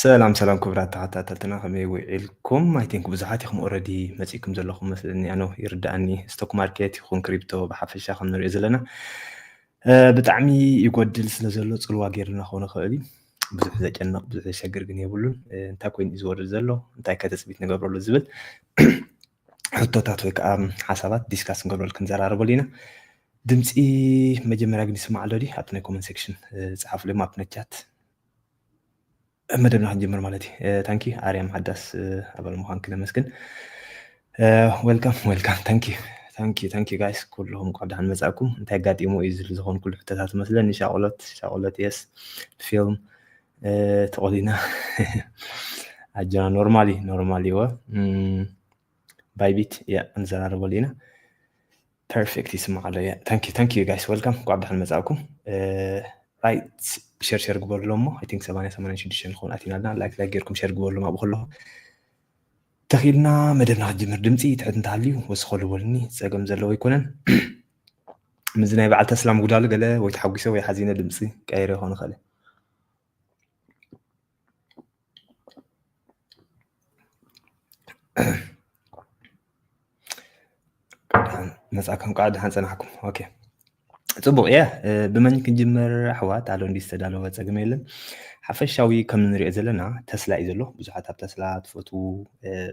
ሰላም ሰላም ክቡራት ተኸታተልትና፣ ከመይ ውዒልኩም? I think ብዙሓት ኢኹም already መጺእኩም ዘለኹም መስለኒ። ኣነ ይርድኣኒ፣ ስቶክ ማርኬት ይኹን ክሪፕቶ ብሓፈሻ ከም ንሪኦ ዘለና ብጣዕሚ ይጎድል ስለ ዘሎ ጽልዋ ገይርና ክኾነ ክእል እዩ። ብዙሕ ዘጨንቕ ብዙሕ ዘሸግር ግን የብሉን። እንታይ ኮይኑ እዩ ዝወርድ ዘሎ፣ እንታይ ከ ትጽቢት ንገብረሉ ዝብል ሕቶታት ወይ ከዓ ሓሳባት ዲስካስ ንገብረሉ ክንዘራረበሉ ኢና። ድምፂ መጀመርያ ግን ይስማዕ ኣሎ ድዩ? ኣብቲ ናይ ኮመንት ሴክሽን ጸሓፉለይ፣ ኣብቲ ናይ ቻት። መደብና ክንጅምር ማለት እዩ። ታንኪ ኣርያም ሓዳስ ኣባል ምዃን ክነመስግን። Welcome welcome። Thank you thank you thank you guys፣ ኩልኹም እንኳዕ ደሓን መጻእኩም። እንታይ ኣጋጢሙ እዩ ዝል ዝኾን ኩሉ ሕቶታት መስለኒ። ሻቆሎት ሻቆሎት የስ ፊልም ተቆሊና ኣጀና ኖርማሊ ኖርማሊ ወ ባይቢት ያ እንዘራረበሉ ኢና። ፐርፌክት ይስማዕ ኣሎ። ያ ታንኪ ታንኪ ዩ ጋይስ፣ ዌልካም፣ እንኳዕ ብደሓን መጻእኩም። ራይት፣ ሸር ሸር ግበርሎ እሞ። I think ሰማንያ ሰማንያ ሽዱሽተ ንኸውን ኣቲና ኣለና። ላይክ ላይክ ጌርኩም ሸር ግበርሎም ኣብኡ ከለኹ። ተኺልና መደብና ክጅምር ድምፂ ትሕት እንተሃልዩ ወስኸሉ በሉኒ፣ ፀገም ዘለዎ ኣይኮነን። ምዚ ናይ በዓል ተስላ ምጉዳሉ ገለ ወይ ተሓጒሰ ወይ ሓዚነ ድምፂ ቀይረ ይኾን ይኽእል። መጻእኩም ከዓ ደሓን ጸናሕኩም። ኦኬ፣ ጽቡቕ እየ። ብመን ክንጅምር ኣሕዋት? ኣሎ እንዲ ዝተዳለወ ጸገም የለን። ሓፈሻዊ ከም ንሪኦ ዘለና ተስላ እዩ ዘሎ። ብዙሓት ኣብ ተስላ ትፈትዉ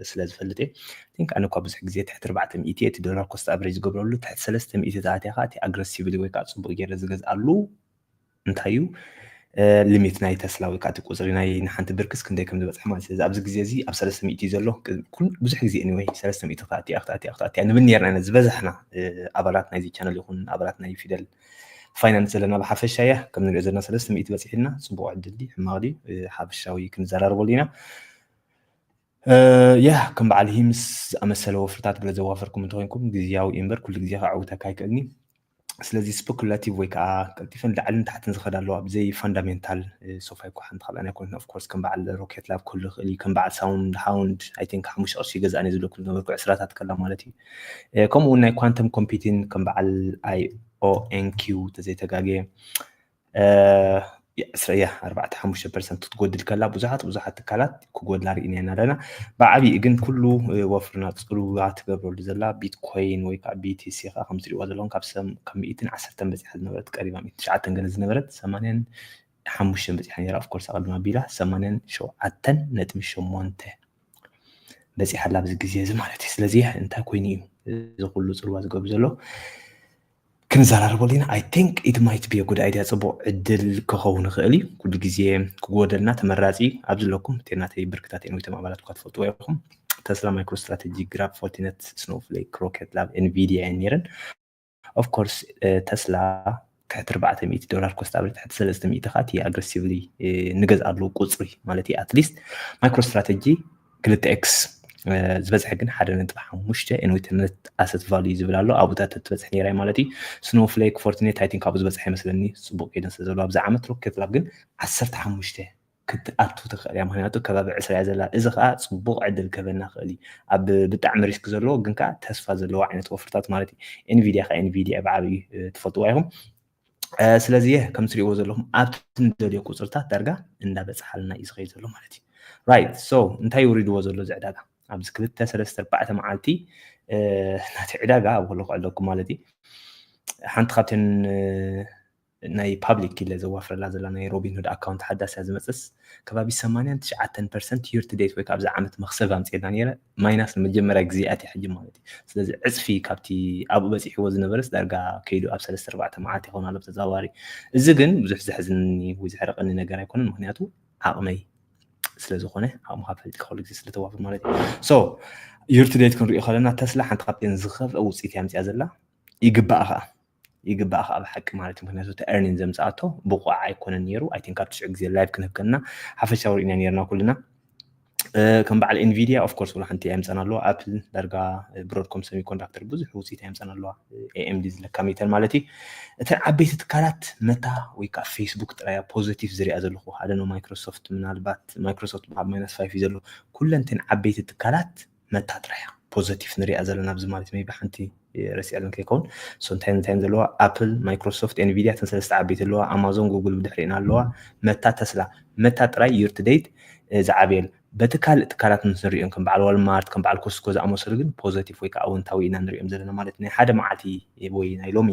ስለ ዝፈልጥ እየ። ቲንክ ኣነ እኳ ብዙሕ ግዜ ትሕቲ ኣርባዕተ ሚእቲ እቲ ዶላር ኮስት ኣቨሬጅ ዝገብረሉ፣ ትሕቲ ሰለስተ ሚእቲ ተኣትያ ከዓ እቲ ኣግረሲቭሊ ወይ ከዓ ጽቡቕ ገይረ ዝገዝኣሉ እንታይ እዩ ሊሚት ናይ ተስላ ወይ ከዓ እቲ ቁፅሪ ናይ ንሓንቲ ብርክስ ክንደይ ከም ዝበፅሐ ማለት እዩ። ኣብዚ ግዜ እዚ ኣብ ሰለስተ ሚእቲ እዩ ዘሎ። ብዙሕ ግዜ anyway ሰለስተ ሚእቲ ክትኣትያ ክትኣትያ ክትኣትያ ንብል ነርና ኢና ዝበዛሕና ኣባላት ናይዚ ቻነል ይኹን ኣባላት ናይ ፊደል ፋይናንስ ዘለና ብሓፈሻ እያ። ከም ንሪኦ ዘለና ሰለስተ ሚእቲ በፂሕልና። ፅቡቕ ዕድል ድዩ ሕማቕ ድዩ ሓፈሻዊ ክንዘራረበሉ ኢና። ያ ከም በዓል ሂምስ ዝኣመሰለ ወፍርታት ገለ ዘዋፈርኩም እንተኮይንኩም ግዝያዊ እዩ እምበር ኩሉ ግዜ ከዕውተካ ኣይክእልኒ። ስለዚ ስፐኩላቲቭ ወይ ከዓ ቀልጢፈን ላዕልን ታሕትን ዝኸዳ ኣለዋ ብዘይ ፋንዳሜንታል። ሶፋይ እኳ ሓንቲ ካብኣን ኣይኮነትን። ኦፍኮርስ ከም በዓል ሮኬት ላብ ክህሉ ይኽእል እዩ፣ ከም በዓል ሳውንድ ሃውንድ። I think ሓሙሽተ ቅርሺ ገዛእኒ ዝብለኩም ዝነበርኩ ዕስራታት ከላ ማለት እዩ። ከምኡ እውን ናይ ኳንተም ኮምፒቲን ከም በዓል IONQ ተዘይተጋግየ ዕስራ እያ ኣርባዕተ ሓሙሽተ ፐርሰንት ክትጎድል ከላ ብዙሓት ብዙሓት ትካላት ክጎድላ ርኢና ኢና ኣለና። ብዓብዪ ግን ኩሉ ወፍርና ፅልዋ ትገብረሉ ዘላ ቢትኮይን ወይ ከዓ ቢቲሲ ከዓ ከም ትሪእዋ ዘለኹም ካብ ሰብ ካብ ሚእትን ዓሰርተን በፂሓ ዝነበረት ቀሪባ ሚእትን ትሽዓተን ገለ ዝነበረት ሰማንያን ሓሙሽተን በፂሓ ነይራ። ኦፍኮርስ ኣቐድማ ቢላ ሰማንያን ሸውዓተን ነጥቢ ሸሞንተ በፂሓ ኣላ ኣብዚ ግዜ እዚ ማለት እዩ። ስለዚ እንታይ ኮይኑ እዩ እዚ ኩሉ ፅልዋ ዝገብር ዘሎ? ክንዘራረበሉ ኢና። I think it might be a good idea። ፅቡቕ ዕድል ክኸውን ይኽእል እዩ። ኩሉ ግዜ ክጎደልና ተመራፂ እዩ። ኣብዚ ኣለኩም እተን ናተይ ብርክታት እየን ወይ እቶም ኣባላት እኳ ትፈልጥዎ ኢኹም። ተስላ፣ ማይክሮ ስትራቴጂ፣ ግራብ፣ ፎርቲነት፣ ስኖውፍሌክ፣ ሮኬት ላብ፣ ኤንቪዲያ እየን ነይረን። ኦፍኮርስ ተስላ ትሕቲ ኣርባዕተ ሚእቲ ዶላር ኮስት ኣቨሬጅ ትሕቲ ሰለስተ ሚእቲ ከዓ እቲ ኣግረሲቭሊ ንገዝኣሉ ቁፅሪ ማለት እዩ። ኣትሊስት ማይክሮ ስትራቴጂ ክልተ ኤክስ ዝበዝሐ ግን ሓደ ነጥቢ ሓሙሽተ ኤንዊትነት ኣሰት ቫልዩ ዝብል ኣሎ። ኣብኡታት ትበፅሕ ነይራ ማለት እዩ። ስኖውፍሌክ፣ ፎርቲኔት፣ I think ኣብኡ ዝበፅሐ ይመስለኒ። ፅቡቅ ከይደን ስለ ዘሎ ኣብዚ ዓመት ሮኬት ላብ ግን ዓሰርተ ሓሙሽተ ክትኣቱ ትኽእል እያ። ምክንያቱ ከባቢ ዕስራ እያ ዘላ። እዚ ከዓ ፅቡቅ ዕድል ክህበና ክእል እዩ። ኣብ ብጣዕሚ ሪስክ ዘለዎ ግን ከዓ ተስፋ ዘለዎ ዓይነት ወፍርታት ማለት እዩ። ኤንቪዲያ ከዓ ኤንቪዲያ ብዓብዩ ትፈልጥዋ ኢኹም። ስለዚ ከም ትሪእዎ ዘለኹም ኣብቲ ንደልዮ ቁፅርታት ዳርጋ እንዳበፅሓልና እዩ ዝኸይድ ዘሎ ማለት እዩ። ራይት ሶ እንታይ ውሪድዎ ዘሎ እዚ ዕዳጋ ኣብዚ ክልተ ሰለስተ ኣርባዕተ መዓልቲ ናቲ ዕዳጋ ኣብ ከሎ ክዕለኩም ማለት እዩ። ሓንቲ ካብተን ናይ ፓብሊክ ኢለ ዘዋፍረላ ዘላ ናይ ሮቢንሁድ ኣካውንት ሓዳስ እያ ዝመፅስ ከባቢ ሰማንያን ትሽዓተን ፐርሰንት year to date ወይ ካብዚ ዓመት መክሰብ ኣምፅኤና ነይረ። ማይናስ ንመጀመርያ ግዜ ኣትየ ሕጂ ማለት እዩ። ስለዚ ዕፅፊ ካብቲ ኣብኡ በፂሕዎ ዝነበረስ ዳርጋ ከይዱ ኣብ ሰለስተ ኣርባዕተ መዓልቲ ይኸውን ኣሎ ብተዘዋዋሪ። እዚ ግን ብዙሕ ዘሕዝንኒ ወይ ዘሕርቀኒ ነገር ኣይኮነን። ምክንያቱ ዓቕመይ ስለዝኾነ ዓቕምካ ፈሊጥካ ኩሉ ግዜ ስለተዋፍር ማለት እዩ። So year to date ክንሪኦ ከለና ተስላ ሓንቲ ካብተን ዝኸፍአ ውፅኢት እያ ኣምፅያ ዘላ። ይግባእ ከዓ ይግባእ ከዓ ብሓቂ ማለት እዩ። ምክንያቱ እቲ earning ዘምፅኣቶ ብቑዕ ኣይኮነን ነይሩ። I think ኣብ ትሽዑ ግዜ ላይቭ ክንህብ ከለና ሓፈሻዊ ርኢና ነይርና ኩልና። ከም በዓል ኤንቪዲያ ኦፍኮርስ ወላ ሓንቲ ኣየምፀን ኣለዋ። ኣፕል ዳርጋ ብሮድኮም ሰሚኮንዳክተር ብዙሕ ውፅኢት ኣየምፀን ኣለዋ። ኤኤምዲ ዝለካ ሚተን ማለት እዩ። እተን ዓበይቲ ትካላት መታ ወይ ከዓ ፌስቡክ ጥራያ ፖዘቲቭ ዝሪኣ ዘለኹ ሓደ ነው። ማይክሮሶፍት ምናልባት ማይክሮሶፍት በዓል ማይናስ ፋይፍ እዩ ዘሎ። ኩለን እተን ዓበይቲ ትካላት መታ ጥራያ ፖዘቲቭ ንሪኣ ዘለና ኣብዚ ማለት ሜይ ቢ ሓንቲ ረሲዐለን ከይከውን። So እንታይ እንታይ ዘለዋ? ኣፕል፣ ማይክሮሶፍት፣ ኤንቪዲያ፣ እተን ሰለስተ ዓበይቲ ኣለዋ። ኣማዞን፣ ጉግል ብድሕሪና ኣለዋ። መታ፣ ተስላ። መታ ጥራይ year to date ዝዓበየል። በቲ ካልእ ትካላት ምስ ንሪኦም ከም በዓል ዋልማርት፣ ከም በዓል ኮስኮ ዝኣመሰሉ ግን ፖዘቲቭ ወይ ከዓ ኣወንታዊ ኢና ንሪኦም ዘለና ማለት ናይ ሓደ መዓልቲ ወይ ናይ ሎሚ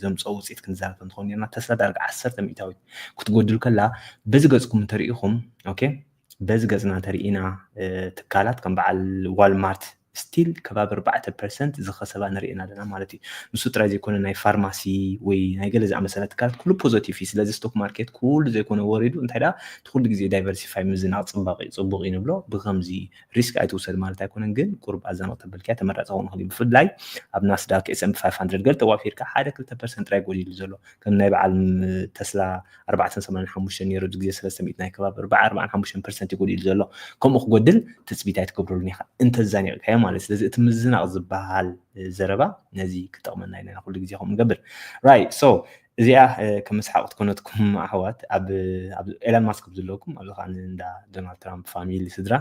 ዘምፀኦ ውፅኢት ክንዛረብ እንተኾን ኔርና፣ ተስላ ዳርጋ ዓሰርተ ሚእታዊት ክትጎድል ከላ፣ በዚ ገፅኩም እንተሪኢኹም፣ ኦኬ፣ በዚ ገፅና እንተሪኢና ትካላት ከም በዓል ዋልማርት ስቲል ከባቢ ኣርባዕተ ፐርሰንት ዝኸሰባ ንርኢ ኣለና ማለት እዩ። ንሱ ጥራይ ዘይኮነ ናይ ፋርማሲ ወይ ናይ ገለ ዝኣመሰለ ትካላት ኩሉ ፖዘቲቭ እዩ። ስለዚ ስቶክ ማርኬት ኩሉ ዘይኮነ ወሪዱ እንታይ ደኣ እቲ ኩሉ ግዜ ዳይቨርሲፋይ ምዝናቕ ፅባቕ እዩ፣ ፅቡቕ እዩ ንብሎ። ብኸምዚ ሪስክ ኣይትውሰድ ማለት ኣይኮነን፣ ግን ቁሩብ ኣዛንቕ ተበልካያ ተመራፂ ክኸውን ይኽእል እዩ። ብፍላይ ኣብ ናስዳክ S and P five hundred ገለ ተዋፊርካ ሓደ ክልተ ፐርሰንት ጥራይ ጎዲሉ ዘሎ ከም ናይ በዓል ተስላ ኣርባዕተ ሰማንያን ሓሙሽተ ነይሩ፣ ኣብዚ ግዜ ሰለስተ ሚእቲ ናይ ከባቢ ኣርባዓ ኣርባዓን ሓሙሽተን ፐርሰንት ይጎዲሉ ዘሎ። ከምኡ ክጎድል ትፅቢት ኣይትገብረሉን ኢኻ እንተዛኒቕካዮ ማለት። ስለዚ እቲ ምዝናቕ ዝበሃል ዘረባ ነዚ ክጠቕመና ኢና ኩሉ ግዜ ከምኡ ንገብር። Right, so እዚኣ ከም መስሓቕ ክትኮነትኩም ኣሕዋት፣ ኣብ ኤላን ማስክ ዘለኩም ኣብዚ ከዓ እንዳ ዶናልድ ትራምፕ ፋሚሊ ስድራ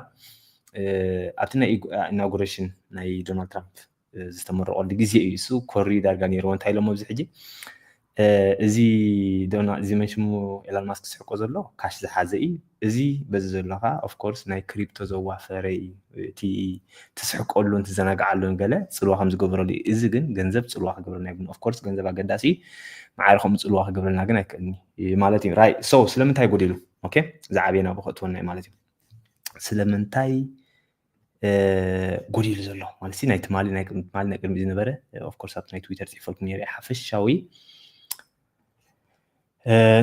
ኣብቲ ናይ ኢናጉሬሽን ናይ ዶናልድ ትራምፕ ዝተመረቐሉ ግዜ እዩ። እሱ ኮሪ ዳርጋ ነይርዎ። እንታይ ኢሎሞ ኣብዚ ሕጂ እዚ ዶና እዚ መንሽሙ ኤላን ማስክ ዝስሕቆ ዘሎ ካሽ ዝሓዘ እዩ። እዚ በዚ ዘሎ ከዓ ኦፍኮርስ ናይ ክሪፕቶ ዘዋፈረ እዩ። እቲ ትስሕቀሉን ትዘናግዓሉን ገለ ፅልዋ ከም ዝገብረሉ እዩ። እዚ ግን ገንዘብ ፅልዋ ክገብረልና ይብሉ። ኦፍኮርስ ገንዘብ ኣገዳሲ እዩ። ማዕረ ከምኡ ፅልዋ ክገብረልና ግን ኣይክእልን እዩ ማለት እዩ። ራይ ሶ ስለምንታይ ጎዲሉ? ኦኬ፣ ዝዓበየ ናብኡ ከእትወና እዩ ማለት እዩ። ስለምንታይ ጎዲሉ ዘሎ ማለት ናይ ትማሊ ናይ ቅድሚ ትማሊ ናይ ቅድሚ ዝነበረ ኦፍኮርስ ኣብቲ ናይ ትዊተር ፅሒፈልኩም ነይረ ሓፈሻዊ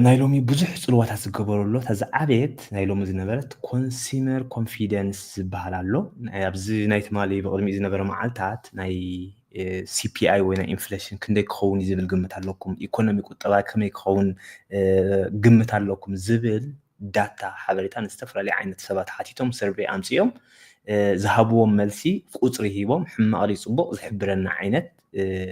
ናይ ሎሚ ብዙሕ ፅልዋታት ዝገበረሉ እታ ዝዓበየት ናይ ሎሚ ዝነበረት ኮንሱመር ኮንፊደንስ ዝበሃል ኣሎ። ኣብዚ ናይ ትማሊ ብቅድሚ ዝነበረ መዓልታት ናይ CPI ወይ ናይ ኢንፍሌሽን ክንደይ ክኸውን እዩ ዝብል ግምት ኣለኩም፣ ኢኮኖሚ ቁጠባ ከመይ ክኸውን ግምት ኣለኩም ዝብል ዳታ ሓበሬታ ንዝተፈላለዩ ዓይነት ሰባት ሓቲቶም ሰርቬይ ኣምፅኦም ዝሃብዎም መልሲ ቁፅሪ ሂቦም ሕማቕ ድዩ ፅቡቕ ዝሕብረና ዓይነት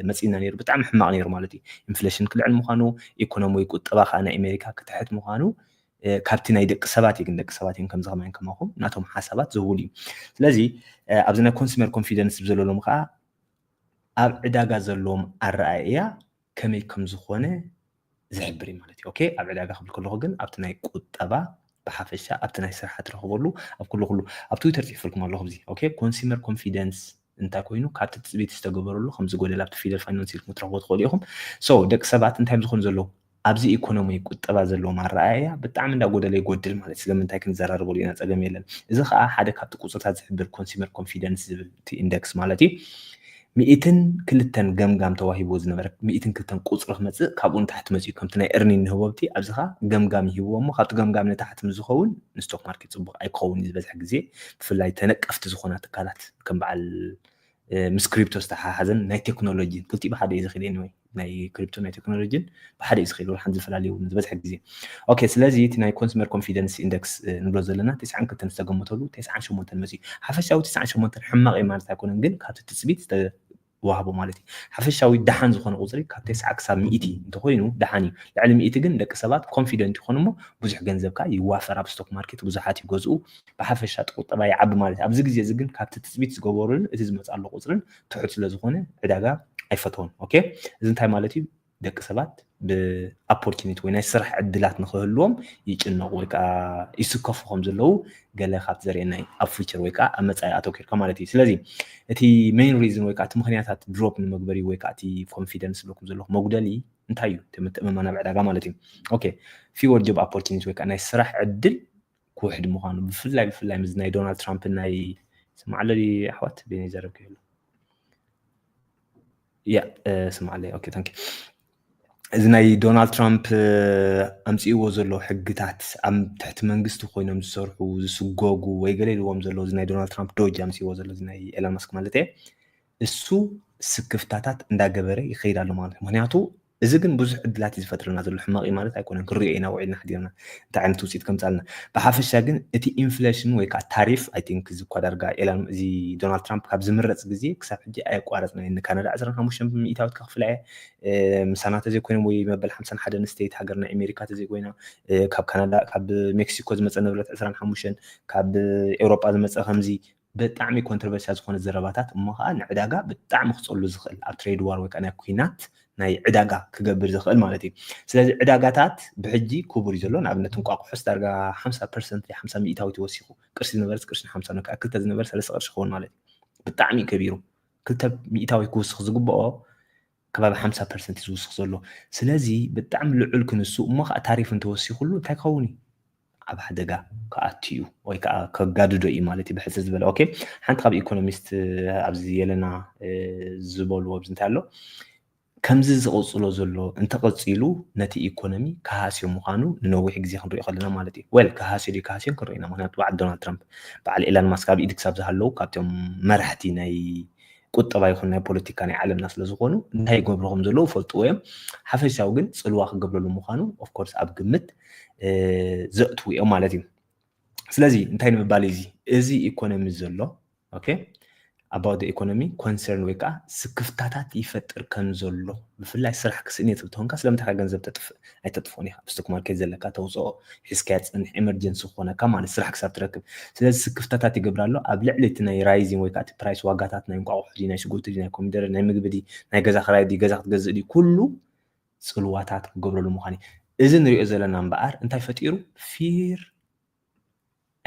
መፂና ነይሩ። ብጣዕሚ ሕማቕ ነይሩ ማለት እዩ። ኢንፍሌሽን ክልዕል ምዃኑ፣ ኢኮኖሚ ወይ ቁጠባ ከዓ ናይ ኣሜሪካ ክትሕት ምዃኑ ካብቲ ናይ ደቂ ሰባት እዩ። ግን ደቂ ሰባት እዮም ከምዚ ከማይን ከማኹም ናቶም ሓሳባት ዝህቡሉ እዩ። ስለዚ ኣብዚ ናይ ኮንሱመር ኮንፊደንስ ብዘለሎም ከዓ ኣብ ዕዳጋ ዘለዎም ኣረኣእያ ከመይ ከም ዝኾነ ዝሕብር እዩ ማለት እዩ። ኦኬ፣ ኣብ ዕዳጋ ክብል ከለኹ ግን ኣብቲ ናይ ቁጠባ ብሓፈሻ ኣብቲ ናይ ስራሕ ትረኽበሉ ኣብ ኩሉ ኩሉ ኣብ ትዊተር ፅሒፈልኩም ኣለኹ። እዚ ኦኬ ኮንሱመር ኮንፊደንስ እንታይ ኮይኑ ካብቲ ትፅቢት ዝተገበረሉ ከም ዝጎደል ኣብቲ ፊደል ፋይናንስ ኢልኩም ትረኽቦ ትኽእሉ ኢኹም። ሶ ደቂ ሰባት እንታይ እዮም ዝኾኑ ዘለዉ ኣብዚ ኢኮኖሚ ቁጠባ ዘለዎም ኣረኣእያ ብጣዕሚ እንዳጎደለ ይጎድል ማለት ስለምንታይ ክንዘራረበሉ ኢና፣ ፀገም የለን። እዚ ከዓ ሓደ ካብቲ ቁፅርታት ዝሕብር ኮንሱመር ኮንፊደንስ ዝብል እቲ ኢንደክስ ማለት እዩ። ሚእትን ክልተን ገምጋም ተዋሂብዎ ዝነበረ ሚእትን ክልተን ቁፅሪ ክመፅእ ካብኡ ንታሕቲ መፅኡ ከምቲ ናይ እርኒን ንህቦብቲ ኣብዚ ከዓ ገምጋም ይህብዎ እሞ ካብቲ ገምጋም ንታሕቲ ምስ ዝኸውን ንስቶክ ማርኬት ፅቡቅ ኣይክኸውን እዩ ዝበዝሕ ግዜ ብፍላይ ተነቀፍቲ ዝኾና ትካላት ከም በዓል ምስ ክሪፕቶ ዝተሓሓዘን ናይ ቴክኖሎጂን ክልቲኡ ብሓደ እዩ ዝኽእል። Anyway ናይ ክሪፕቶ ናይ ቴክኖሎጂን ብሓደ እዩ ዝኽእል፣ ወላ ሓንቲ ዝፈላለ የብሉን ዝበዝሐ ግዜ። ኦኬ ስለዚ እቲ ናይ ኮንሱመር ኮንፊደንስ ኢንደክስ ንብሎ ዘለና ተስዓን ክልተን ዝተገመተሉ ተስዓን ሸሞንተን መፅዩ። ሓፈሻዊ ተስዓን ሸሞንተን ሕማቕ እዩ ማለት ኣይኮነን፣ ግን ካብቲ ትፅቢት ዝተዋህቦ ማለት እዩ። ሓፈሻዊ ደሓን ዝኾነ ቁፅሪ ካብ ተስዓ ክሳብ ሚእቲ እንተኮይኑ ደሓን እዩ። ልዕሊ ሚእቲ ግን ደቂ ሰባት ኮንፊደንት ይኾኑ እሞ ብዙሕ ገንዘብ ከዓ ይዋፈር ኣብ ስቶክ ማርኬት፣ ብዙሓት ይገዝኡ፣ ብሓፈሻ እቲ ቁጠባ ይዓቢ ማለት እዩ። ኣብዚ ግዜ እዚ ግን ካብቲ ትፅቢት ዝገበሩን እቲ ዝመፅእ ኣሎ ቁፅርን ትሑት ስለ ዝኾነ ዕዳጋ ኣይፈተውን። ኦኬ እዚ እንታይ ማለት እዩ? ደቂ ሰባት ብኦፖርቹኒቲ ወይ ናይ ስራሕ ዕድላት ንክህልዎም ይጭነቁ ወይ ከዓ ይስከፉ ከም ዘለዉ ገለ ካብቲ ዘርእየና እዩ። ኣብ ፊቸር ወይ ከዓ ኣብ መፃኢ ኣተኪርካ ማለት እዩ። ስለዚ እቲ ሜን ሪዝን ወይ ከዓ እቲ ምክንያታት ድሮፕ ንመግበሪ ወይ ከዓ እቲ ኮንፊደንስ ዝብለኩም ዘለኹ መጉደሊ እንታይ እዩ? እቲ ምትእምማን ኣብ ዕዳጋ ማለት እዩ። ኦኬ ፊወር ጆብ ኦፖርቹኒቲ ወይ ከዓ ናይ ስራሕ ዕድል ክውሕድ ምዃኑ ብፍላይ ብፍላይ ምስ ናይ ዶናልድ ትራምፕ ናይ ስማዕ ኣሎ ድዩ ኣሕዋት? ቤኒ ዘረብ ክህሉ ያ ስማዕ ኣለይ። ኦኬ ታንኪ እዚ ናይ ዶናልድ ትራምፕ ኣምፅእዎ ዘሎ ሕግታት ኣብ ትሕቲ መንግስቲ ኮይኖም ዝሰርሑ ዝስጎጉ ወይ ገለ ኢልዎም ዘሎ እዚ ናይ ዶናልድ ትራምፕ ዶጅ ኣምፅእዎ ዘሎ እዚ ናይ ኤሎን ማስክ ማለት እየ እሱ ስክፍታታት እንዳገበረ ይኸይድ ኣሎ ማለት እዩ። ምክንያቱ እዚ ግን ብዙሕ ዕድላት እዩ ዝፈጥረልና ዘሎ። ሕማቕ እዩ ማለት ኣይኮነን፣ ክንሪኦ ኢና ውዒልና ሓዲርና እንታይ ዓይነት ውፅኢት ከምፃልና። ብሓፈሻ ግን እቲ ኢንፍሌሽን ወይ ከዓ ታሪፍ ኣይ ቲንክ እዚ እኳ ዳርጋ ኤላን እዚ ዶናልድ ትራምፕ ካብ ዝምረፅ ግዜ ክሳብ ሕጂ ኣየቋረፅና እዩ። ንካናዳ ዕስራን ሓሙሽተን ሚእታዊት ከኽፍላ እየ ምሳና ተዘይኮይኖም ወይ መበል ሓምሳን ሓደን ስቴት ሃገር ናይ ኣሜሪካ ተዘይኮይና ካብ ካናዳ ካብ ሜክሲኮ ዝመፀ ንብረት ዕስራን ሓሙሽተን ካብ ኤውሮጳ ዝመፀ ከምዚ ብጣዕሚ ኮንትሮቨርሲያል ዝኾነ ዘረባታት እሞ ከዓ ንዕዳጋ ብጣዕሚ ክፀሉ ዝኽእል ኣብ trade war ወይ ከዓ ናይ ኩናት ናይ ዕዳጋ ክገብር ዝኽእል ማለት እዩ። ስለዚ ዕዳጋታት ብሕጂ ክቡር እዩ ዘሎ። ንኣብነት እንቋቑሖስ ዳርጋ ሓምሳ ፐርሰንት ሓምሳ ሚእታዊ ተወሲኹ፣ ቅርሺ ዝነበረስ ቅርሽን ሓምሳ ነው፣ ክልተ ዝነበረ ሰለስተ ቅርሺ ክኸውን ማለት እዩ። ብጣዕሚ እዩ ከቢሩ። ክልተ ሚእታዊ ክውስኽ ዝግብኦ ከባቢ ሓምሳ ፐርሰንት እዩ ዝውስኽ ዘሎ። ስለዚ ብጣዕሚ ልዑል ክንሱ እሞ ከዓ ታሪፍ እንተወሲኹሉ እንታይ ክኸውን እዩ? ኣብ ሓደጋ ክኣቱ እዩ ወይ ከዓ ከጋድዶ እዩ ማለት እዩ ብሕፅር ዝበለ። ኦኬ፣ ሓንቲ ካብ ኢኮኖሚስት ኣብዚ የለና ዝበሉ ኣብዚ እንታይ ኣሎ፣ ከምዚ ዝቕፅሎ ዘሎ እንተቐፂሉ ነቲ ኢኮኖሚ ክሃስዮ ምዃኑ ንነዊሕ ግዜ ክንሪኦ ከለና ማለት እዩ። ወል ክሃስዮ ድዩ ክሃስዮ ክንሪኦ ኢና። ምክንያቱ በዓል ዶናልድ ትራምፕ በዓል ኤላን ማስክ ኣብ ኢድ ክሳብ ዝሃለዉ ካብቶም መራሕቲ ናይ ቁጠባ ይኹን ናይ ፖለቲካ ናይ ዓለምና ስለዝኾኑ እንታይ ይገብሩ ከም ዘለዉ ፈልጥዎ እዮም። ሓፈሻዊ ግን ፅልዋ ክገብረሉ ምዃኑ ኦፍኮርስ ኣብ ግምት ዘእትዉ እዮም ማለት እዩ። ስለዚ እንታይ ንምባል እዚ እዚ ኢኮኖሚ ዘሎ okay about the economy concern ወይ ከዓ ስክፍታታት ይፈጥር ከም ዘሎ ብፍላይ ስራሕ ክስእን እየ ትብል ተኾንካ ስለምንታይ ገንዘብ ተጥፍእ ኣይተጥፍኦን ኢኻ ኣብ ስቶክ ማርኬት ዘለካ ተውፅኦ ሒዝካያ ትፀንሕ emergency ክኾነካ ማለት ስራሕ ክሳብ ትረክብ ስለዚ ስክፍታታት ይገብር ኣሎ ኣብ ልዕሊ እቲ ናይ rising ወይ ከዓ እቲ price ዋጋታት ናይ እንቋቑሖ ድዩ ናይ ሽጉርቲ ድዩ ናይ ኮሚደረ ናይ ምግቢ ድዩ ናይ ገዛ ክራይ ድዩ ገዛ ክትገዝእ ድዩ ኩሉ ፅልዋታት ክገብረሉ ምዃን እዩ እዚ ንሪኦ ዘለና እምበኣር እንታይ ፈጢሩ fear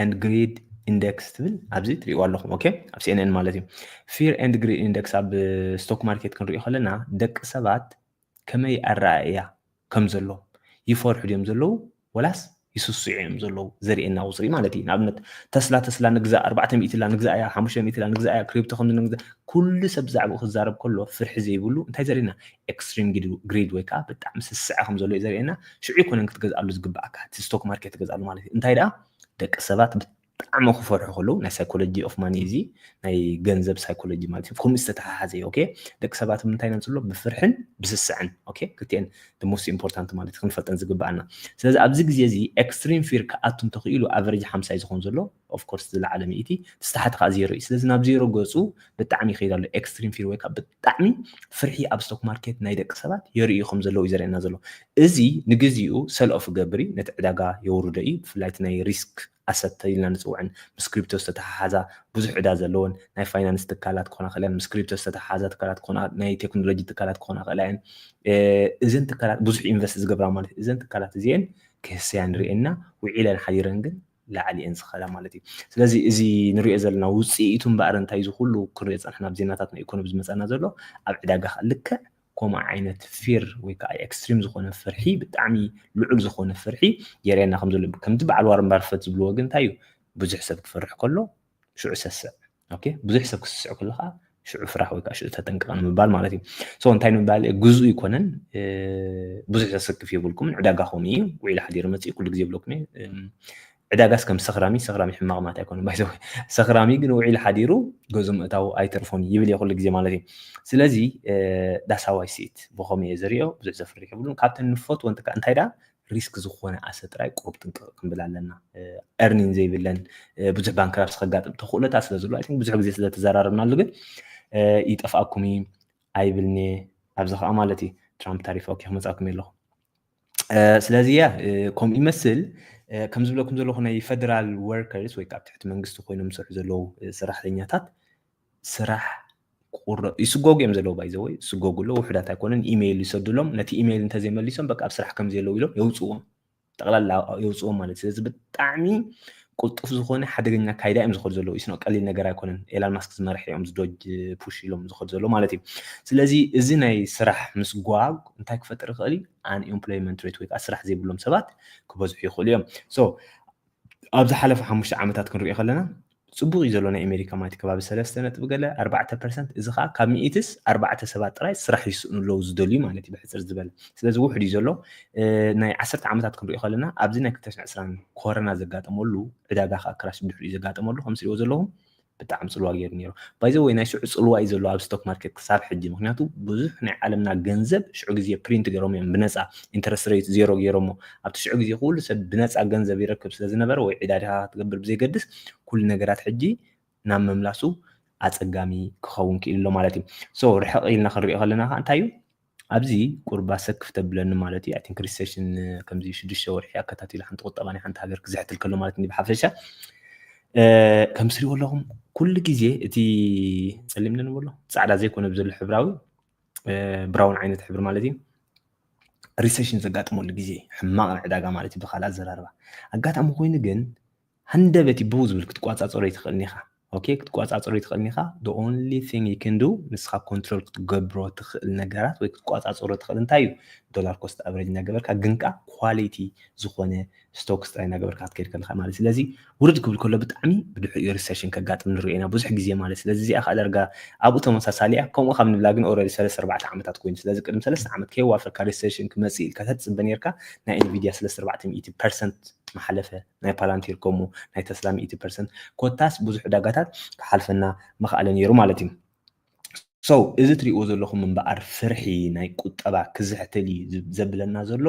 and greed index ትብል ኣብዚ ትሪእዋ ኣለኹም okay ኣብ CNN ማለት እዩ fear and greed index ኣብ stock market ክንሪኦ ከለና ደቂ ሰባት ከመይ ኣረኣእያ ከም ዘሎ ይፈርሑ ድዮም ዘለዉ ወላስ ይስስዑ እዮም ዘለዉ ዘርእየና ቁፅሪ ማለት እዩ ንኣብነት ተስላ ተስላ ንግዛእ ኣርባዕተ ሚእቲ ላ ንግዛእ እያ ሓሙሽተ ሚእቲ ላ ንግዛእ እያ ክሪፕቶ ከምዚ ንግዛእ ኩሉ ሰብ ብዛዕባኡ ክዛረብ ከሎ ፍርሒ ዘይብሉ እንታይ ዘርእየና extreme greed ወይ ከዓ ብጣዕሚ ስስዐ ከም ዘሎ እዩ ዘርእየና ሽዑ ይኮነን ክትገዝኣሉ ዝግብኣካ እቲ stock market ትገዝኣሉ ማለት እዩ እንታይ ደኣ ደቂ ሰባት ብጣዕሚ ክፈርሑ ከለዉ ናይ psychology of money እዚ ናይ ገንዘብ psychology ማለት እዩ ከምኡ ዝተተሓሓዘ እዩ okay ደቂ ሰባት ምንታይ ኢና ንፅሎ ብፍርሕን ብስስዕን okay ክልቲአን the most important ማለት እዩ ክንፈልጠን ዝግብኣና ስለዚ ኣብዚ ግዜ እዚ extreme fear ክኣቱ እንተኽኢሉ average ሓምሳ እዩ ዝኸውን ዘሎ of course ዝለዓለ ሚእቲ እቲ ታሕቲ ከዓ ዜሮ እዩ ስለዚ ናብ ዜሮ ገፁ ብጣዕሚ ይኸይድ ኣሎ extreme fear ወይ ከዓ ብጣዕሚ ፍርሒ ኣብ stock market ናይ ደቂ ሰባት የርእዩ ከም ዘለዉ እዩ ዘርእየና ዘሎ እዚ ንግዚኡ sell off ይገብር እዩ ነቲ ዕዳጋ የውርዶ እዩ ብፍላይ እቲ ናይ risk asset ኢልና ንፅውዐን ምስ ክሪፕቶ ዝተተሓሓዛ ብዙሕ ዕዳ ዘለወን ናይ finance ትካላት ክኾና ክእላ እየን ምስ ክሪፕቶ ዝተተሓሓዛ ትካላት ክኾና ናይ ቴክኖሎጂ ትካላት ክኾና ክእላ እየን እዘን ትካላት ብዙሕ invest ዝገብራ ማለት እዩ እዘን ትካላት እዚአን ክህሰያ ንርእየና ውዒለን ሓዲረን ግን ላዕሊ እየን ዝኸዳ ማለት እዩ ስለዚ እዚ ንሪኦ ዘለና ውፅኢቱ እምበኣር እንታይ እዚ ኩሉ ክንሪኦ ፀንሕና ኣብ ዜናታት ናይ ኢኮኖሚ ዝመፀና ዘሎ ኣብ ዕዳጋ ከዓ ልክዕ ከምኡ ዓይነት fear ወይ ከዓ extreme ዝኾነ ፍርሒ ብጣዕሚ ልዑል ዝኾነ ፍርሒ የርእየና ከም ዘሎ ከምቲ በዓል ዋረን ባርፈት ዝብልዎ ግን እንታይ እዩ ብዙሕ ሰብ ክፈርሕ ከሎ ሽዑ ሰስዕ okay ብዙሕ ሰብ ክስስዕ ከሎ ከዓ ሽዑ ፍራሕ ወይ ከዓ ሽዑ ተጠንቀቕ ንምባል ማለት እዩ so እንታይ ንምባል ግዙ ይኮነን ብዙሕ ዘሰክፍ የብልኩም ዕዳጋ ከምኡ እዩ ውዒሉ ሓዲሩ መፅእ ኩሉ ግዜ ይብለኩም እየ ዕዳጋስ ከም ሰኽራሚ ሰኽራሚ ሕማቕ ማለት ኣይኮነን ባይዘ ሰኽራሚ ግን ውዒሉ ሓዲሩ ገዙ ምእታው ኣይተርፎን ይብል እየ ኩሉ ግዜ ማለት እዩ ስለዚ that's how I see it ብኸምኡ እየ ዝሪኦ ብዙሕ ዘፍርሕ የብሉን ካብተን ንፈትወን ትካ እንታይ ደኣ risk ዝኾነ asset ጥራይ ቁሩብ ጥንቅቕ ክንብል ኣለና earning ዘይብለን ብዙሕ bankruptcy ከጋጥም ተኽእሎታት ስለ ዘሎ I think ብዙሕ ግዜ ስለ ተዘራረብናሉ ግን ይጠፍኣኩም እዩ ኣይብልኒ ኣብዚ ከዓ ማለት እዩ ትራምፕ ታሪፍ okay ክመፃኩም ኣለኹ ስለዚ ያ ከምኡ ይመስል ከም ዝብለኩም ዘለኹ ናይ federal workers ወይ ከዓ ኣብ ትሕቲ መንግስቲ ኮይኖም ዝሰርሑ ዘለዉ ሰራሕተኛታት ስራሕ ይስጎጉ እዮም ዘለዉ ባይዘወይ ይስጎጉ ኣለዉ ውሕዳት ኣይኮነን ኢሜይል ይሰዱሎም ነቲ ኢሜይል እንተዘይመሊሶም በቃ ኣብ ስራሕ ከም ዘለዉ ኢሎም የውፅዎም ጠቕላላ የውፅዎም ማለት ስለዚ ብጣዕሚ ቁልጡፍ ዝኾነ ሓደገኛ ካይዳ እዮም ዝኸዱ ዘለዉ ኢስኖ ቀሊል ነገር ኣይኮነን ኤላን ማስክ ዝመርሐ እዮም ዝዶጅ ፑሽ ኢሎም ዝኸዱ ዘለዉ ማለት እዩ ስለዚ እዚ ናይ ስራሕ ምስጓግ እንታይ ክፈጥር ይኽእል እዩ unemployment rate ወይ ከዓ ስራሕ ዘይብሎም ሰባት ክበዝሑ ይኽእሉ እዮም so ኣብ ዝሓለፈ ሓሙሽተ ዓመታት ክንሪኦ ከለና ፅቡቅ እዩ ዘሎ ናይ ኣሜሪካ ማለት ከባቢ ሰለስተ ነጥቢ ገለ ኣርባዕተ ፐርሰንት እዚ ከዓ ካብ ሚኢትስ ኣርባዕተ ሰባት ጥራይ ስራሕ ይስእኑ ኣለዉ ዝደልዩ ማለት እዩ ብሕፅር ዝበለ ስለዚ ውሕድ እዩ ዘሎ ናይ ዓሰርተ ዓመታት ክንሪኦ ከለና ኣብዚ ናይ ክልተ ሽሕን ዕስራን ኮረና ዘጋጠመሉ ዕዳጋ ከዓ ክራሽ ብድሕሪኡ ዘጋጠመሉ ከም ትሪእዎ ዘለኹም ብጣዕሚ ፅልዋ ገይሩ ነይሩ ባይዘ ወይ ናይ ሽዑ ፅልዋ እዩ ዘሎ ኣብ ስቶክ ማርኬት ክሳብ ሕጂ ምክንያቱ ብዙሕ ናይ ዓለምና ገንዘብ ሽዑ ግዜ ፕሪንት ገይሮም እዮም ብነፃ ኢንተረስት ሬት ዜሮ ገይሮሞ ኣብቲ ሽዑ ግዜ ኩሉ ሰብ ብነፃ ገንዘብ ይረክብ ስለ ዝነበረ ወይ ዕዳ ድኻ ክትገብር ብዘይገድስ ኩሉ ነገራት ሕጂ ናብ ምምላሱ ኣፀጋሚ ክኸውን ክኢሉ ኣሎ ማለት እዩ so ርሕቕ ኢልና ክንሪኦ ከለና ከዓ እንታይ እዩ ኣብዚ ቁርባ ሰክፍ ተብለኒ ማለት እዩ I think recession ከምዚ ሽዱሽተ ወርሒ ኣከታቲሉ ሓንቲ ቁጠባ ናይ ሓንቲ ሃገር ክዝሕትል ከሎ ማለት እዩ ብሓፈሻ ከም ትሪእዎ ኣለኹም ኩሉ ግዜ እቲ ጸሊም ንበሎ ጻዕዳ ዘይኮነ ብዘሎ ሕብራዊ ብራውን ዓይነት ሕብሪ ማለት እዩ። ሪሰሽን ዘጋጥመሉ ግዜ ሕማቕ ዕዳጋ ማለት እዩ ብኻልእ ኣዘራርባ። ኣጋጣሚ ኮይኑ ግን ሃንደበት እዩ ብው ዝብል ክትቋጻጸሮ ኣይትኽእልን ኢኻ። ኦኬ ክትቋጻጸሮ ኣይትኽእልን ኢኻ። The only thing you can do ንስኻ ኮንትሮል ክትገብሮ ትኽእል ነገራት ወይ ክትቋጻጸሮ ትኽእል እንታይ እዩ ዶላር ኮስት ኣቨሬጅ እናገበርካ ግን ከኣ ኳሊቲ ዝኾነ ስቶክስ ጥራይ እናገበርካ ክትከይድ ከለኻ ማለት እዩ። ስለዚ ውርድ ክብል ከሎ ብጣዕሚ ብድሕሪኡ ሪሰሽን ከጋጥም ንሪኦ ኢና ብዙሕ ግዜ ማለት ስለዚ እዚኣ ከዓ ዳርጋ ኣብኡ ተመሳሳሊ እያ። ከምኡ ካብ ንብላ ግን ኦልሬዲ ሰለስተ ኣርባዕተ ዓመታት ኮይኑ ስለዚ ቅድሚ ሰለስተ ዓመት ከየዋፈርካ ሪሰሽን ክመፅእ ኢልካ ተትፅበ ነርካ ናይ ኢንቪድያ ሰለስተ ኣርባዕተ ሚእቲ ፐርሰንት ምሓለፈ፣ ናይ ፓላንቲር ከምኡ፣ ናይ ተስላ ሚእቲ ፐርሰንት ኮታስ ብዙሕ ዕዳጋታት ክሓልፈና ምኽኣለ ነይሩ ማለት እዩ። So እዚ ትሪእዎ ዘለኹም እምበኣር ፍርሒ ናይ ቁጠባ ክዝሕትል እዩ ዘብለና ዘሎ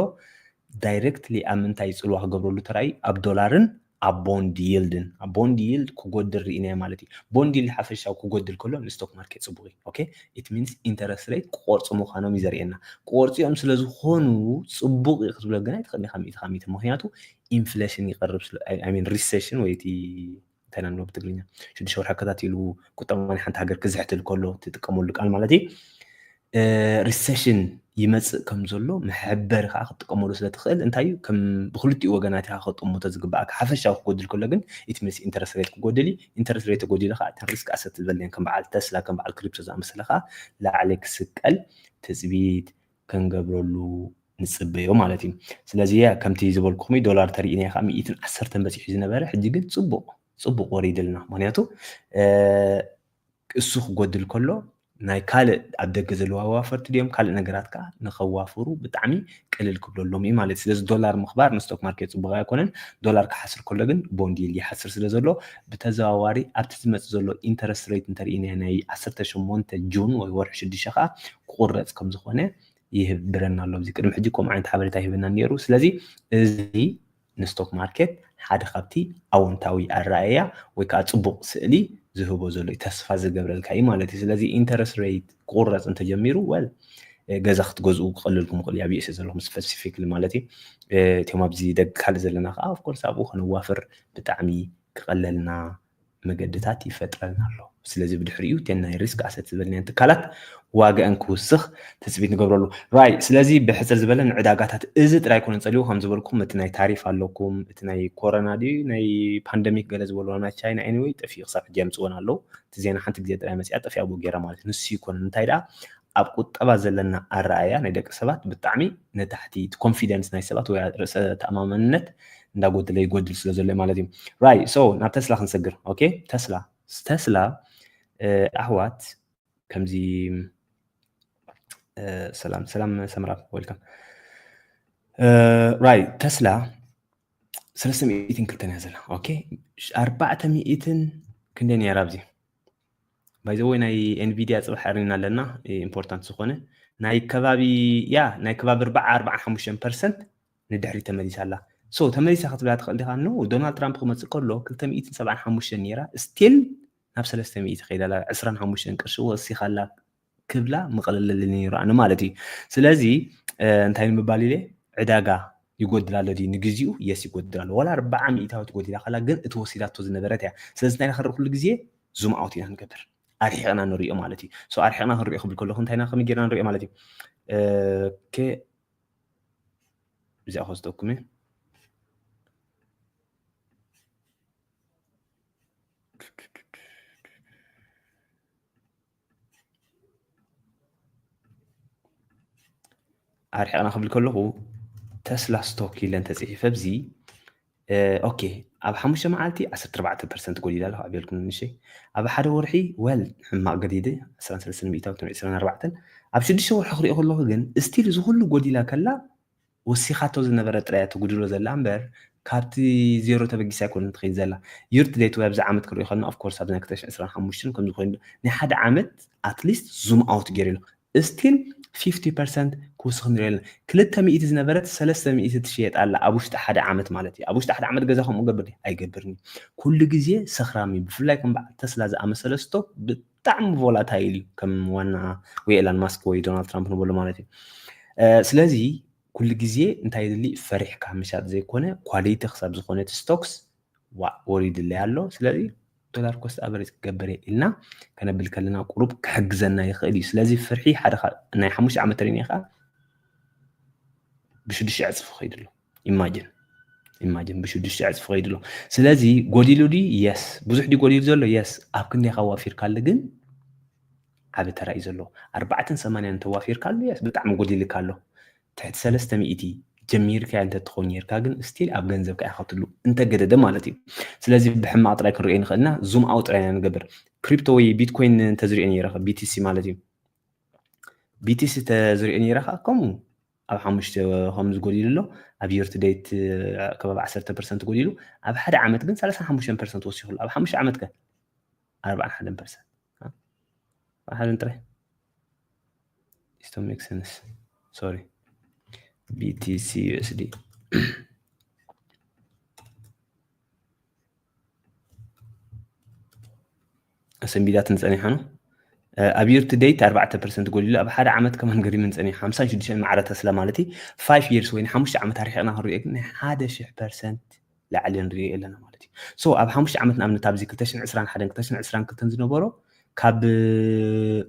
ዳይረክትሊ ኣብ ምንታይ ፅልዋ ክገብረሉ ተራእዩ ኣብ ዶላርን ኣብ ቦንድ ይልድን ኣብ ቦንድ ይልድ ክጎድል ርኢናዮ ማለት እዩ። ቦንድ ይልድ ሓፈሻዊ ክጎድል ከሎ ንስቶክ ማርኬት ፅቡቅ እዩ። ኦኬ it means interest rate ክቆርፁ ምዃኖም እዩ ዘርእየና። ክቆርፁ እዮም ስለዝኾኑ ፅቡቅ እዩ ክትብሎ ግን ኣይትኽእልኒ ካብ ሚእቲ ካብ ሚእቲ ምክንያቱ ኢንፍሌሽን ይቀርብ ሪሰሽን ወይ እቲ እንታይ ኢና ንብሎ ብትግርኛ ሽዱሽተ ወርሒ ኣከታቲሉ ቁጠባ ናይ ሓንቲ ሃገር ክዝሕትል ከሎ ትጥቀመሉ ቃል ማለት እዩ። ሪሰሽን ይመፅእ ከም ዘሎ መሐበሪ ከዓ ክትጥቀመሉ ስለ ትኽእል እንታይ እዩ ከም ብክልቲኡ ወገናት ኢኻ ክጥምቶ ዝግባኣካ ሓፈሻዊ ክጎድል ከሎ ግን it means interest rate ክጎድል እዩ። Interest rate ተጎዲሉ ከዓ እተን ሪስክ ኣሰት ዝበልየን ከም በዓል ተስላ ከም በዓል ክሪፕቶ ዝኣመሰለ ከዓ ላዕሊ ክስቀል ትፅቢት ክንገብረሉ ንፅበዮ ማለት እዩ። ስለዚ ከምቲ ዝበልኩኹም ዶላር ተሪኢናዮ ከዓ ሚእትን ዓሰርተን በፂሑ ዝነበረ ሕጂ ግን ፅቡቅ ፅቡቅ ወሪድልና ምክንያቱ እሱ ክጎድል ከሎ ናይ ካልእ ኣብ ደገ ዘለዉ ኣዋፈርቲ ድዮም ካልእ ነገራት ከዓ ንከዋፍሩ ብጣዕሚ ቅልል ክብለሎም እዩ ማለት እዩ። ስለዚ ዶላር ምኽባር ንስቶክ ማርኬት ፅቡቅ ኣይኮነን። ዶላር ክሓስር ከሎ ግን ቦንድ ይል ይሓስር ስለ ዘሎ ብተዘዋዋሪ ኣብቲ ዝመፅእ ዘሎ ኢንተረስት ሬት እንተሪኢና ናይ ዓሰርተ ሸሞንተ ጁን ወይ ወርሒ ሽዱሽተ ከዓ ክቁረፅ ከም ዝኾነ ይህብረና ኣሎ። እዚ ቅድሚ ሕጂ ከምኡ ዓይነት ሓበሬታ ይህበና ነይሩ። ስለዚ እዚ ንስቶክ ማርኬት ሓደ ካብቲ ኣወንታዊ ኣረኣእያ ወይ ከዓ ፅቡቕ ስእሊ ዝህቦ ዘሎ እዩ፣ ተስፋ ዝገብረልካ እዩ ማለት እዩ። ስለዚ ኢንተረስት ሬት ክቑረፅ እንተጀሚሩ ወል ገዛ ክትገዝኡ ክቐልልኩም ይኽእል እዩ። ኣብ ዩኤስኤ ዘለኹም ስፐሲፊክሊ ማለት እዩ። እቶም ኣብዚ ደግ ካልእ ዘለና ከዓ ኦፍኮርስ ኣብኡ ከነዋፍር ብጣዕሚ ክቐለልና መገድታት ይፈጥረልና ኣሎ። ስለዚ ብድሕሪኡ እተን ናይ ሪስክ ኣሰት ዝበልናየን ትካላት ዋጋአን ክውስኽ ትፅቢት ንገብረሉ። ራይ ስለዚ ብሕፅር ዝበለ ንዕዳጋታት እዚ ጥራይ ኮነ ፀሊኡ ከም ዝበልኩም እቲ ናይ ታሪፍ ኣለኩም እቲ ናይ ኮረና ድዩ ናይ ፓንደሚክ ገለ ዝበልዋ ናይ ቻይና ኤኒወይ ጠፊኡ ክሳብ ሕጂ የምፅወን ኣለዉ። እቲ ዜና ሓንቲ ግዜ ጥራይ መፅያ ጠፊኣ ብኡ ገይራ ማለት እዩ። ንሱ ይኮነ እንታይ ደኣ ኣብ ቁጠባ ዘለና ኣረኣያ ናይ ደቂ ሰባት ብጣዕሚ ንታሕቲ እቲ ኮንፊደንስ ናይ ሰባት ወይ ርእሰ ተኣማመንነት እንዳጎደለ ይጎድል ስለ ዘሎ ማለት እዩ። ራይ ሶ ናብ ተስላ ክንሰግር። ኦኬ ተስላ ተስላ ኣሕዋት ከምዚ ሰላም ሰላም ሰምራ ወልካም ራይ ተስላ ሰለስተ ሚእትን ክልተን እያ ዘላ። ኦኬ ኣርባዕተ ሚእትን ክንደይ ነይራ ኣብዚ ባይዘወይ ናይ ኤንቪዲያ ፅባሕ ኣሪና ኣለና ኢምፖርታንት ዝኾነ ናይ ከባቢ ያ ናይ ከባቢ ኣርባዓ ኣርባዓ ሓሙሽተ ፐርሰንት ንድሕሪ ተመሊሳ ኣላ። ሶ ተመሊሳ ክትብላ ትኽእል ዲኻ ኖ ዶናልድ ትራምፕ ክመፅእ ከሎ ክልተ ሚእትን ሰብዓን ሓሙሽተን ነይራ ስቲል ናብ ሰለስተ ሚእቲ ከይዳ ኣላ ዕስራን ሓሙሽተን ቅርሺ ወሲኻ ኣላ ክብላ ምቐለለኒ ነይሩ ኣነ ማለት እዩ። ስለዚ እንታይ ንምባል ኢለ ዕዳጋ ይጎድል ኣሎ ድዩ ንግዚኡ የስ ይጎድል ኣሎ ዋላ ኣርባዓ ሚእታዊት ጎዲላ ከላ ግን እቲ ወሲዳቶ ዝነበረት እያ። ስለዚ እንታይ ኢና ክንርኢ ኩሉ ግዜ ዙም ኣውት ኢና ንገብር ኣርሒቕና ንሪኦ ማለት እዩ። ሶ ኣርሒቕና ክንሪኦ ክብል ከለኹ እንታይ ኢና ከመይ ጌርና ንሪኦ ማለት እዩ። ኦኬ እዚኣ ከስጠኩም እየ። ኣርሒቕና ክብል ከለኹ ተስላ ስቶክ ኢለ እንተፅሒፈ ኣብዚ ኦኬ ኣብ ሓሙሽተ መዓልቲ ዓሰርተ ኣርባዕተ ፐርሰንት ጎዲላ ኣለኹ ኣቤልኩም ንሸይ ኣብ ሓደ ወርሒ ወል ሕማቕ ገዲደ ዕስራን ሰለስተን ሚእታዊት ዕስራን ኣርባዕተን ኣብ ሽዱሽተ ወርሒ ክሪኦ ከለኹ ግን ስቲል እዚ ኩሉ ጎዲላ ከላ ወሲኻቶ ዝነበረ ጥራይ እያ ትጉድሎ ዘላ እምበር ካብቲ ዜሮ ተበጊሳ ኣይኮነን ትኸይድ ዘላ። ይርት ዴት ወይ ኣብዚ ዓመት ክሪኦ ከለና ኦፍኮርስ ኣብዚ ናይ ክልተ ሽሕን ዕስራን ሓሙሽተን ከምዚ ኮይኑ ናይ ሓደ ዓመት ኣትሊስት ዙም ኣውት ገይሩ ኣሎ። ስቲል ፊፍቲ ፐርሰንት ክውስኽ ንሪኦ ኣለና። ክልተ ሚእቲ ዝነበረት ሰለስተ ሚእቲ ትሽየጥ ኣላ ኣብ ውሽጢ ሓደ ዓመት ማለት እዩ። ኣብ ውሽጢ ሓደ ዓመት ገዛ ከምኡ ገብር ድዩ? ኣይገብርን እዩ። ኩሉ ግዜ ሰኽራም እዩ። ብፍላይ ከም በዓል ተስላ ዝኣመሰለ ስቶክ ብጣዕሚ ቮላታይል እዩ። ከም ዋና ወይ ኤላን ማስክ ወይ ዶናልድ ትራምፕ ንበሎ ማለት እዩ። ስለዚ ኩሉ ግዜ እንታይ የድሊ ፈሪሕካ ምሻጥ ዘይኮነ ኳሊቲ ክሳብ ዝኾነ እቲ ስቶክስ ወሪድለይ ኣሎ። ስለዚ ዶላር ኮስት ኣቨሬጅ ክገብር እየ ኢልና ከነብል ከለና ቁሩብ ክሕግዘና ይኽእል እዩ። ስለዚ ፍርሒ ሓደ ናይ ሓሙሽተ ዓመት ተሪእና ከዓ ብሽዱሽተ ዕፅፊ ኸይዱ ኣሎ። ኢማጅን ኢማጅን ብሽዱሽተ ዕፅፊ ኸይዱ ኣሎ። ስለዚ ጎዲሉ ድዩ? የስ። ብዙሕ ድዩ ጎዲሉ ዘሎ? የስ። ኣብ ክንደይ ካብ ዋፊርካሉ ግን ዓቢ ተራ እዩ ዘለዎ። ኣርባዕተን ሰማንያን እንተዋፊርካሉ የስ ብጣዕሚ ጎዲልካ ኣሎ። ትሕቲ ሰለስተ ሚእቲ ጀሚርካ እንተትኾን ነርካ ግን ስቲል ኣብ ገንዘብካ ኢኻ ትሉ እንተገደደ ማለት እዩ። ስለዚ ብሕማቕ ጥራይ ክንሪኦ ንኽእልና ዙም ኣውት ጥራይ ኢና ንገብር። ክሪፕቶ ወይ ቢትኮይን እንተዝሪኦ ነይረ ኸ፣ ቢቲሲ ማለት እዩ። ቢቲሲ ተዝሪኦ ነይረ ኸ ከምኡ ኣብ ሓሙሽተ ከም ዝጎዲሉ ኣሎ። ኣብ የር ቱ ዴት ከባቢ ዓሰርተ ፐርሰንት ጎዲሉ፣ ኣብ ሓደ ዓመት ግን ሰላሳን ሓሙሽተን ፐርሰንት ወሲኹ ኣሎ። ኣብ ሓሙሽተ ዓመት ከ ኣርባዓን ሓደን ፐርሰንት ሓደን ጥራይ። It don't make sense. Sorry. ቢቲሲ ዩኤስዲ ኣሰንቢዳትን ጸኒሓ ነው። ኣብ የር ቱ ዴት ኣርባዕተ ፐርሰንት ጎዲሉ፣ ኣብ ሓደ ዓመት ከማን ገሪምን ጸኒሑ ሓምሳን ሽዱሽተን ማዕረ ተስላ ማለት እዩ። ፋይቭ ይርስ ወይ ንሓሙሽተ ዓመት ኣርሒቕና ክንሪኦ ግን ናይ ሓደ ሽሕ ፐርሰንት ላዕሊ ንሪኦ ኣለና ማለት እዩ። ሶ ኣብ ሓሙሽተ ዓመት ንኣብነት ኣብዚ ክልተ ሽሕን ዕስራን ሓደን ክልተ ሽሕን ዕስራን ክልተን ዝነበሮ ካብ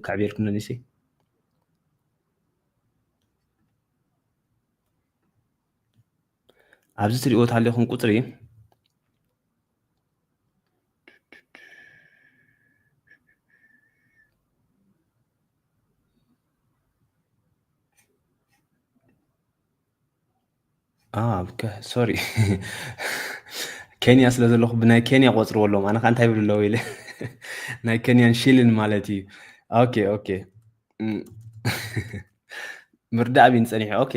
ከዕብየልኩም ነኒሰይ ኣብዚ ትሪእዎ ታለኹም ቁፅሪ ሶሪ ኬንያ ስለ ዘለኹ ብናይ ኬንያ ቆፅርዎ ኣለዎም። ኣነ ከዓ እንታይ ይብሉ ኣለዉ ኢለ ናይ ኬንያን ሽልን ማለት እዩ። ኦኬ ኦኬ ምርዳእ ቢን ፀኒሑ ኦኬ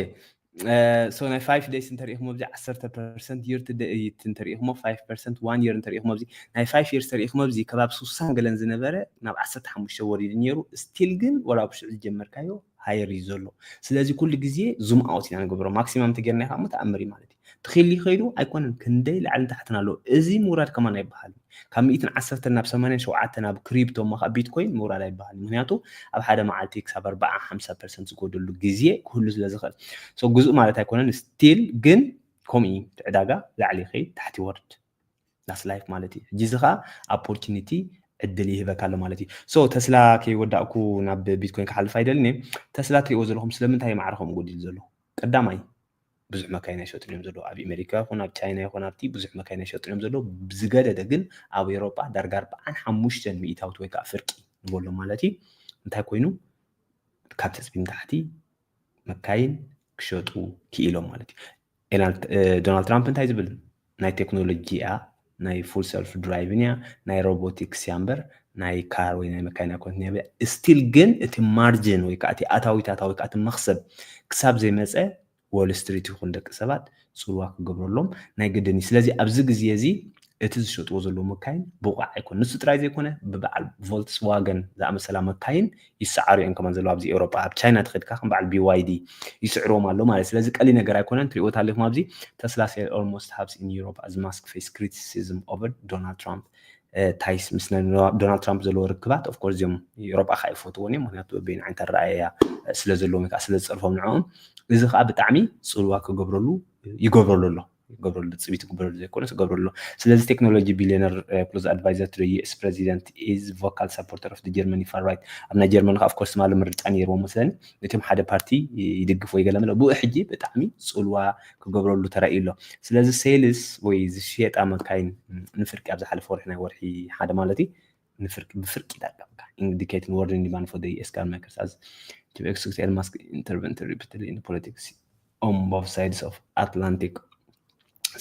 ሶ ናይ ፋይቭ ደይስ እንተሪኢኹሞ ኣብዚ ዓሰርተ ፐርሰንት፣ ይር ቱ ደይት እንተሪኢኹሞ ፋይቭ ፐርሰንት፣ ዋን ይር እንተሪኢኹሞ ኣብዚ ናይ ፋይቭ ይርስ ተሪኢኹሞ ኣብዚ ከባቢ ሱሳን ገለን ዝነበረ ናብ ዓሰርተ ሓሙሽተ ወሪዱ ነይሩ። ስቲል ግን ወላ ብሽዑ ዝጀመርካዮ ሃየር እዩ ዘሎ። ስለዚ ኩሉ ግዜ ዙም ኣውት ኢና ንገብሮ። ማክሲማም ተጌርና ኢኻ እሞ ተኣምር እዩ ማለት እዩ። ትኺል ይኸይዱ ኣይኮነን ክንደይ ላዕልን ታሕትን ኣለዎ። እዚ ምውራድ ከማን ኣይበሃል። ካብ ሚእትን ዓሰርተ ናብ ሰማንያን ሸውዓተ ናብ ክሪፕቶ እሞ ካብ ቢትኮይን ምውራድ ኣይበሃል። ምክንያቱ ኣብ ሓደ መዓልቲ ክሳብ ኣርባዓ ሓምሳ ፐርሰንት ዝጎደሉ ግዜ ክህሉ ስለ ዝኽእል። ሶ ግዙእ ማለት ኣይኮነን። ስቲል ግን ከምኡ እዩ። እቲ ዕዳጋ ላዕሊ ይኸይድ ታሕቲ ይወርድ። ዳስ ላይፍ ማለት እዩ። ሕጂ እዚ ከዓ ኦፖርቹኒቲ ዕድል ይህበካ ኣሎ ማለት እዩ። ሶ ተስላ ከይወዳእኩ ናብ ቢትኮይን ክሓልፍ ኣይደልን እየ። ተስላ ትሪእዎ ዘለኹም ስለምንታይ እዩ ማዕረ ከምኡ ጎዲሉ ዘሎ? ቀዳማይ ብዙሕ መካይን ኣይሸጡን እዮም ዘለዉ። ኣብ ኣሜሪካ ይኹን ኣብ ቻይና ይኹን ኣብቲ ብዙሕ መካይን ኣይሸጡን እዮም ዘለዉ። ብዝገደደ ግን ኣብ ኤውሮጳ ዳርጋ ኣርባዓን ሓሙሽተን ሚእታዊት ወይ ከዓ ፍርቂ ንበሎ ማለት እዩ። እንታይ ኮይኑ ካብቲ ፅቢ ንታሕቲ መካይን ክሸጡ ክኢሎም ማለት እዩ። ዶናልድ ትራምፕ እንታይ ዝብል ናይ ቴክኖሎጂ እያ ናይ ፉል ሰልፍ ድራይቭን እያ ናይ ሮቦቲክስ እያ እምበር ናይ ካር ወይ ናይ መካይን ኣይኮነት። ስቲል ግን እቲ ማርጅን ወይ ከዓ እቲ ኣታዊታታ ወይ ከዓ እቲ መክሰብ ክሳብ ዘይመፀ ወል ስትሪት ይኹን ደቂ ሰባት ፅልዋ ክገብረሎም ናይ ግድን እዩ። ስለዚ ኣብዚ ግዜ እዚ እቲ ዝሸጥዎ ዘለዉ መካይን ብቑዕ ኣይኮን። ንሱ ጥራይ ዘይኮነ ብበዓል ቮልክስዋገን ዝኣመሰላ መካይን ይሰዓሩ እዮም ከማን ዘለዉ ኣብዚ ኤውሮጳ ኣብ ቻይና ተኸድካ ከም በዓል ቢዋይዲ ይስዕርዎም ኣሎ ማለት። ስለዚ ቀሊ ነገር ኣይኮነን። ትሪእዎ ታሊኹም ኣብዚ ተስላ ሴል ኦልሞስት ሃብስ ኢን ዩሮፕ ኣዝ ማስክ ፌስ ክሪቲሲዝም ኦቨር ዶናልድ ትራምፕ ታይስ ምስ ዶናልድ ትራምፕ ዘለዎ ርክባት ኦፍኮርስ እዚኦም ኤውሮጳ ከዓ ይፈትዎን እዮም። ምክንያቱ በበይን ዓይነት ኣረኣእያ ስለ ዘለዎም ወይ ከዓ ስለ ዝፀርፎም ንዕኦም እዚ ከዓ ብጣዕሚ ፅልዋ ክገብረሉ ይገብረሉ ኣሎ ይገብረሉ ፅቢት ክገብረሉ ዘይኮነ ክገብረሉ ኣሎ። ስለዚ ቴክኖሎጂ ቢሊዮነር ክሎዝ ኣድቫይዘር ቱ ዩኤስ ፕሬዚደንት ኢዝ ቮካል ሰፖርተር ኦፍ ጀርመኒ ፋር ራይት ኣብ ናይ ጀርመን ከዓ ኦፍኮርስ ትማሊ ምርጫ ነይርዎ መስለኒ ነቶም ሓደ ፓርቲ ይድግፍ ወይ ገለ መለ ብኡ ሕጂ ብጣዕሚ ፅልዋ ክገብረሉ ተራእዩ ኣሎ። ስለዚ ሴልስ ወይ ዝሽየጣ መካይን ንፍርቂ ኣብ ዝሓለፈ ወርሒ ናይ ወርሒ ሓደ ማለት እዩ ንፍርቂ ብፍርቂ ይጠቀምካ indicating worsening demand for the U S car makers as to execute Elon Musk intervened repeatedly in politics on both sides of Atlantic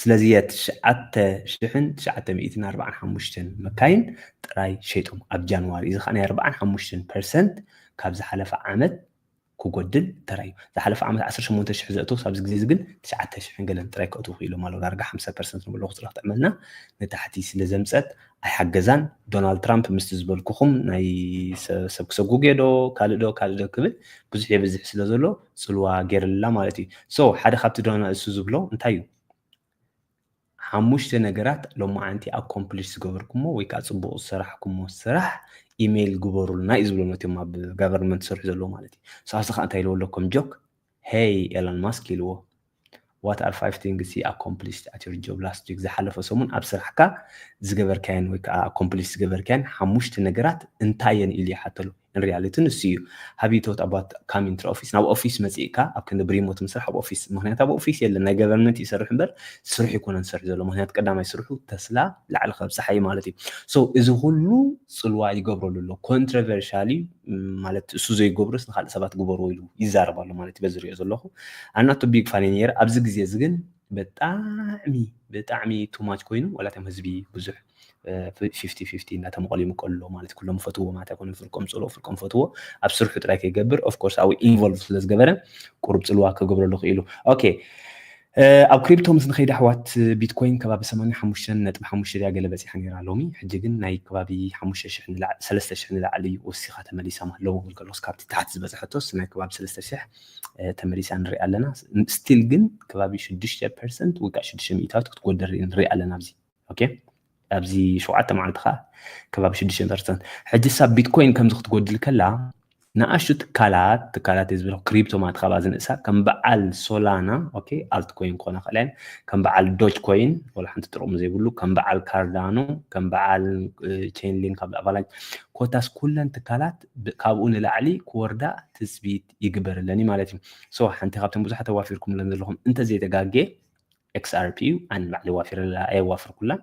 ስለዚ የ ትሽዓተ ሽሕን ትሽዓተ ሚእትን ኣርባዓን ሓሙሽተን መካይን ጥራይ ሸይጦም ኣብ ጃንዋሪ እዚ ከዓ ናይ ኣርባዓን ሓሙሽተን ፐርሰንት ካብ ዝሓለፈ ዓመት ክጎድል ተራዩ ዝሓለፈ ዓመት ዓሰርተ ሸሞንተ ሽሕ ዘእተው ኣብዚ ግዜ እዚ ግን ትሽዓተ ሽሕን ገለን ጥራይ ከእትው ክኢሎም ኣለዉ ዳርጋ ሓምሳ ፐርሰንት ንብሎ ክፅረፍ ጥዕመልና ንታሕቲ ስለ ዘምፀት ኣይሓገዛን ዶናልድ ትራምፕ ምስቲ ዝበልኩኹም ናይ ሰብ ክሰጉግ ዶ ካልእ ዶ ካልእ ዶ ክብል ብዙሕ የብዝሕ ስለ ዘሎ ፅልዋ ገይርላ ማለት እዩ ሶ ሓደ ካብቲ ዶና እሱ ዝብሎ እንታይ እዩ ሓሙሽተ ነገራት ሎማዓንቲ ኣኮምፕሊሽ ዝገበርኩሞ ወይ ከዓ ፅቡቅ ዝሰራሕኩሞ ስራሕ ኢሜይል ግበሩልና እዩ ዝብሎ ነቶም ኣብ ጋቨርንመንት ዝሰርሑ ዘለዉ ማለት እዩ ሰዋሲ ከዓ እንታይ ኢልዎ ኣሎ ከም ጆክ ሄይ ኤሎን ማስክ ኢልዎ what are five things you accomplished at your job last week? ዝሓለፈ ሰሙን ኣብ ስራሕካ ዝገበርካየን ወይ ከዓ accomplish ዝገበርካየን ሓሙሽተ ነገራት እንታይ እየን ኢሉ ይሓተሉ። In reality ንሱ እዩ። Have you thought about coming to office? ናብ ኦፊስ መፂእካ ኣብ ክንዲ ብሪሞት ምስራሕ ኣብ ኦፊስ፣ ምክንያቱ ኣብ ኦፊስ የለን፣ ናይ government ይሰርሕ እምበር ስርሑ ይኮነን ዝሰርሕ ዘሎ፣ ምክንያቱ ቀዳማይ ስርሑ ተስላ ላዕሊ ከብፅሓ እዩ ማለት እዩ። So እዚ ኩሉ ፅልዋ ይገብረሉ ኣሎ። Controversial ማለት እሱ ዘይገብሮስ ንካልእ ሰባት ግበርዎ ኢሉ ይዛረብ ኣሎ ማለት እዩ። በዚ ዝሪኦ ዘለኹ I'm not a big fan ነይረ። ኣብዚ ግዜ እዚ ግን ብጣዕሚ ብጣዕሚ too much ኮይኑ ዋላቶም ህዝቢ ብዙሕ fifty fifty እናተመቐሉ ይምቀሉ ኣለዉ ማለት እዩ። ኩሎም ይፈትውዎ ማለት ኣይኮነን፣ ፍርቆም ፅልኦ ፍርቆም ፈትዎ ኣብ ስርሑ ጥራይ ከይገብር of course ኣብኡ involve ስለ ዝገበረ ቁሩብ ፅልዋ ክገብረሉ ክኢሉ። Okay ኣብ ክሪፕቶ ምስ ንኸይድ ኣሕዋት ቢትኮይን ከባቢ ሰማንያ ሓሙሽተ ነጥቢ ሓሙሽተ ድያ ገለ በፂሓ ነይራ ሎሚ። ሕጂ ግን ናይ ከባቢ ሓሙሽተ ሽሕ ንላዕ- ሰለስተ ሽሕ ንላዕሊ ወሲኻ ተመሊሳ ማለት ሎሚ ክብል ከለኹስ ካብቲ ታሕቲ ዝበፅሐቶስ ናይ ከባቢ ሰለስተ ሽሕ ተመሊሳ ንሪኣ ኣለና። Still ግን ከባቢ ሽዱሽተ ፐርሰንት ወይ ከዓ ሽዱሽተ ሚእታዊት ክትጎደር ንሪኣ ኣለና ኣብዚ። Okay ኣብዚ ሸውዓተ መዓልቲ ከዓ ከባቢ ሽዱሽተ ፐርሰንት። ሕጂ ሳብ ቢትኮይን ከምዚ ክትጎድል ከላ ንኣሽቱ ትካላት ትካላት እየ ዝብል ክሪፕቶ ማለት ካብኣ ዝንእሳ ከም በዓል ሶላና okay altcoin ክኾና ክእላ እየን ከም በዓል ዶጅ ኮይን ወላ ሓንቲ ጥርቑም ዘይብሉ ከም በዓል ካርዳኖ ከም በዓል ቼንሊን ካብ ኣቫላንች ኮታስ ኩለን ትካላት ብ- ካብኡ ንላዕሊ ክወርዳ ትፅቢት ይግበረለኒ ማለት እዩ። So ሓንቲ ካብቶም ብዙሓት ኣዋፊርኩምለን ዘለኹም እንተዘይተጋጌ XRP እዩ። ኣነ ባዕለይ ዋፊረላ ኣየዋፍርኩላን።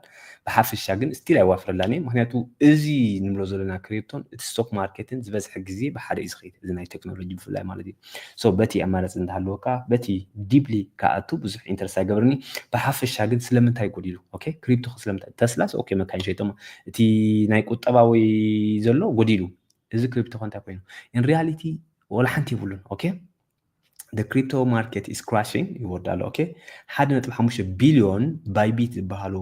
ብሓፈሻ ግን still ኣይዋፍረላን እየ። ምክንያቱ እዚ ንብሎ ዘለና ክሪፕቶን እቲ ስቶክ ማርኬትን ዝበዝሐ ግዜ ብሓደ እዩ ዝኸይድ፣ እዚ ናይ ቴክኖሎጂ ብፍላይ ማለት እዩ። So በቲ ኣማራፂ እንዳሃለወካ በቲ deeply ክኣቱ ብዙሕ ኢንተረስት ኣይገብርኒ። ብሓፈሻ ግን ስለምንታይ ጎዲሉ? Okay ክሪፕቶ ስለምንታይ? ተስላስ okay መካይን ሸይጦም እቲ ናይ ቁጠባዊ ዘሎ ጎዲሉ። እዚ ክሪፕቶ ከ እንታይ ኮይኑ? In reality ወላ ሓንቲ የብሉን። Okay the crypto market is crashing ይወርድ ኣሎ። Okay ሓደ ነጥቢ ሓሙሽተ ቢልዮን ባይቢት ዝበሃሉ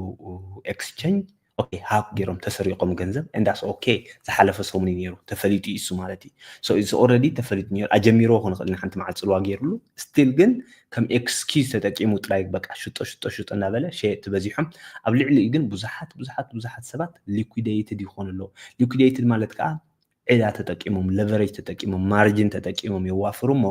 exchange okay hack ገይሮም ተሰሪቆም ገንዘብ and that's okay ዝሓለፈ ሰሙን እዩ ነይሩ ተፈሊጡ እዩ እሱ ማለት እዩ። So it's already ተፈሊጡ ነይሩ ኣጀሚርዎ ክኾን ይኽእል ሓንቲ መዓልቲ ፅልዋ ገይሩሉ still ግን ከም excuse ተጠቂሙ ጥራይ በቃ ሽጦ ሽጦ ሽጦ እናበለ ሸየጥቲ በዚሖም ኣብ ልዕሊኡ ግን ብዙሓት ብዙሓት ብዙሓት ሰባት liquidated ይኾኑ ኣለዉ። Liquidated ማለት ከዓ ዕዳ ተጠቂሞም leverage ተጠቂሞም margin ተጠቂሞም የዋፍሩ እሞ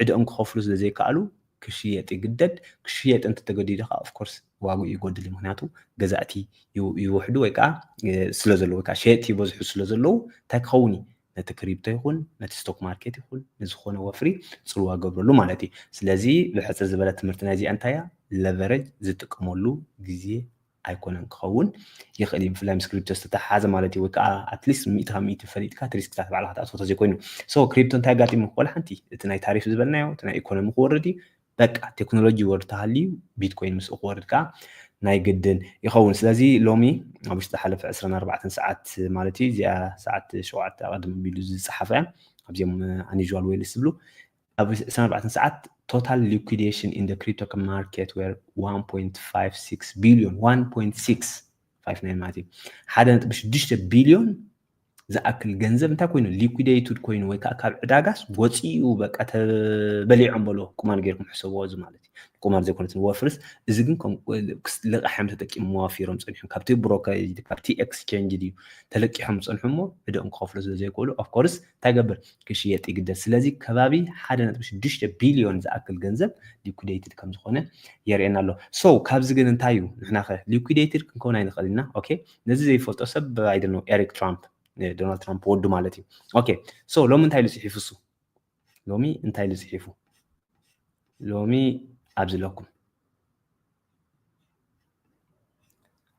ዕዳኦም ክኸፍሉ ስለ ዘይከኣሉ ክሽየጥ ይግደድ። ክሽየጥ እንተተገዲዱ ከዓ of course ዋግኡ ይጎድል እዩ። ምክንያቱ ገዛእቲ ይው- ይውሕዱ ወይ ከዓ እ፣ ስለ ዘለዉ ወይ ከዓ ሸየጥቲ ይበዝሑ ስለ ዘለዉ እንታይ ክኸውን እዩ? ነቲ ክሪፕቶ ይኹን ነቲ ስቶክ ማርኬት ይኹን ንዝኾነ ወፍሪ ፅልዋ ገብረሉ ማለት እዩ። ስለዚ ብሕፅር ዝበለ ትምህርቲ ናይዚኣ እንታይ እያ? Leverage ዝጥቀመሉ ግዜ ኣይኮነን ክኸውን ይኽእል እዩ። ብፍላይ ምስ ክሪፕቶ ዝተተሓሓዘ ማለት እዩ። ወይ ከዓ at least ሚእቲ ካብ ሚእቲ ፈሊጥካ እቲ ሪስክታት ባዕልካ ትኣትዎ ተዘይኮይኑ። So ክሪፕቶ እንታይ ኣጋጢሙ? ወላ ሓንቲ እቲ ናይ ታሪፍ ዝበልናዮ እቲ ናይ ኢኮኖሚ ክወርድ እዩ። በቃ ቴክኖሎጂ ይወርድ ተሃልዩ ቢትኮይን ምስኡ ክወርድ ከዓ ናይ ግድን ይኸውን። ስለዚ ሎሚ ኣብ ውሽጢ ዝሓለፈ ዕስራን ኣርባዕተን ሰዓት ማለት እዩ እዚኣ ሰዓት ሸውዓተ ኣቐድም ኣቢሉ ዝፀሓፈ ኣብዚኦም unusual whales ዝብሉ ኣብ ዕስራን ኣርባዕተን ሰዓት total liquidation in the crypto market were one point five six billion one point six five nine ማለት እዩ ሓደ ነጥቢ ሽዱሽተ ቢልዮን ዝኣክል ገንዘብ እንታይ ኮይኑ liquidated ኮይኑ ወይ ከዓ ካብ ዕዳጋስ ወፂኡ በቃ ተበሊዖም በሎ ቁማር ገይርኩም ሕሰብዎ እዚ ማለት እዩ። ቁማር ዘይኮነት ወፍርስ እዚ ግን ከም ልቃሕ እዮም ተጠቂሞም ዋፊሮም ፀኒሖም ካብቲ ብሮከሬጅ ካብቲ ኤክስቼንጅ ድዩ ተለቂሖም ዝፀንሑ እሞ ዕዳኦም ክኸፍሉ ስለ ዘይክእሉ of course እንታይ ይገብር ክሽየጥ ይግደድ። ስለዚ ከባቢ ሓደ ነጥቢ ሽዱሽተ ቢልዮን ዝኣክል ገንዘብ liquidated ከም ዝኾነ የርእየና ኣሎ። So ካብዚ ግን እንታይ እዩ ንሕና ከ liquidated ክንከውን ኣይንኽእል ኢና። Okay ነዚ ዘይፈልጦ ሰብ I don't know Eric Trump ዶናልድ ትራምፕ ወዱ ማለት እዩ። Okay so ሎሚ እንታይ ኢሉ ፅሒፉ እሱ ሎሚ እንታይ ኢሉ ፅሒፉ ሎሚ ኣብዚ ኣለኩም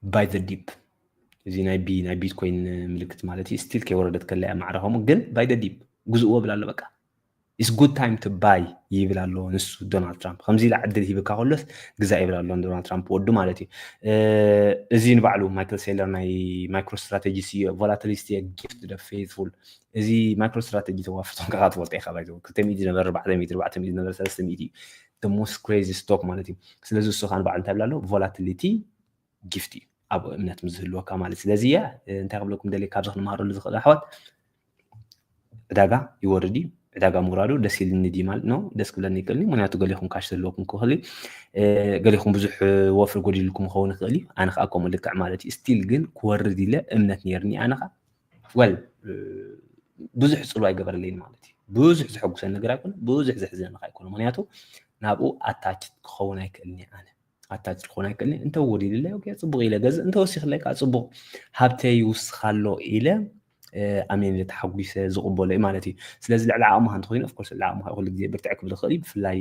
buy the dip እዚ ናይ ቢ ናይ ቢትኮይን ምልክት ማለት እዩ። Still ከይወረደት ከላ እያ ማዕረ ከምኡ ግን buy the dip ግዝእዎ ብል ኣሎ በቃ it's good time to buy ይብል ኣሎ ንሱ ዶናልድ ትራምፕ። ከምዚ ኢላ ዕድል ሂብካ ከሎስ ግዛእ ይብል ኣሎ ዶናልድ ትራምፕ ወዱ ማለት እዩ። እዚ ንባዕሉ ማይክል ሴለር ናይ MicroStrategy CEO volatility gift the faithful እዚ MicroStrategy ተዋፍር ቶንካ ትፈልጦ ኢኻ ባይዘው ክልተ ሚእቲ ዝነበረ ኣርባዕተ ሚእቲ ኣርባዕተ ሚእቲ ዝነበረ ሰለስተ ሚእቲ እዩ the most crazy stock ማለት እዩ። ስለዚ እሱ ከዓ ንባዕሉ እንታይ ብላ ኣሎ volatility gift እዩ ኣብ እምነት ምስ ዝህልወካ ማለት ስለዚ እያ እንታይ ክብለኩም ደልየ ካብዚ ክንመሃረሉ ዝኽእል ኣሕዋት ዕዳጋ ይወርድ እዩ። ዕዳጋ ምውራዱ ደስ ኢልኒ ድዩ ማለት ነው? ደስ ክብለኒ ይክእልኒ ምክንያቱ ገሊኹም ካሽ ዘለኩም ክኽእል ገሊኹም ብዙሕ ወፍሪ ጎዲልኩም ክኸውን ይኽእል እዩ። ኣነ ከዓ ከምኡ ልክዕ ማለት እዩ። ስቲል ግን ክወርድ ኢለ እምነት ነይርኒ ኣነ ከዓ ወል ብዙሕ ፅሉ ኣይገበረለይን ማለት እዩ። ብዙሕ ዘሐጉሰኒ ነገር ኣይኮነ ብዙሕ ዘሕዘኒ ከዓ ኣይኮነ ምክንያቱ ናብኡ ኣታች ክኸውን ኣይክእልኒ ኣነ ኣታች ክኾን ኣይክእልኒ እንተ ወዲድለይ ኦኬ ጽቡቕ ኢለ ገዝእ እንተ ወሲኽለይ ከዓ ጽቡቕ ሃብተይ ይውስኽ ኣሎ ኢለ ኣሜን ኢለ ተሓጒሰ ዝቕበሎ እዩ ማለት እዩ ስለዚ ልዕሊ ዓቕምኻ እንተኮይኑ ኦፍኮርስ ልዕሊ ዓቕምኻ ኩሉ ግዜ ብርትዕ ክብል ይኽእል እዩ ብፍላይ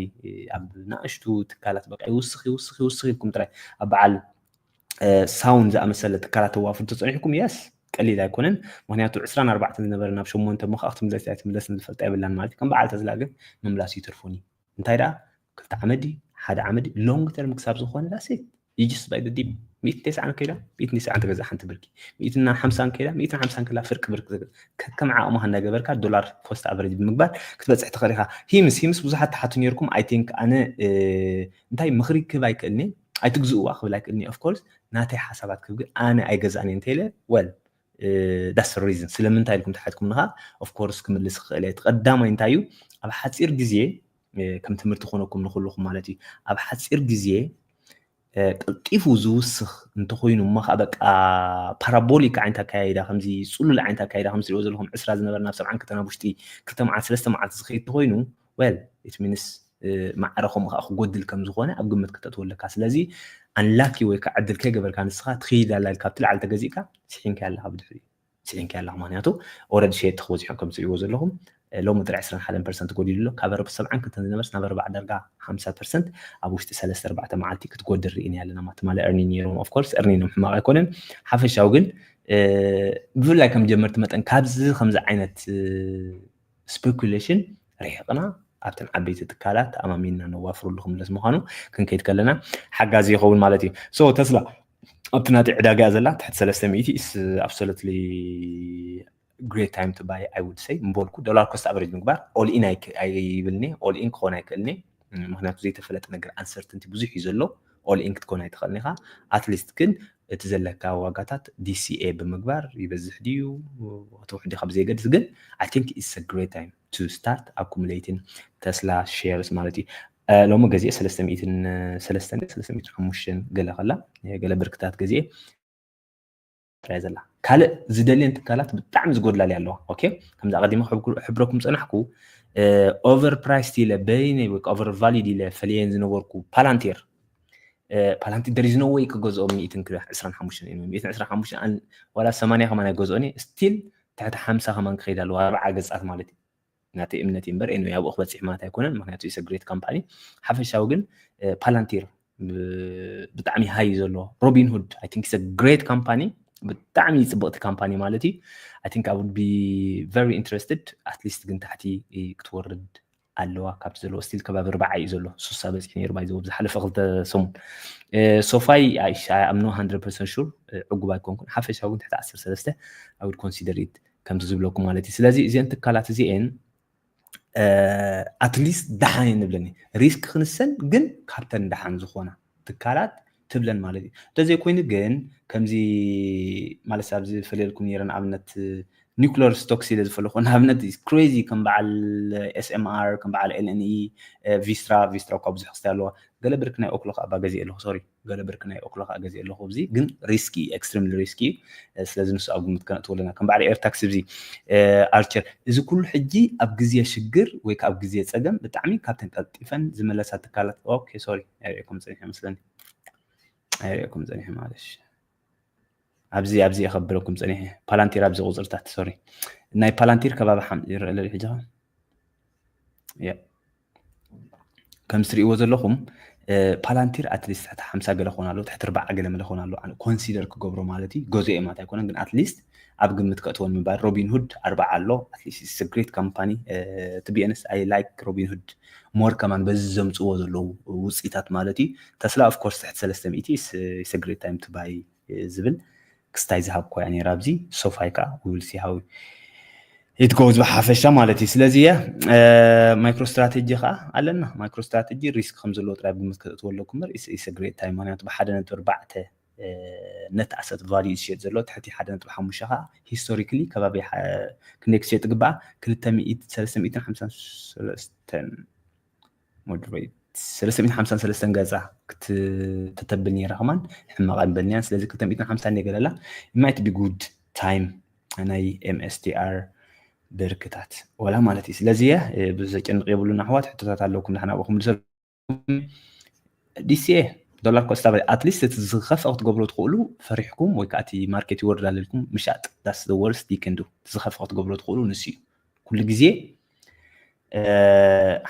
ኣብ ናእሽቱ ትካላት በቃ ይውስኽ ይውስኽ ይውስኽ ኢልኩም ጥራይ ኣብ በዓል ሳውን ዝኣመሰለ ትካላት ተዋፍር ተፀኒሕኩም የስ ቀሊል ኣይኮነን ምክንያቱ ዕስራን ኣርባዕተን ዝነበረ ናብ ሸሞንተ ሞ ከዓ ክትምለስ ኣይትምለስን ዝፈልጣ የብላን ማለት እዩ ከም በዓል ተዝላ ግን ምምላስ ይትርፉኒ እንታይ ደኣ ክልተ ዓመት ድዩ ሓደ ዓመት ድዩ long term ክሳብ ዝኾነ that's it you just buy the dip ሚእትን ተስዓን ከይዳ ሚእትን ተስዓን ትገዝእ ሓንቲ ብርኪ ሚእትን ሓምሳን ከይዳ ሚእትን ሓምሳን ከላ ፍርቂ ብርቂ ትገዝእ ከከም ዓቕምኻ እንዳገበርካ ዶላር cost average ብምግባር ክትበፅሕ ትኽእል ኢኻ ሂምስ ሂምስ ብዙሓት ትሓቱ ነርኩም I think ኣነ እንታይ ምኽሪ ክህብ ኣይክእልኒ ኣይትግዝእዋ ክብል ኣይክእልኒ of course ናተይ ሓሳባት ክህብ ግን ኣነ ኣይገዝኣን እየ እንተኢለ well that's reason ስለምንታይ ኢልኩም ተሓትኩም ንኻ of course ክምልስ ክኽእል እየ እቲ ቀዳማይ እንታይ እዩ ኣብ ሓፂር ግዜ ከም ትምህርቲ ኮነኩም ንክልኹም ማለት እዩ ኣብ ሓፂር ግዜ ቀልጢፉ ዝውስኽ እንተኮይኑ እሞ ከዓ በቃ ፓራቦሊክ ዓይነት ኣካያይዳ ከምዚ ፅሉል ዓይነት ኣካያይዳ ከም ትሪኦ ዘለኹም ዕስራ ዝነበረ ናብ ሰብዓን ክልተን ኣብ ውሽጢ ክልተ መዓልቲ ሰለስተ መዓልቲ ዝኸይድ እንተኮይኑ well it means ማዕረ ከምኡ ከዓ ክጎድል ከም ዝኾነ ኣብ ግምት ክተእትወለካ ስለዚ ኣንላኪ ወይ ከዓ ዕድል ከይገበርካ ንስኻ ትኸይድ ኣላ ኢልካ ኣብቲ ላዕሊ ተገዚእካ ስሒንካ ኣለካ ብድሕሪኡ ስዒንካ ኣለኻ ምክንያቱ ኦረዲ ሸየጥቲ ክበዝሑ ከም ትሪእዎ ዘለኹም ሎሚ ጥራይ ዕስራን ሓደን ፐርሰንት ጎዲሉ ኣሎ ካብ ኣርባ ሰብዓን ክልተን ዝነበርስ ናብ ኣርባዓ ዳርጋ ሓምሳ ፐርሰንት ኣብ ውሽጢ ሰለስተ ኣርባዕተ መዓልቲ ክትጎድል ርኢና ኣለና ማለት ትማሊ እርኒ ነይሮም of course እርኒኖም ሕማቕ ኣይኮነን ሓፈሻዊ ግን ብፍላይ ከም ጀመርቲ መጠን ካብዚ ከምዚ ዓይነት speculation ርሒቕና ኣብተን ዓበይቲ ትካላት ተኣማሚንና ነዋፍረሉ ክምለስ ምዃኑ ክንከይድ ከለና ሓጋዚ ይኸውን ማለት እዩ so ተስላ ኣብቲ ናተይ ዕዳጋ እያ ዘላ ትሕቲ ሰለስተ ሚእቲ is absolutely great time to buy I would say ምበልኩ dollar cost average ምግባር all in ኣይብልኒ all in ክኾን ኣይክእልኒ ምክንያቱ ዘይተፈለጠ ነገር uncertainty ብዙሕ እዩ ዘሎ all in ክትኮን ኣይትኽእልን ኢኻ at least ግን እቲ ዘለካ ዋጋታት DCA ብምግባር ይበዝሕ ድዩ እቲ ውሕዲ ካብ ዘየገድስ ግን I think it's a great time to start accumulating Tesla shares ማለት እዩ ሎሚ ገዚአ ሰለስተ ሚእትን ሰለስተን ሰለስተ ሚእትን ሓሙሽተን ገለ ከላ ገለ ብርክታት ገዚአ ጥራይ ዘላ ካልእ ዝደልየን ትካላት ብጣዕሚ ዝጎድላል ኣለዋ ኦኬ ከምዚ ኣቀዲመ ሕብረኩም ፀናሕኩ over priced ኢለ በይነይ ወይ over valued ኢለ ፈለየን ዝነበርኩ Palantir Palantir there is no way ክገዝኦ ሚእትን ዕስራን ሓሙሽተን እዩ ሚእትን ዕስራን ሓሙሽተን ዋላ ሰማንያ ከማን ኣይገዝኦን እየ still ትሕቲ ሓምሳ ከማን ክኸይድ ኣለዎ ኣርባዓ ገፃት ማለት እዩ ናተይ እምነት እዩ እምበር ኤንወይ ኣብኡ ክበፅሕ ማለት ኣይኮነን ምክንያቱ is a great company ሓፈሻዊ ግን Palantir ብጣዕሚ ሃይ ዘሎ Robinhood I think is a great company ብጣዕሚ ፅብቕቲ ካምፓኒ ማለት እዩ I think I would be very interested at least ግን ታሕቲ ክትወርድ ኣለዋ ካብቲ ዘለዎ still ከባቢ ርባዓ እዩ ዘሎ ሱሳ በፂሑ ነይሩ ባይዘ ዝሓለፈ ክልተ ሰሙን SoFi I'm not hundred percent sure ዕጉብ ኣይኮንኩን ሓፈሻዊ ግን ትሕቲ ዓሰርተ ሰለስተ I would consider it ከምቲ ዝብለኩም ማለት እዩ ስለዚ እዚአን ትካላት እዚአን at least ደሓን እየን ንብለኒ risk ክንሰን ግን ካብተን ደሓን ዝኾና ትካላት ትብለን ማለት እዩ እንተዘይኮይኑ ግን ከምዚ ማለት ኣብዚ ዝፈልየልኩም ነይረ ንኣብነት nuclear stocks ኢለ ዝፈለኹ ንኣብነት crazy ከም በዓል SMR ከም በዓል LNE Vistra Vistra እኳ ብዙሕ ክስታይ ኣለዋ ገለ ብርክ ናይ ኦክሎ ከዓ ገዚእ ኣለኹ sorry ገለ ብርክ ናይ ኦክሎ ከዓ ገዚእ ኣለኹ ኣብዚ ግን risky extremely risky ስለዚ ንሱ ኣብ ግምት ከነእትዎ ኣለና ከም በዓል air taxi እዚ Archer እዚ ኩሉ ሕጂ ኣብ ግዜ ሽግር ወይ ከዓ ኣብ ግዜ ፀገም ብጣዕሚ ካብተን ቀልጢፈን ዝመለሳ ትካላት okay sorry ኣይሪእኩም ፀኒሐ መስለኒ ኣይሪእኩም ፀኒሐ ማለት ኣብዚ ኣብዚ የኸብረኩም ፀኒሐ Palantir ኣብዚ ቁፅርታት sorry ናይ Palantir ከባቢ ሓም ይረአ ኣሎ ሕጂ ከም ትሪእዎ ዘለኹም Palantir at least ትሕቲ ሓምሳ ገለ ክኾን ኣለዎ ትሕቲ ኣርባዓ ገለ መለ ክኾን ኣለዎ ኣነ consider ክገብሮ ማለት እዩ ገዝኦ እየ ማለት ኣይኮነን ግን at least ኣብ ግምት ከእትወን ምባል Robinhood ኣርባዓ ኣሎ at least it's a great company to be honest I like Robinhood more ከማን በዚ ዘምፅዎ ዘለዉ ውፅኢታት ማለት እዩ Tesla of course ትሕቲ ሰለስተ ሚእቲ is a great time to buy ዝብል ክስታይ ዝሃብኮ እያ ነይራ ኣብዚ SoFi ከዓ we will see how it goes ብሓፈሻ ማለት እዩ ስለዚ እየ MicroStrategy ከዓ ኣለና MicroStrategy risk ከም ዘለዎ ጥራይ ግምት ከተእትዎ ኣለኩም እምበር is a great time ምክንያቱ ብሓደ ነጥቢ ኣርባዕተ net asset value ዝሸጥ ዘሎ ትሕቲ ሓደ ነጥቢ ሓሙሽተ ከዓ historically ከባቢ ክንደይ ክሸጥ ግባኣ ክልተ ሚእቲ ሰለስተ ሚእትን ሓምሳን ሰለስተን moderate ሰለስተ ሚእትን ሓምሳን ሰለስተን ገፃ ክትተተብል ነይራ ከማን ሕማቕ ኣይበልንያን ስለዚ ክልተ ሚእትን ሓምሳን ገለላ might be good time ናይ MSTR ብርክታት ወላ ማለት እዩ ስለዚ እየ ብዙ ዘጨንቕ የብሉን ኣሕዋት ሕቶታት ኣለውኩም ንሕና ኣብኡ ክምልሰሉ ዲሲኤ ዶላር ኮስት ኣቨሬጅ ኣትሊስት እቲ ዝኸፍአ ክትገብሮ ትኽእሉ ፈሪሕኩም ወይ ከዓ እቲ ማርኬት ይወርድ ኣለልኩም ምሻጥ that's the worst you can do። እቲ ዝኸፍአ ክትገብሮ ትኽእሉ ንሱ እዩ። ኩሉ ግዜ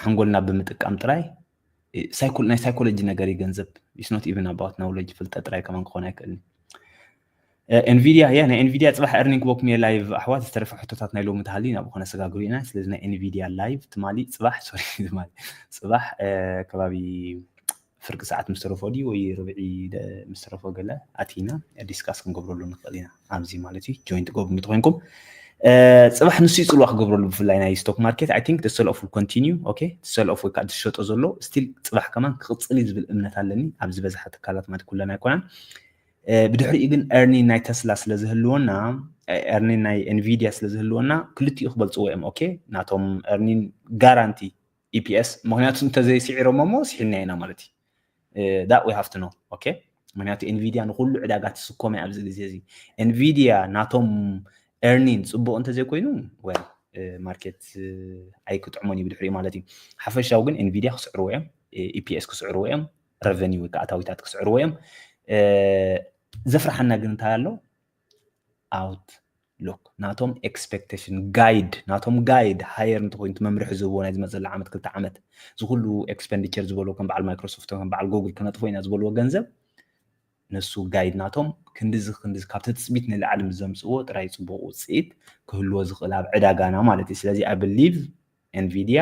ሓንጎልና ብምጥቃም ጥራይ ናይ ሳይኮሎጂ ነገር እዩ ገንዘብ። It's not even about knowledge፣ ፍልጠት ጥራይ ከማን ክኾን ኣይክእልን። ኤንቪዲያ ያ ናይ ኤንቪዲያ ፅባሕ earning ክበኩም እየ ላይቭ ኣሕዋት። ዝተረፈ ሕቶታት ናይ ሎሚ ተሃሊ ናብ ዝኾነ ሰጋግሩ ኢና። ስለዚ ናይ ኤንቪዲያ ላይቭ ትማሊ ፅባሕ ሶሪ ትማሊ ፅባሕ ከባቢ ፍርቂ ሰዓት ምስ ተረፎ ድዩ ወይ ርብዒ ምስ ተረፎ ገለ ኣቲና ዲስካስ ክንገብረሉ ንኽእል ኢና። ኣብዚ ማለት እዩ ጆይንት ጎብ ምትኮይንኩም ፅባሕ ንሱ ይፅልዋ ክገብረሉ ብፍላይ ናይ ስቶክ ማርኬት I think the sell off will continue። Okay፣ sell off ወይ ከዓ ዝሸጦ ዘሎ ስቲል ፅባሕ ከማን ክቕፅል እዩ ዝብል እምነት ኣለኒ። ኣብዚ በዝሓ ትካላት ማለት ኩለን ኣይኮናን። ብድሕሪኡ ግን earning ናይ ተስላ ስለ ዝህልወና earning ናይ ኤንቪዲያ ስለ ዝህልወና ክልቲኡ ክበልፅዎ እዮም። Okay፣ ናቶም earning ጋራንቲ ኢፒኤስ ምክንያቱ እንተዘይስዒሮሞ እሞ ስሒልና ኢና ማለት እዩ። That we have to know። Okay፣ ምክንያቱ ኤንቪዲያ ንኩሉ ዕዳጋ ትስኮመ ኣብዚ ግዜ እዚ ኤንቪዲያ ናቶም earning ፅቡቅ እንተዘይኮይኑ well ማርኬት ኣይክጥዕሞን እዩ ብድሕሪኡ ማለት እዩ። ሓፈሻዊ ግን ኤንቪዲያ ክስዕርዎ እዮም፣ ኢፒኤስ ክስዕርዎ እዮም፣ revenue ወይ ከዓ ኣታዊታት ክስዕርዎ እዮም። ዘፍርሓና ግን እንታይ ኣሎ? ኣውት ሉክ ናቶም ኤክስፔክቴሽን ጋይድ ናቶም ጋይድ ሃየር እንተኮይኑ እቲ መምርሒ ዝህብዎ ናይ ዝመፅእ ዘሎ ዓመት ክልተ ዓመት እዚ ኩሉ ኤክስፐንዲቸር ዝበልዎ ከም በዓል ማይክሮሶፍት ከም በዓል ጉግል ክነጥፎ ኢና ዝበልዎ ገንዘብ ንሱ ጋይድ ናቶም ክንድዚ ክንድዚ ካብ ትፅቢት ንላዕሊ ምስ ዘምፅእዎ ጥራይ ፅቡቅ ውፅኢት ክህልዎ ዝኽእል ኣብ ዕዳጋና ማለት እዩ። ስለዚ I believe ኤንቪዲያ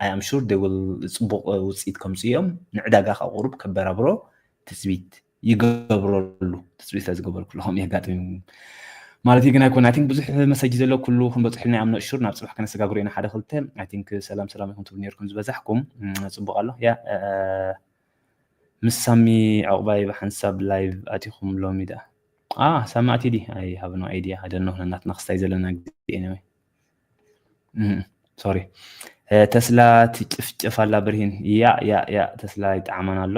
I am sure they will ፅቡቅ ውፅኢት ከምፅኡ እዮም። ንዕዳጋ ከዓ ቁሩብ ከበራብሮ ትፅቢት ይገብረሉ። ትፅቢት ስለ ዝገበርኩሉ ከምኡ የጋጥም ማለት እዩ። ግን ኣይኮን I think ብዙሕ መሰጂ ዘሎ ኩሉ ክንበፅሕልና I'm not sure። ናብ ፅባሕ ከነሰጋግሮ ኢና ሓደ ክልተ I think ሰላም ሰላም ይኹን ትብሉ ነርኩም ዝበዛሕኩም ፅቡቅ ኣሎ ያ ምስ ሳሚ ዕቑባይ ብሓንሳብ ላይቭ ኣቲኹም ሎሚ ደኣ ሳሚ ኣትዩ ድዩ? I have no idea። I don't know። ነናትና ክስታይ ዘለና ግዜ anyway። ሶሪ ተስላ ትጭፍጭፍ ኣላ ብርሂን። ያ ያ ያ ተስላ ይጠዓመን ኣሎ።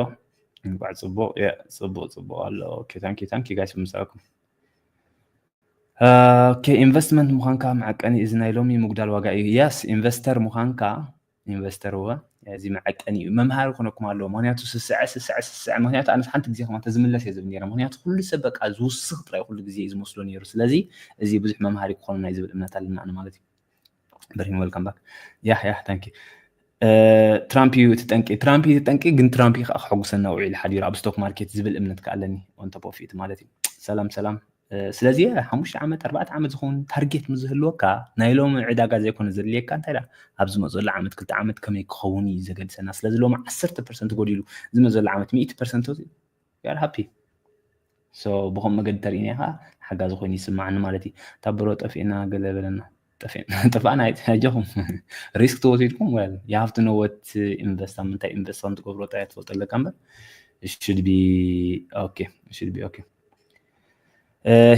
እንቋዕ ፅቡቅ ያ ፅቡቅ ፅቡቅ ኣሎ። Okay thank you thank you guys ብምሳኩም። Okay ኢንቨስትመንት ምዃንካ መዐቀኒ እዚ ናይ ሎሚ ምጉዳል ዋጋ እዩ። Yes ኢንቨስተር ምዃንካ ኢንቨስተር እወ እዚ መዐቀኒ እዩ። መምሃሪ ክኾነኩም ኣለዎ። ምክንያቱ ስስዐ ስስዐ ስስዐ ምክንያቱ ኣነስ ሓንቲ ግዜ ከማ ተዝምለስ እየ ዝብል ነረ። ምክንያቱ ኩሉ ሰብ በቃ ዝውስኽ ጥራይ ኩሉ ግዜ እዩ ዝመስሎ ነይሩ። ስለዚ እዚ ብዙሕ መምሃሪ ክኾንና እዩ ዝብል እምነት ኣለና ኣነ ማለት እዩ። ብርሂን welcome back። ያህ ያህ thank you። ትራምፕ እዩ እቲ ጠንቂ። ትራምፕ እዩ እቲ ጠንቂ ግን ትራምፕ እዩ ከዓ ክሐጉሰና ውዒሉ ሓዲሩ ኣብ ስቶክ ማርኬት ዝብል እምነት ከዓ ኣለኒ። On top of it ማለት እዩ። ሰላም ሰላም ስለዚ ሓሙሽተ ዓመት ኣርባዕተ ዓመት ዝኸውን ታርጌት ምስ ዝህልወካ ናይ ሎሚ ዕዳጋ ዘይኮነ ዘድልየካ እንታይ ደኣ ኣብ ዝመፅእ ዘሎ ዓመት ክልተ ዓመት ከመይ ክኸውን እዩ ዘገድሰና። ስለዚ ሎሚ ዓሰርተ ፐርሰንት ጎዲሉ ዝመፅእ ዘሎ ዓመት ሚእቲ ፐርሰንት you are happy። So ብኸም መገዲ ተርእና ኢኻ ሓጋዚ ኮይኑ ይስማዓኒ ማለት እዩ። ታብሮ ጠፊእና ገለ በለና ጠፋእና ኣጆኹም ሪስክ ተወሲድኩም well you have to know what ኢንቨስት ኣብ ምንታይ ኢንቨስት ከም ትገብሮ ጥራይ ትፈልጦ ኣለካ እምበር should be okay should be okay።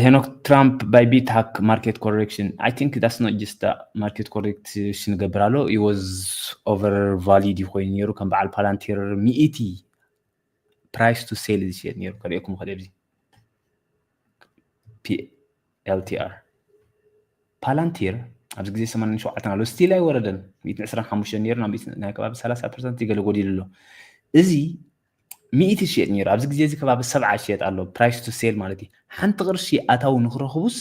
ሄኖክ ትራምፕ ባይ ቢት ሃክ ማርኬት ኮሬክሽን I think that's not just market correction ይገብር ኣሎ it was over valued እዩ ኮይኑ ነይሩ ከም በዓል ፓላንቲር ሚእቲ price to sell ዝሸየጥ ነይሩ ከርእየኩም ከደ ኣብዚ ፒኤልቲኣር ፓላንቲር ኣብዚ ግዜ ሰማንያን ሸውዓተን ኣሎ ስቲል ኣይወረደን ሚእትን ዕስራን ሓሙሽተን ነይሩ ናብ ናይ ከባቢ ሰላሳ ፐርሰንት ይገለ ጎዲሉ ኣሎ እዚ ሚእቲ ዝሸየጥ ነይሩ ኣብዚ ግዜ እዚ ከባቢ ሰብዓ ይሸየጥ ኣሎ price to sell ማለት እዩ ሓንቲ ቅርሺ ኣታዊ ንክረኽቡስ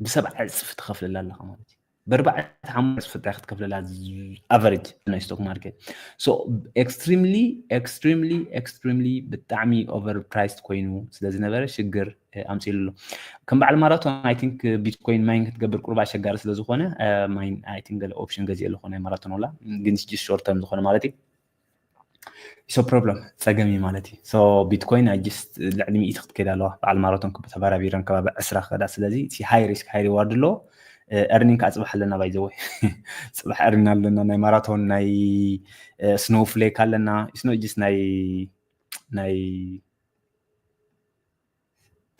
ብሰብዓ ዕፅፊ ትኸፍለላ ኣለኻ ማለት እዩ በርባዕተ ሓሙሽተ ዕፅፊ ጥራይ ክትከፍለላ average ናይ stock market so extremely extremely extremely ብጣዕሚ over priced ኮይኑ ስለ ዝነበረ ሽግር ኣምፂሉ ኣሎ ከም በዓል ማራቶን I think bitcoin mine ክትገብር ቁሩብ ኣሸጋሪ ስለ ዝኾነ mine I think ገለ option ገዚኤ ኣለኹ ናይ ማራቶን ወላ ግን short term ዝኾነ ማለት እዩ so problem ፀገም እዩ ማለት እዩ so bitcoin just ልዕሊ ሚእቲ ክትከይድ ኣለዋ በዓል ማራቶን ተበራቢረን ከባቢ ዕስራ ክኸዳ ስለዚ high risk high reward ኣለዎ earning ከዓ ፅባሕ ኣለና by the way ፅባሕ earning ኣለና ናይ ማራቶን ናይ snowflake ኣለና it's not just ናይ ናይ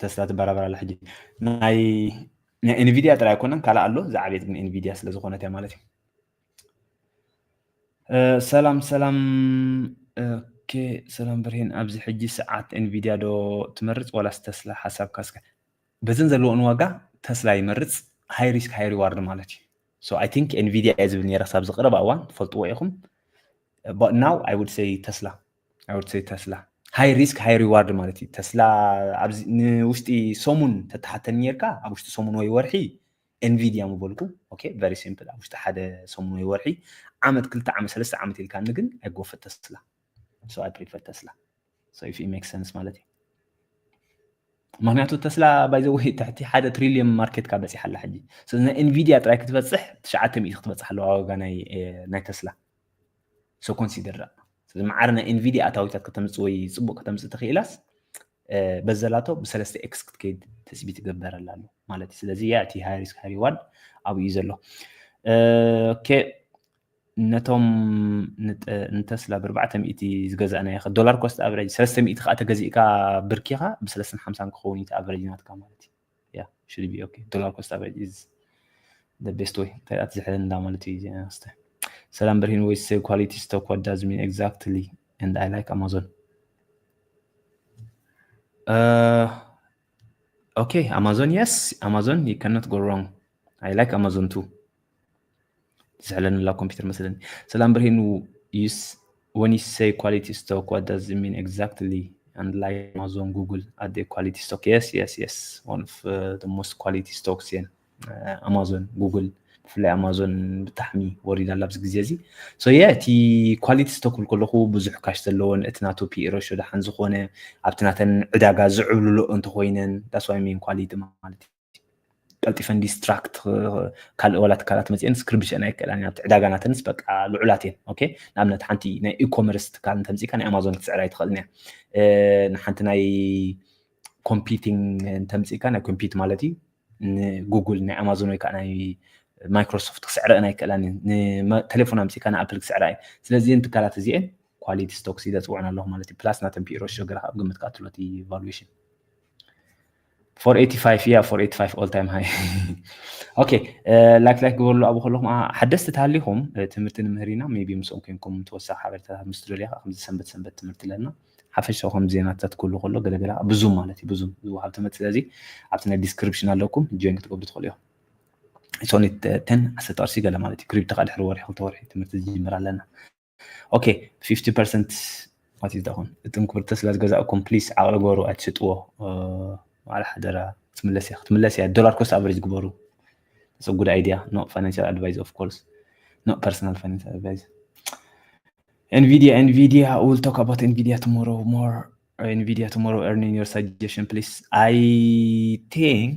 ተስላ ትበራበር ኣላ ሕጂ ናይ ናይ ኤንቪዲያ ጥራይ ኣይኮነን ካልእ ኣሎ ዝዓብየት ግን ኤንቪዲያ ስለ ዝኾነት እያ ማለት እዩ ሰላም ሰላም ኦኬ ሰላም ብርሂን ኣብዚ ሕጂ ሰዓት ኤንቪዲያ ዶ ትመርፅ ዋላስ ተስላ ሓሳብካ እስከ በዘን ዘለዎን ዋጋ ተስላ ይመርፅ high risk high reward ማለት እዩ So I think Nvidia እየ ዝብል ነይረ ክሳብ ዝቕረብ እዋን ትፈልጥዎ ኢኹም። But now I would say Tesla. I would say Tesla. High risk, high reward ማለት እዩ። ተስላ ንውሽጢ ሰሙን ተተሓተኒ ነርካ፣ ኣብ ውሽጢ ሰሙን ወይ ወርሒ Nvidia ምበልኩ። Okay, very simple። ኣብ ውሽጢ ሓደ ሰሙን ወይ ወርሒ፣ ዓመት፣ ክልተ ዓመት፣ ሰለስተ ዓመት ኢልካኒ ግን I go for Tesla. So I prefer Tesla. So if it makes sense ማለት እዩ። ምክንያቱ ተስላ by the way ትሕቲ ሓደ ትሪልዮን ማርኬት ካፕ በፂሓ ኣላ ሕጂ። ስለዚ ናይ Nvidia ጥራይ ክትበፅሕ ትሽዓተ ሚእቲ ክትበፅሕ ኣለዋ ዋጋ ናይ ተስላ። So consider that። ስለዚ ማዕረ ናይ Nvidia ኣታዊታት ከተምፅእ ወይ ፅቡቅ ከተምፅእ ተኽኢላስ በዘላቶ ብሰለስተ ኤክስ ክትከይድ ትፅቢት ይግበረላ ኣሎ ማለት እዩ። ስለዚ ያ እቲ high risk high reward ኣብኡ እዩ ዘሎ። Okay፣ ነቶም ንተስላ ብኣርባዕተ ሚእቲ ዝገዛእናዮ ዶላር cost average ሰለስተ ሚእቲ ከዓ ተገዚእካ ብርኪኻ ብሰለስትን ሓምሳን ክኸውን እዩ እቲ average ናትካ ማለት እዩ። Yeah, should be okay. Dollar cost average is the best way. እንታይ ዝሕለንዳ ማለት እዩ። ሰላም ብርሂን፣ ወይ say quality stock, what does mean exactly? And I like Amazon. Okay, Amazon, yes, Amazon, you cannot go wrong. I like Amazon too. ዝሕለንላ ኮምፒውተር መስለኒ። ሰላም ብርሂን፣ when you say quality stock, what does it mean exactly? And like Amazon, Google, are they quality stock? Yes, yes, yes. One of the most quality stocks እየን። Amazon፣ Google፣ ብፍላይ Amazon ብጣዕሚ ወሪዳ ኣላ ኣብዚ ግዜ እዚ። So yeah፣ እቲ quality stock ክብል ከለኹ ብዙሕ ካሽ ዘለዎን እቲ ናቱ P/E ratio ደሓን ዝኾነ ኣብቲ ናተን ዕዳጋ ዝዕብልሎ እንተኮይነን that's what I mean quality ማለት እዩ። ቀልጢፈን distract ካልእ ዋላ ትካላት መፅአን ስክሪብሸን ኣይክእላን ኣብቲ ዕዳጋ ናተንስ በቃ ልዑላት እየን። Okay፣ ንኣብነት ሓንቲ ናይ e-commerce ትካል እንተምፅእካ ናይ Amazon ክትስዕር ኣይትኽእልን እያ። ንሓንቲ ናይ competing እንተምፅእካ ናይ compete ማለት እዩ ንጉግል ናይ Amazon ወይ ከዓ ናይ Microsoft ክስዕረአን ኣይክእላን እየን። ንቴሌፎን ኣምፅእካ ን Apple ክስዕራ እየን። ስለዚ እዘን ትካላት እዚአን quality stocks ኢለ ፅውዐን ኣለኹ ማለት እዩ። Plus ናተን P/E ratio ገለ ኣብ ግምት ክኣትሎ እቲ valuation። Four eighty five፣ yeah, four eighty five all time high። Okay፣ like like ግበርሉ ኣብኡ ከለኹም ሓደስቲ ተሃሊኹም ትምህርቲ ንምህር ኢና። Maybe ምስኦም ኮንኩም ተወሳኺ ሓበሬታታት ምስ ትደልዩ ከምዚ ሰንበት ሰንበት ትምህርቲ ኣለና። ሓፈሻዊ ከም ዜናታት ኩሉ ከሎ ገለገለ ብዙም ማለት እዩ ብዙም ዝወሃብ ትምህርቲ። ስለዚ ኣብቲ ናይ description ኣለኩም join ክትገብሩ ትኽእሉ እዮም። It's only ten፣ ዓሰርተ ቅርሺ ገለ ማለት እዩ። ክሪፕቶ ከዓ ድሕሪ ወርሒ ክልተ ወርሒ ትምህርቲ ዝጅምር ኣለና። Okay፣ fifty percent what is that one? እጥም ክብርቲ ስለ ዝገዛእኩም please ዓቕሊ ግበሩ ኣይትሽጥዎ። ማዕረ ሓደራ ክትምለስ እያ ክትምለስ እያ። Dollar cost average ግበሩ። It's a good idea. No financial advice, of course. No personal financial advice. Nvidia, Nvidia, we'll talk about Nvidia tomorrow more. Nvidia tomorrow, earning, your suggestion please. I think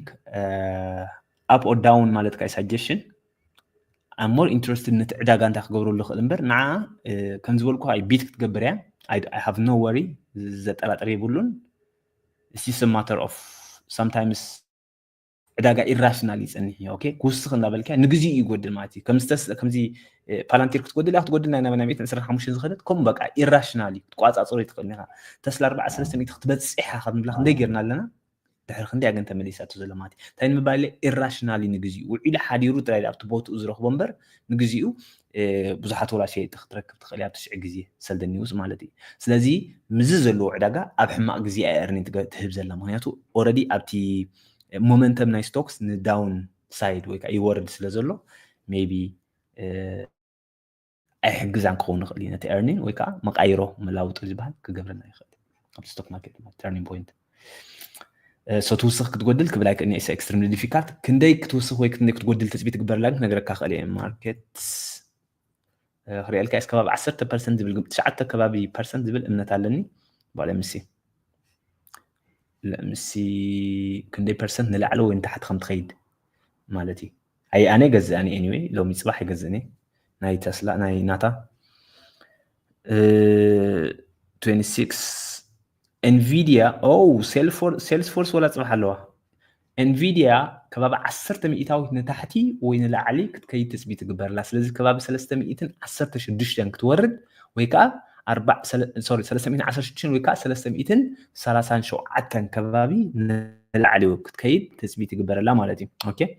up or down ማለት ካይ suggestion I'm more interested ነቲ ዕዳጋ እንታይ ክገብረሉ ይኽእል እምበር ንዓ ከም ዝበልኩ ኣይ ቢት ክትገብር እያ። I have no worry፣ ዘጠራጥር የብሉን። It's just a matter of sometimes ዕዳጋ irrational ይጸንሕ እዩ። Okay፣ ክውስኽ እንዳበልካ ንግዜኡ ይጎድል ማለት እዩ። ከምዚ ፓላንቲር ክትጎድል እያ ክትጎድል ናይ ናበና ሚእትን ዕስራን ሓሙሽተን ዝኸደት ከም በቃ irrational እዩ። ክትቋጻጽሮ ይትኽእል ኢኻ። ተስላ ኣርባዓ ሰለስተ ሚእቲ ክትበጽሕ ኢኻ ክንብላ ክንደይ ጌርና ኣለና። ድሕሪ ክንደይ ኣገን ተመሊሳቶ ዘሎ ማለት እዩ። እንታይ ንምባል ኢለ irrational እዩ ንግዜኡ ውዒሉ ሓዲሩ ጥራይ ኣብቲ ቦትኡ ዝረኽቦ እምበር ንግዜኡ ብዙሓት ወላ ሸየጥቲ ክትረክብ ትኽእል ኣብቲ ሽዕ ግዜ ሰልደኒውስ ማለት እዩ። ስለዚ ምዚ ዘለዎ ዕዳጋ ኣብ ሕማቕ ግዜ እያ earning ትህብ ዘላ። ምክንያቱ already ኣብቲ momentum ናይ stocks ን down side ወይ ከዓ ይወርድ ስለ ዘሎ maybe ኣይሕግዛን ክኸውን ይኽእል እዩ ነቲ earning ወይ ከዓ መቃይሮ መላውጦ ዝበሃል ክገብረና ይኽእል ኣብቲ stock market ማለት turning point። So ትውስኽ ክትጎድል ክብል ኣይክእልኒ። It's extremely difficult። ክንደይ ክትውስኽ ወይ ክንደይ ክትጎድል ትፅቢት ትግበረላ ግን ክነግረካ ክእል እየ። ማርኬት ክሪአልካ የስ ከባቢ ዓሰርተ ፐርሰንት ዝብል ትሽዓተ ከባቢ ፐርሰንት ዝብል እምነት ኣለኒ። ባለ ምሲ ለምሲ ክንደይ ፐርሰንት ንላዕሊ ወይ ንታሕቲ ከም ትኸይድ ማለት እዩ። ኣይ ኣነ ገዝእኒ anyway ሎሚ ፅባሕ ይገዝእኒ ናይ ተስላ ናይ ናታ twenty six Nvidia ኦ Salesforce ወላ ፅባሕ ኣለዋ። Nvidia ከባቢ ዓሰርተ ሚእታዊት ንታሕቲ ወይ ንላዕሊ ክትከይድ ትፅቢት ትግበርላ። ስለዚ ከባቢ ሰለስተ ሚእትን ዓሰርተ ሽዱሽተን ክትወርድ ወይ ከዓ ሰለስተ ሚእትን ዓሰርተ ሽዱሽተን ወይ ከዓ ሰለስተ ሚእትን ሰላሳን ሸውዓተን ከባቢ ንላዕሊ ክትከይድ ትፅቢት ትግበረላ ማለት እዩ። Okay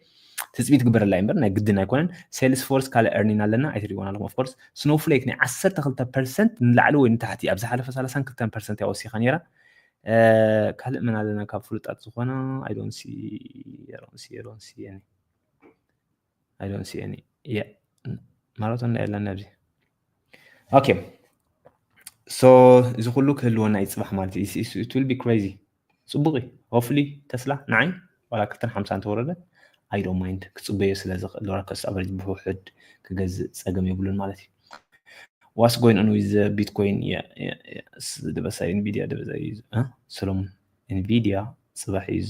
ትፅቢት ግበረላ እምበር ናይ ግድን ኣይኮነን። Salesforce ካልእ earning ኣለና ኣይትሪእዎን ኣለኹም። Of course Snowflake ናይ ዓሰርተ ክልተ ፐርሰንት ንላዕሊ ወይ ንታሕቲ ኣብ ዝሓለፈ ሰላሳን ክልተን ፐርሰንት እያ ወሲኻ ነይራ። ካልእ መን ኣለና ካብ ፍሉጣት ዝኾና? I don't see any. I don't see any. ማራቶን ዳ የለን ኣብዚ። Okay, so እዚ ኩሉ ክህልወና እዩ ፅባሕ ማለት እዩ። It will be crazy። ፅቡቅ እዩ። Hopefully ተስላ ንዓይ ዋላ ክልተን ሓምሳን ተወረደ I don't mind ክፅበዮ ስለ ዝኽእል፣ ዶላር ኮስት ኣቨሬጅ ብውሕድ ክገዝእ ፀገም የብሉን ማለት እዩ። What's going on with Bitcoin? ደበሳይ Nvidia ደበሳይ ሰሎሞን Nvidia ፅባሕ እዩ።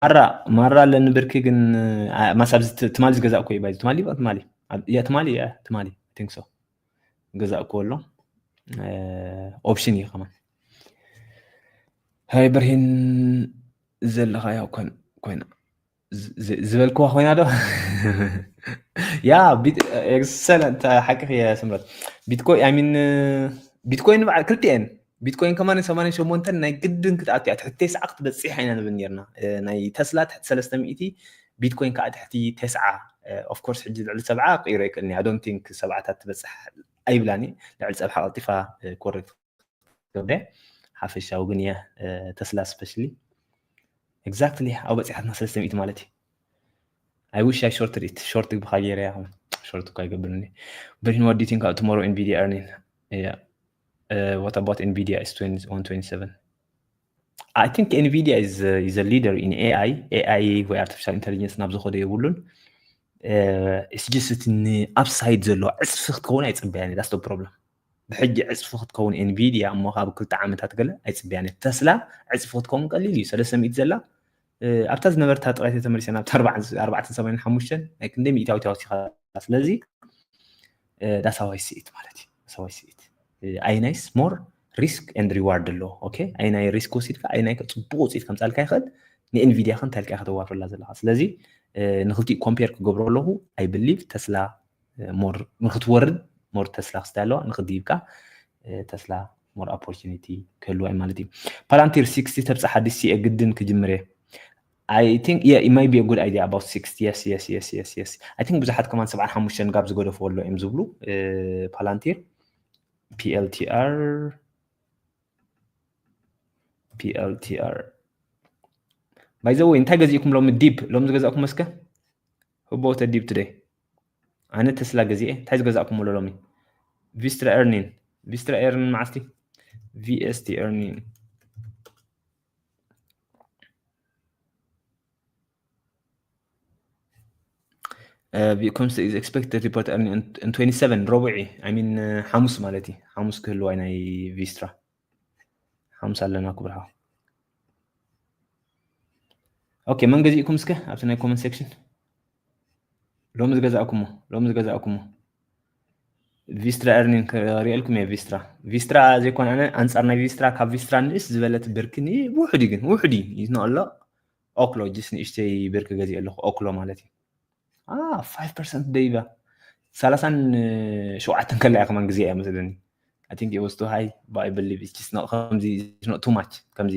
ማራ ማራ ኣለኒ ብርኪ ግን ማስ ኣብዚ ትማሊ ዝገዛእኩ እዩ ባይ ትማሊ ትማሊ ትማሊ ትማሊ think so ገዛእኩ ኣሎ። ኦፕሽን እዩ ከማን። ሃይ ብርሂን ዘለኻ ያው ኮይና ዝበልክዋ ኮይና ዶ? ያ ኤክሰለንት ሓቂ ስምረት። ቢትኮይ ሚን ቢትኮይን በዓል ክልቲኤን ቢትኮይን ከማን ሰማንያን ሸሞንተን ናይ ግድን ክትኣቱ እያ። ትሕቲ ተስዓ ክትበፅሕ ኢና ንብል ነርና። ናይ ተስላ ትሕቲ ሰለስተ ሚእቲ፣ ቢትኮይን ከዓ ትሕቲ ተስዓ። Of course ሕጂ ልዕሊ ሰብዓ ክቅይሮ ይክእል። I don't think ሰብዓታት ትበፅሕ ኣይብላኒ። ልዕሊ ፀብሓ ቀልጢፋ ኮሬክት ገብረ ሓፈሻዊ ግን እየ ተስላ ስፔሻሊ። Exactly ኣብ በፂሓትና ሰለስተ ሚእቲ ማለት እዩ። I wish I shorted it. Short ብካ ገይረ ያኹም short እኳ ይገብርኒ። But what do you think about tomorrow Nvidia earning? Yeah. Uh, what about Nvidia is twenty, one twenty-seven? I think Nvidia is, uh, is a leader in A I. A I ወይ artificial intelligence ናብ ዝኸዶ የብሉን። It's just እቲ ን upside ዘሎ ዕፅፊ ክትከውን ኣይፅበያን። That's the problem። ብሕጂ ዕፅፊ ክትከውን Nvidia እሞ ካብ ክልተ ዓመታት ገለ ኣይፅበያን። ተስላ ዕፅፊ ክትከውን ቀሊል እዩ። ሰለስተ ሚእቲ ዘላ ኣብታ ዝነበርታ ጥራይ ተመሊሰ ናብታ ኣርባዕተ ሰማንያን ሓሙሽተ ናይ ክንደይ ሚእታዊት ወሲኻ። ስለዚ that's how I see it ማለት እዩ። That's how I see it. ኣይናይስ more risk and reward ኣሎ። Okay ኣይናይ ሪስክ ወሲድካ ኣይናይ ፅቡቅ ውፅኢት ከምፃልካ ይኽእል። ንኤንቪዲያ ከ እንታይ ኢልካ ከተዋፍረላ ዘለካ? ስለዚ ንክልቲኡ ኮምፔር ክገብሮ ኣለኹ። I believe ተስላ ሞር ንክትወርድ ሞር ተስላ ክስታይ ኣለዋ። ንክድይብካ ተስላ ሞር ኦፖርቹኒቲ ክህልዋ እዩ ማለት እዩ። ፓላንቲር ሲክስቲ ተብፅሕ ኣዲስ ሲኤ ግድን ክጅምር እየ። I think yeah, it might be a good idea about sixty. Yes, yes, yes, yes, yes. I think ብዙሓት ከማን ሰብዓን ሓሙሽተን ጋብ ዝገደፈ ኣሎ እዮም ዝብሉ። ፓላንቲር ፒኤልቲኣር ፒኤልቲኣር by the way እንታይ ገዚእኩም ሎሚ? ዲፕ ሎሚ ዝገዛእኩም እስከ? Who bought a dip today? ኣነ ተስላ ገዚኤ። እንታይ ዝገዛእኩም ኣሎ ሎሚ? ቪስትራ ኤርኒን ቪስትራ ኤርኒን መዓስቲ? ቪኤስቲ ኤርኒን Uh, comes is expected report in, in twenty-seven ረቡዒ I mean uh, ሓሙስ ማለት እዩ። ሓሙስ ክህልዋ ናይ ቪስትራ ሓሙስ ኣለና ክብርሃ። Okay መን ገዚእኩም እስከ ኣብቲ ናይ comment section ሎሚ ዝገዛእኩሞ ሎሚ ዝገዛእኩሞ ቪስትራ ኤርኒን ክሪኤልኩም እየ። ቪስትራ ቪስትራ ዘይኮነ ኣነ ኣንፃር ናይ ቪስትራ ካብ ቪስትራ ንእስ ዝበለት ብርክኒ ውሕድ ግን ውሕድ ይዝኖ ኣሎ። ኦክሎ ጅስ ንእሽተይ ብርኪ ገዚእ ኣለኹ። ኦክሎ ማለት እዩ። ፋይቭ ፐርሰንት ደይባ ሰላሳን ሸውዓተን ከላ እያ ከማን ግዜ እያ መስለኒ። I think it was too high, but I believe it's just not ከምዚ it's not too much ከምዚ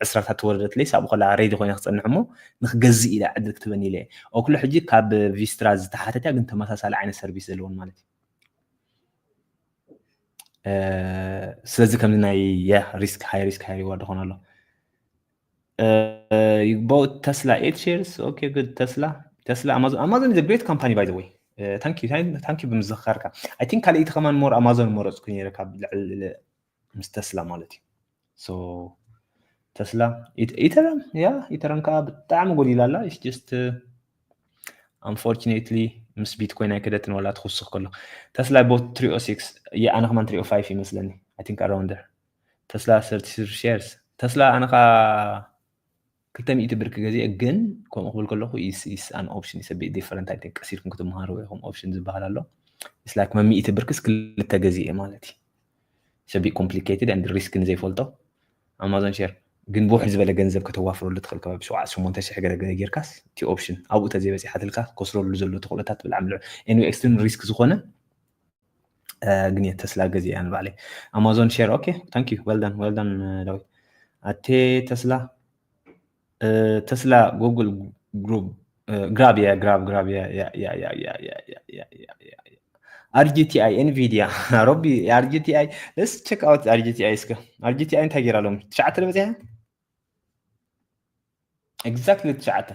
ዕስራታት ተወረደትለይ ሳብ ኮላ ሬዲ ኮይነ ክፀንሕ እሞ ንክገዝእ ኢላ ዕድል ክትበኒ ኢለ። ኦክሎ ሕጂ ካብ ቪስትራ ዝተሓተት እያ ግን ተመሳሳሊ ዓይነት ሰርቪስ ዘለዎን ማለት እዩ። ስለዚ ከምዚ ናይ ያ ሪስክ ሃይ ሪስክ ሃይ ሪዋርድ ኾን ኣሎ። Uh, you bought Tesla eight shares? Okay, good. Tesla, Tesla, Amazon. Amazon is a great company, by the way. Uh, thank you, thank, thank you ብምዝኽኻርካ። I think ካልኣይቲ ከማን ሞር ኣማዞን መረፅኩ ነይረ ካብ ልዕሊ ምስ ተስላ ማለት እዩ። So ተስላ ኢተረም ያ ኢተረም ከዓ ብጣዕሚ ጎዲላ ኣላ። It's just uh, unfortunately ምስ ቢትኮይን ኣይከደትን ዋላ ትኹስኽ ከሎ ተስላ ቦት ትሪኦ ሲክስ ኣነ ከማን ትሪኦ ፋይቭ ይመስለኒ። I think around there ተስላ thirty shares ተስላ ኣነ ከዓ ክልተ ሚእቲ ብር ክገዚአ ግን ከምኡ ክብል ከለኹ is is an option is a bit different። I think ቀሲልኩም ክትመሃሩ ኢኹም። ኦፕሽን ዝበሃል ኣሎ። It's like መሚእቲ ብርክስ ክልተ ገዚአ ማለት እዩ። It's a bit complicated and ሪስክ ንዘይፈልጦ ኣማዞን ሼር ግን ብውሕ ዝበለ ገንዘብ ከተዋፍረሉ ትኽእል ከባቢ ሸውዓተ ሸሞንተ ሽሕ ገለ ገለ ጌርካስ እቲ ኦፕሽን ኣብኡ ተዘይበፂሓትልካ ከስረሉ ዘሎ ተኽእሎታት ብጣዕሚ ልዑል። Anyway extreme risk ዝኾነ ግን እየ ተስላ ገዚአ ንባዕለይ። ኣማዞን ሼር okay thank you well done well done ዳዊት። ኣቴ ተስላ ተስላ ጉግል ግሩብ ግራብ እያ ግራብ ግራብ እያ። ኣርጂቲኣይ ኤንቪዲያ ሮቢ ኣርጂቲኣይ let's check out ኣርጂቲኣይ እስከ ኣርጂቲኣይ እንታይ ገይራ ሎም ትሽዓተ በፂሐ exactly ትሽዓተ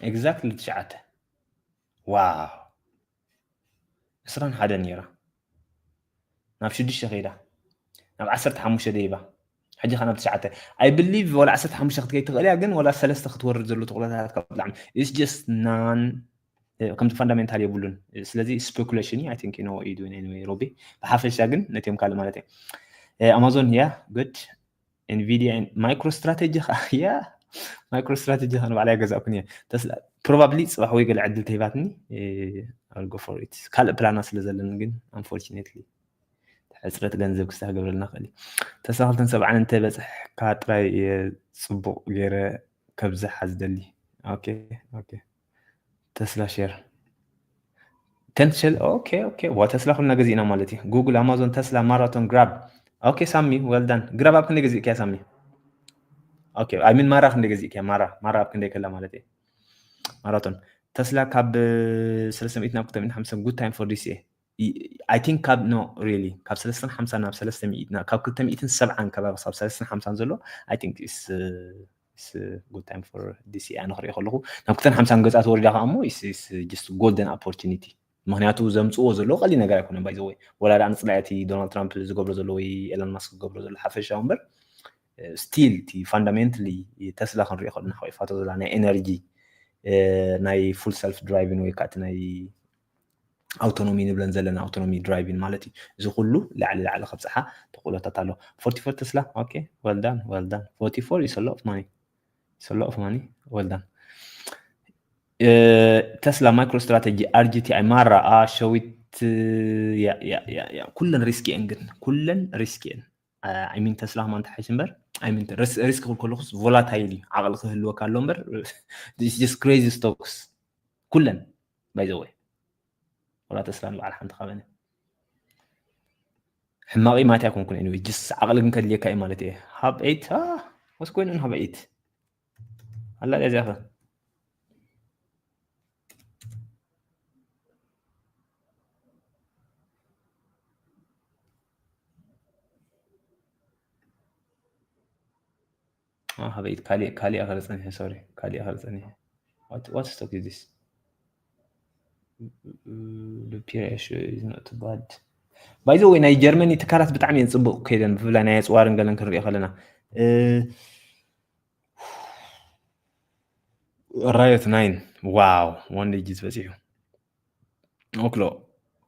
exactly ትሽዓተ። ዋው፣ ዕስራን ሓደን ነይራ፣ ናብ ሽዱሽተ ከይዳ፣ ናብ ዓሰርተ ሓሙሽተ ደይባ፣ ሕጂ ኸዓ ናብ ትሽዓተ። I believe ወላ ዓሰርተ ሓሙሽተ ክትከይድ ትኽእል እያ፣ ግን ወላ ሰለስተ ክትወርድ ዘሎ ተኽእሎታት ካብ ብጣዕሚ፣ it's just non፣ ከምቲ ፋንዳሜንታል የብሉን። ስለዚ ስፔኩሌሽን እዩ። I think you know what you doing anyway ሮቢ። ብሓፈሻ ግን ነቲኦም ካልእ ማለት እየ። ኣማዞን፣ yeah, good. Nvidia፣ ማይክሮ ስትራቴጂ ኸዓ፣ yeah, ማይክሮ ስትራቴጂ ኸዓ ንባዕላ ኣይገዛእኩን እየ። ተስላ ፕሮባብሊ ፅባሕ ወይ ገለ ዕድል ተሂባትኒ፣ I'll go for it። ካልእ ፕላና ስለ ዘለኒ ግን፣ unfortunately፣ ሕፅረት ገንዘብ ክስተግብረልና ክእል እዩ። ተስላ ክልተን ሰብዓን እንተበፅሕካ ጥራይ እየ ፅቡቕ ገይረ ከብዝሓ ዝደሊ። ኦኬ፣ ኦኬ። ተስላ ሼር፣ ተን ሸል። ኦኬ፣ ኦኬ። ዋ፣ ተስላ ኩልና ገዚእና ማለት እዩ። ጉግል፣ ኣማዞን፣ ተስላ፣ ማራቶን፣ ግራብ። ኦኬ ሳሚ፣ well done። ግራብ ኣብ ክንደይ ገዚእካያ ሳሚ? ኦኬ፣ I mean ማራ ክንደይ ገዚእካያ? ማራ፣ ማራ ኣብ ክንደይ ከላ ማለት እዩ? ማራቶን። ተስላ ካብ ሰለስተ ሚእቲ ናብ ክልተ ሚእትን ሓምሳን፣ good time for this year። I think ካብ፣ no, really፣ ካብ ሰለስተ ሚእትን ሓምሳን ናብ ሰለስተ ሚእትን፣ ካብ ክልተ ሚእትን ሰብዓን ከባቢ ክሳብ ሰለስተ ሚእትን ሓምሳን ዘሎ፣ I think is, uh, is, uh, good time for this year። ኣነ ክሪኦ ከለኹ ናብ ክልተ ሚእትን ሓምሳን ገጻ ተወሪዳ ከኣ እሞ is, is just golden opportunity። ምኽንያቱ ዘምጽእዎ ዘለዉ ቀሊል ነገር ኣይኮነን። By the way፣ ወላ ደኣ ንጽላኢ እቲ ዶናልድ ትራምፕ ዝገብሮ ዘሎ ወይ ኤሎን ማስክ ዝገብሮ ዘሎ ሓፈሻዊ እምበር፣ still እቲ ፋንዳሜንታሊ ተስላ ክንሪኦ ከለና፣ ሓቂፋቶ ዘላ ናይ ኤነርጂ፣ ናይ ፉል ሰልፍ ድራይቪን ወይ ከዓ እቲ ናይ ኣውቶኖሚ ንብለን ዘለና፣ ኣውቶኖሚ ድራይቪን ማለት እዩ። እዚ ኩሉ ላዕሊ ላዕሊ ከብፅሓ ተኽእሎታት ኣሎ። ፎርቲ ፎር ተስላ። ኦኬ፣ well done, well done። ፎርቲ ፎር is a lot of money, it's a lot of money, well done። ተስላ፣ ማይክሮ ስትራቴጂ፣ ኣር ጂ ቲ ኣይ፣ ማራ፣ ሸዊት፣ ኩለን ሪስክ እየን፣ ግን ኩለን ሪስክ እየን። I mean ተስላ ከማን ተሓይሽ እምበር፣ I mean ሪስክ ክብል ከለኹስ ቮላታይል እዩ፣ ዓቕሊ ክህልወካ ኣሎ እምበር፣ it's just crazy stocks ኩለን። By the way፣ ወላ ተስላ ንበዓል ሓንቲ ካበነ ሕማቂ ማት ኣይኮንኩን። Anyway፣ just ዓቕሊ ግን ከድልየካ እዩ ማለት እየ። ሃብ ኤይት፣ what's going on ሃብ ኤይት? ኣላ እዚኣ ኸ? ሃበይት ካሊእ፣ ካሊእ ኣኸለ ጸኒሐ፣ ሶሪ፣ ካሊእ ኣኸለ ጸኒሐ። What, what stock is this? The peer ratio is not bad. By the way፣ ናይ ጀርመኒ ትካላት ብጣዕሚ እየን ጽቡቕ ከይደን፣ ብፍላይ ናይ ኣጽዋርን ገለን ክንሪኦ ከለና። ራዮት ናይን፣ ዋው፣ ዋን ዲጂት በጺሑ። ኦክሎ፣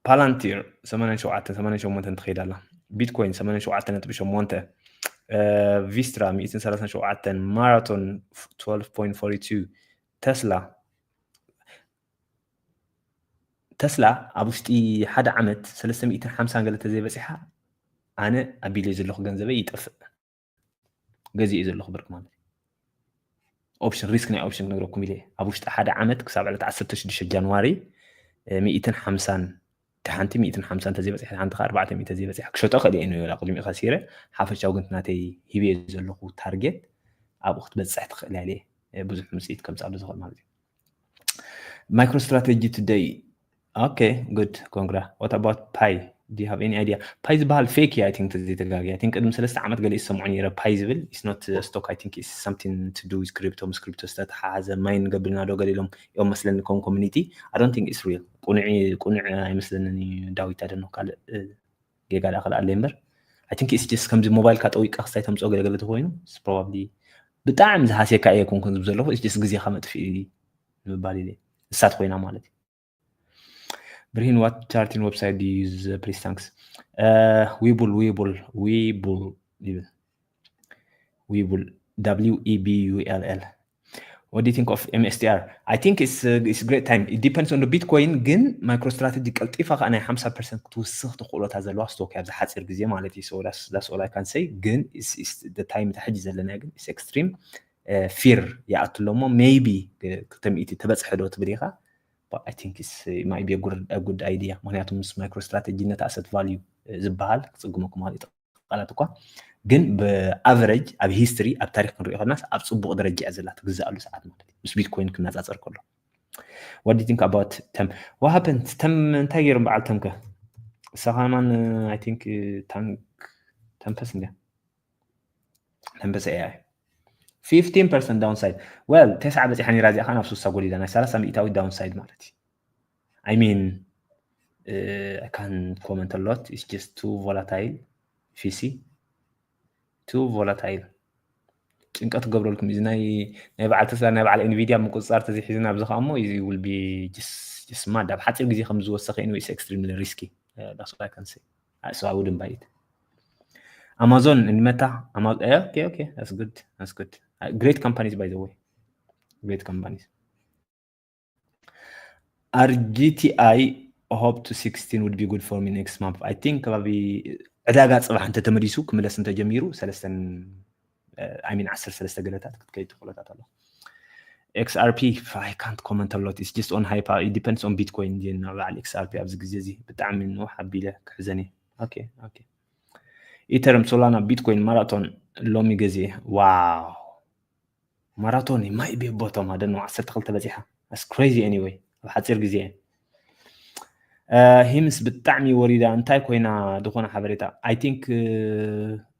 ፓላንቲር ሰማንያን ሸውዓተን፣ ሰማንያን ሸሞንተን ትኸይድ ኣላ። ቢትኮይን ሰማንያን ሸውዓተን ነጥቢ ሸሞንተ፣ ቪስትራ ሚእትን ሰላሳን ሸውዓተን፣ ማራቶን ትወልቭ ፖይንት ፎርቲ ቱ፣ ተስላ፣ ተስላ ኣብ ውሽጢ ሓደ ዓመት ሰለስተ ሚእትን ሓምሳን ገለ ተዘይበፂሓ፣ ኣነ ኣቢለይ ዘለኹ ገንዘበይ ይጠፍእ። ገዚኡ ዘለኹ ብርቂ ማለት እዩ። ኦፕሽን ሪስክ፣ ናይ ኦፕሽን ክነግረኩም ኢለ እየ። ኣብ ውሽጢ ሓደ ዓመት ክሳብ ዕለት ዓሰርተ ሽዱሽተ ጃንዋሪ፣ እ፣ ሚእትን ሓምሳን፣ እቲ ሓንቲ ሚእትን ሓምሳን ተዘይበፂሐ፣ ሓንቲ ከዓ ኣርባዕተ ሚእቲ ተዘይበፂሐ ክሸጦ ክእል እየ ንብል፣ ቅድሚኡ ከሲረ። ሓፈሻዊ ግን ናተይ ሂበዮ ዘለኹ ታርጌት ኣብኡ ክትበፅሕ ትኽእል እያ ኢለ እየ፣ ብዙሕ ውፅኢት ከምፅኣሉ ዝኽእል ማለት እዩ። ማይክሮ ስትራቴጂ ቱደይ። ኦኬ፣ ጉድ፣ ኮንግራ። What about ፓይ? Do you have any idea? ፓይ ዝበሃል ፌክ እዩ፣ I think፣ ተዘይተጋግየ። I think ቅድሚ ሰለስተ ዓመት ገለ ይሰምዖ ነይረ፣ ፓይ ዝብል። It's not a stock, I think it's something to do with crypto፣ ምስ ክሪፕቶ ዝተተሓሓዘ ማይን ገብርና ዶ ገለ ኢሎም እዮም መስለኒ፣ ከም ኮሚኒቲ። I don't think it's real። ቁኑዕ፣ ቁኑዕ ኣይመስለንን እዩ፣ ዳዊት፣ I don't know፣ ካልእ፣ እ፣ ጌጋ ዳ ክልኣለ እምበር። I think it's just ከምዚ ሞባይልካ ጠዊቅካ ክስታይ ተምፅኦ ገለ ገለ ተኮይኑ፣ it's probably ብጣዕሚ ዝሃስየካ እየ ኮንኩን ዝብል ዘለኹ፣ it's just ግዜኻ መጥፍኢ ንምባል ኢለ። እሳት ኮይና ማለት እዩ። ብርሂን፣ what charting website do you use? Please, thanks. እ፣ ዊቡል፣ ዊቡል፣ ዊቡል ይብል። ዊቡል፣ W E B U L L። What do you think of M S T R? I think it's, uh, it's great time. It depends on the Bitcoin፣ ግን ማይክሮ ስትራቴጂ ቀልጢፋ ከዓ ናይ ሓምሳ ፐርሰንት ክትውስኽ ተኽእሎታት ዘለዋ ስቶክ እያ ኣብዚ ሓፂር ግዜ ማለት እዩ። So that's, that's all I can say። ግን it's, it's the time፣ እቲ ሕጂ ዘለና ግን it's extreme፣ እ፣ ፊር ይኣቱ ኣሎ እሞ maybe ክልተ ሚእቲ ተበፅሐ ዶ ትብል ኢኻ? But I think it's, it might be a good, a good idea። ምክንያቱ ምስ ማይክሮ ስትራቴጂ ነቲ ኣሰት ቫልዩ ዝበሃል ክፅግመኩም ማለት እዩ። ቃላት እኳ ግን ብኣቨረጅ ኣብ ሂስትሪ፣ ኣብ ታሪክ ክንሪኦ ከለናስ ኣብ ፅቡቅ ደረጃ እያ ዘላ ትግዛኣሉ ሰዓት ማለት እዩ፣ ምስ ቢትኮይን ክነፃፀር ከሎ። What do you think about ተም? What happened? ተም እንታይ ገይሮም በዓል ተምከ? እሳ ከማን፣ I think፣ ታንክ ተምፐስ እንድያ። ተምበሰ ኤ ኣይ። fifteen percent downside. Well, ተስዓ በፂሓ ነይራ፣ እዚኣ ከዓ ናብ ስሳ ጎዲላ፣ ናይ ሰላሳ ሚእታዊ downside ማለት እዩ። I mean, uh, I can't comment a lot. It's just too volatile. If you see, too volatile. ጭንቀት ክገብረልኩም እዩ። እዚ ናይ ናይ በዓል ተስላ፣ ናይ በዓል ኤንቪዲያ ምቁፅፃር ተዘይሒዝና ኣብዚ ከዓ እሞ፣ እዚ will be just just mad። ኣብ ሓፂር ግዜ ከም ዝወሰኸ anyway, it's extremely risky. Uh, that's what I can say. Uh, so I wouldn't buy it. Amazon እንመታ። Okay, okay, that's good, that's good. Uh, great companies, by the way, great companies. Are G T I hope to sixteen would be good for me next month. I think ከባቢ ዕዳጋ ፅባሕ እንተተመሊሱ ክምለስ እንተጀሚሩ ሰለስተን፣ I mean ዓሰርተ ሰለስተ ገለታት ክትከይድ ትኽእለታት ኣሎ። X R P, I can't comment a lot. It's just on hype. It depends on Bitcoin. ግን ኣብ በዓል X R P ኣብዚ ግዜ እዚ ብጣዕሚ ንውሕ ኣቢለ ክሕዘን እየ። Okay, okay. ኢተርም፣ ሶላና፣ ቢትኮይን፣ ማራቶን ሎሚ ገዜ። ዋው፣ ማራቶን ማይ ቤት ቦቶም ኣደን ዓሰርተ ክልተ በፂሓ። That's crazy. Anyway, ኣብ ሓፂር ግዜ ሂምስ ብጣዕሚ ወሪዳ። እንታይ ኮይና ዝኾነ ሓበሬታ? I think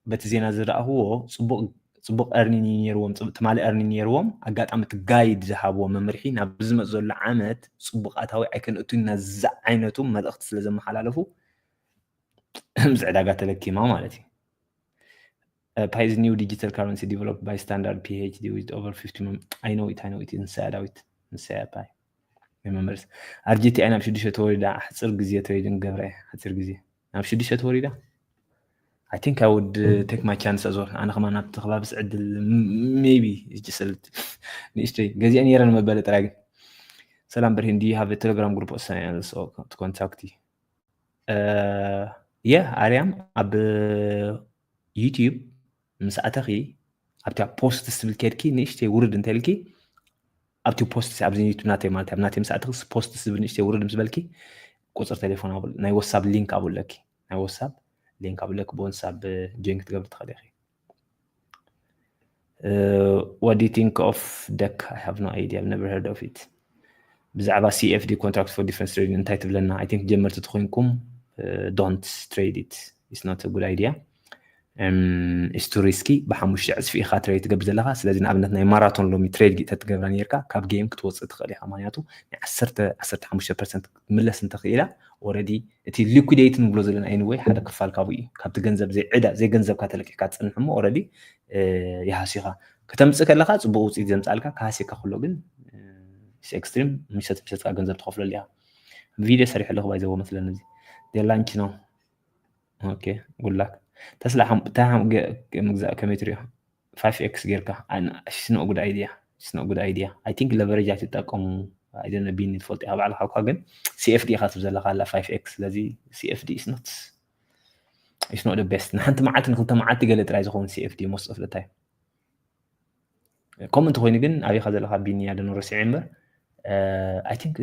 በቲ ዜና ዝረኣኽዎ ፅቡቕ ፅቡቕ earning ነይርዎም፣ ትማሊ earning ነይርዎም። ኣጋጣሚ እቲ ጋይድ ዝሃብዎ መምርሒ ናብ ዝመፅ ዘሎ ዓመት ፅቡቕ ኣታዊ ኣይከነእቱን ኢና ዝዓይነቱ መልእኽቲ ስለ ዘመሓላለፉ ምስ ዕዳጋ ተለኪማ ማለት እዩ። Pi is new digital currency developed by Standard P H D with over fifty mem- I know it, I know it. ንሳያ ዳዊት፣ ንሳያ ፓይ። Remembers። R G T I ናብ ሽዱሽተ ተወሪዳ፣ ኣሕፅር ግዜ ትሬዲንግ ገብረ፣ ሓፂር ግዜ ናብ ሽዱሽተ ተወሪዳ። I think I would take my chance as well. ኣነ ከማን ናብቲ ከባቢ ስዕድል maybe ንእሽተይ ገዚአ ነይረ ንመበለ ጥራይ። ግን ሰላም ብርሂን፣ do you have a Telegram group? To contact you. Yeah, ኣርያም፣ ኣብ ዩቲዩብ ምስ ኣተኺ ኣብቲ ፖስት ዝብል ከድኪ ንእሽተይ ውርድ እንተልኪ፣ ኣብቲ ፖስት ኣብዚ ዩቲዩብ ናተይ ማለት ኣብ ናተይ ምስ ኣተኺ ፖስት ዝብል ንእሽተይ ውርድ ምስ በልኪ ቁፅር ቴሌፎን ናይ ወሳብ ሊንክ ኣብለኪ። ናይ ወሳብ ሊንክ ኣብለኪ፣ ብወሳብ ጆይን ክትገብሪ ትኽእሊ ኢኺ። What do you think of dex? I have no idea, I've never heard of it. ብዛዕባ C F D, contract for difference trading፣ እንታይ ትብለና? I think ጀመርቲ ተኮይንኩም don't trade it. It's not a good idea. It's too risky. ብሓሙሽተ ዕፅፊ ኢኻ ትሬድ ትገብር ዘለኻ። ስለዚ ንኣብነት ናይ ማራቶን ሎሚ ትሬድ ተትገብራ ነርካ፣ ካብ ጌም ክትወፅእ ትኽእል ኢኻ። ምክንያቱ ናይ ዓሰርተ ዓሰርተ ሓሙሽተ ፐርሰንት ክትምለስ እንተኽኢላ፣ already እቲ ሊኩዴት ንብሎ ዘለና anyway ሓደ ክፋል ካብኡ እዩ። ካብቲ ገንዘብ ዘይዕዳ ዘይገንዘብካ ተለቂሕካ ትፅንሕ እሞ already ይሃሲኻ። ከተምፅእ ከለኻ ፅቡቅ ውፅኢት ዘምፃልካ፣ ክሃስየካ ከሎ ግን ኤክስትሪም ምሸት ምሸትካ ገንዘብ ትኸፍለሉ ኢኻ። ቪድዮ ሰሪሐ ኣለኹ ባይዘዎ መስለኒ። እዚ ዴላንች ነው። Okay, good luck። ተስላ እንታይ ምግዛእ ከመይ ትሪኦ? Five X ጌርካ። It's not good idea. It's not good idea. I think leverage ኣይትጠቀሙ። I don't know ቢኒ ትፈልጥ ኢኻ ባዕልኻ እኳ፣ ግን C F D ኢኻ ትብ ዘለኻ ኣላ five X። ስለዚ C F D is not it's not the best። ንሓንቲ መዓልቲ ንክልተ መዓልቲ ገለ ጥራይ ዝኸውን C F D most of the time። ከምኡ እንተኮይኑ ግን ኣበይካ ዘለካ ቢኒ ያደኖ ረሲዐ እምበር፣ I think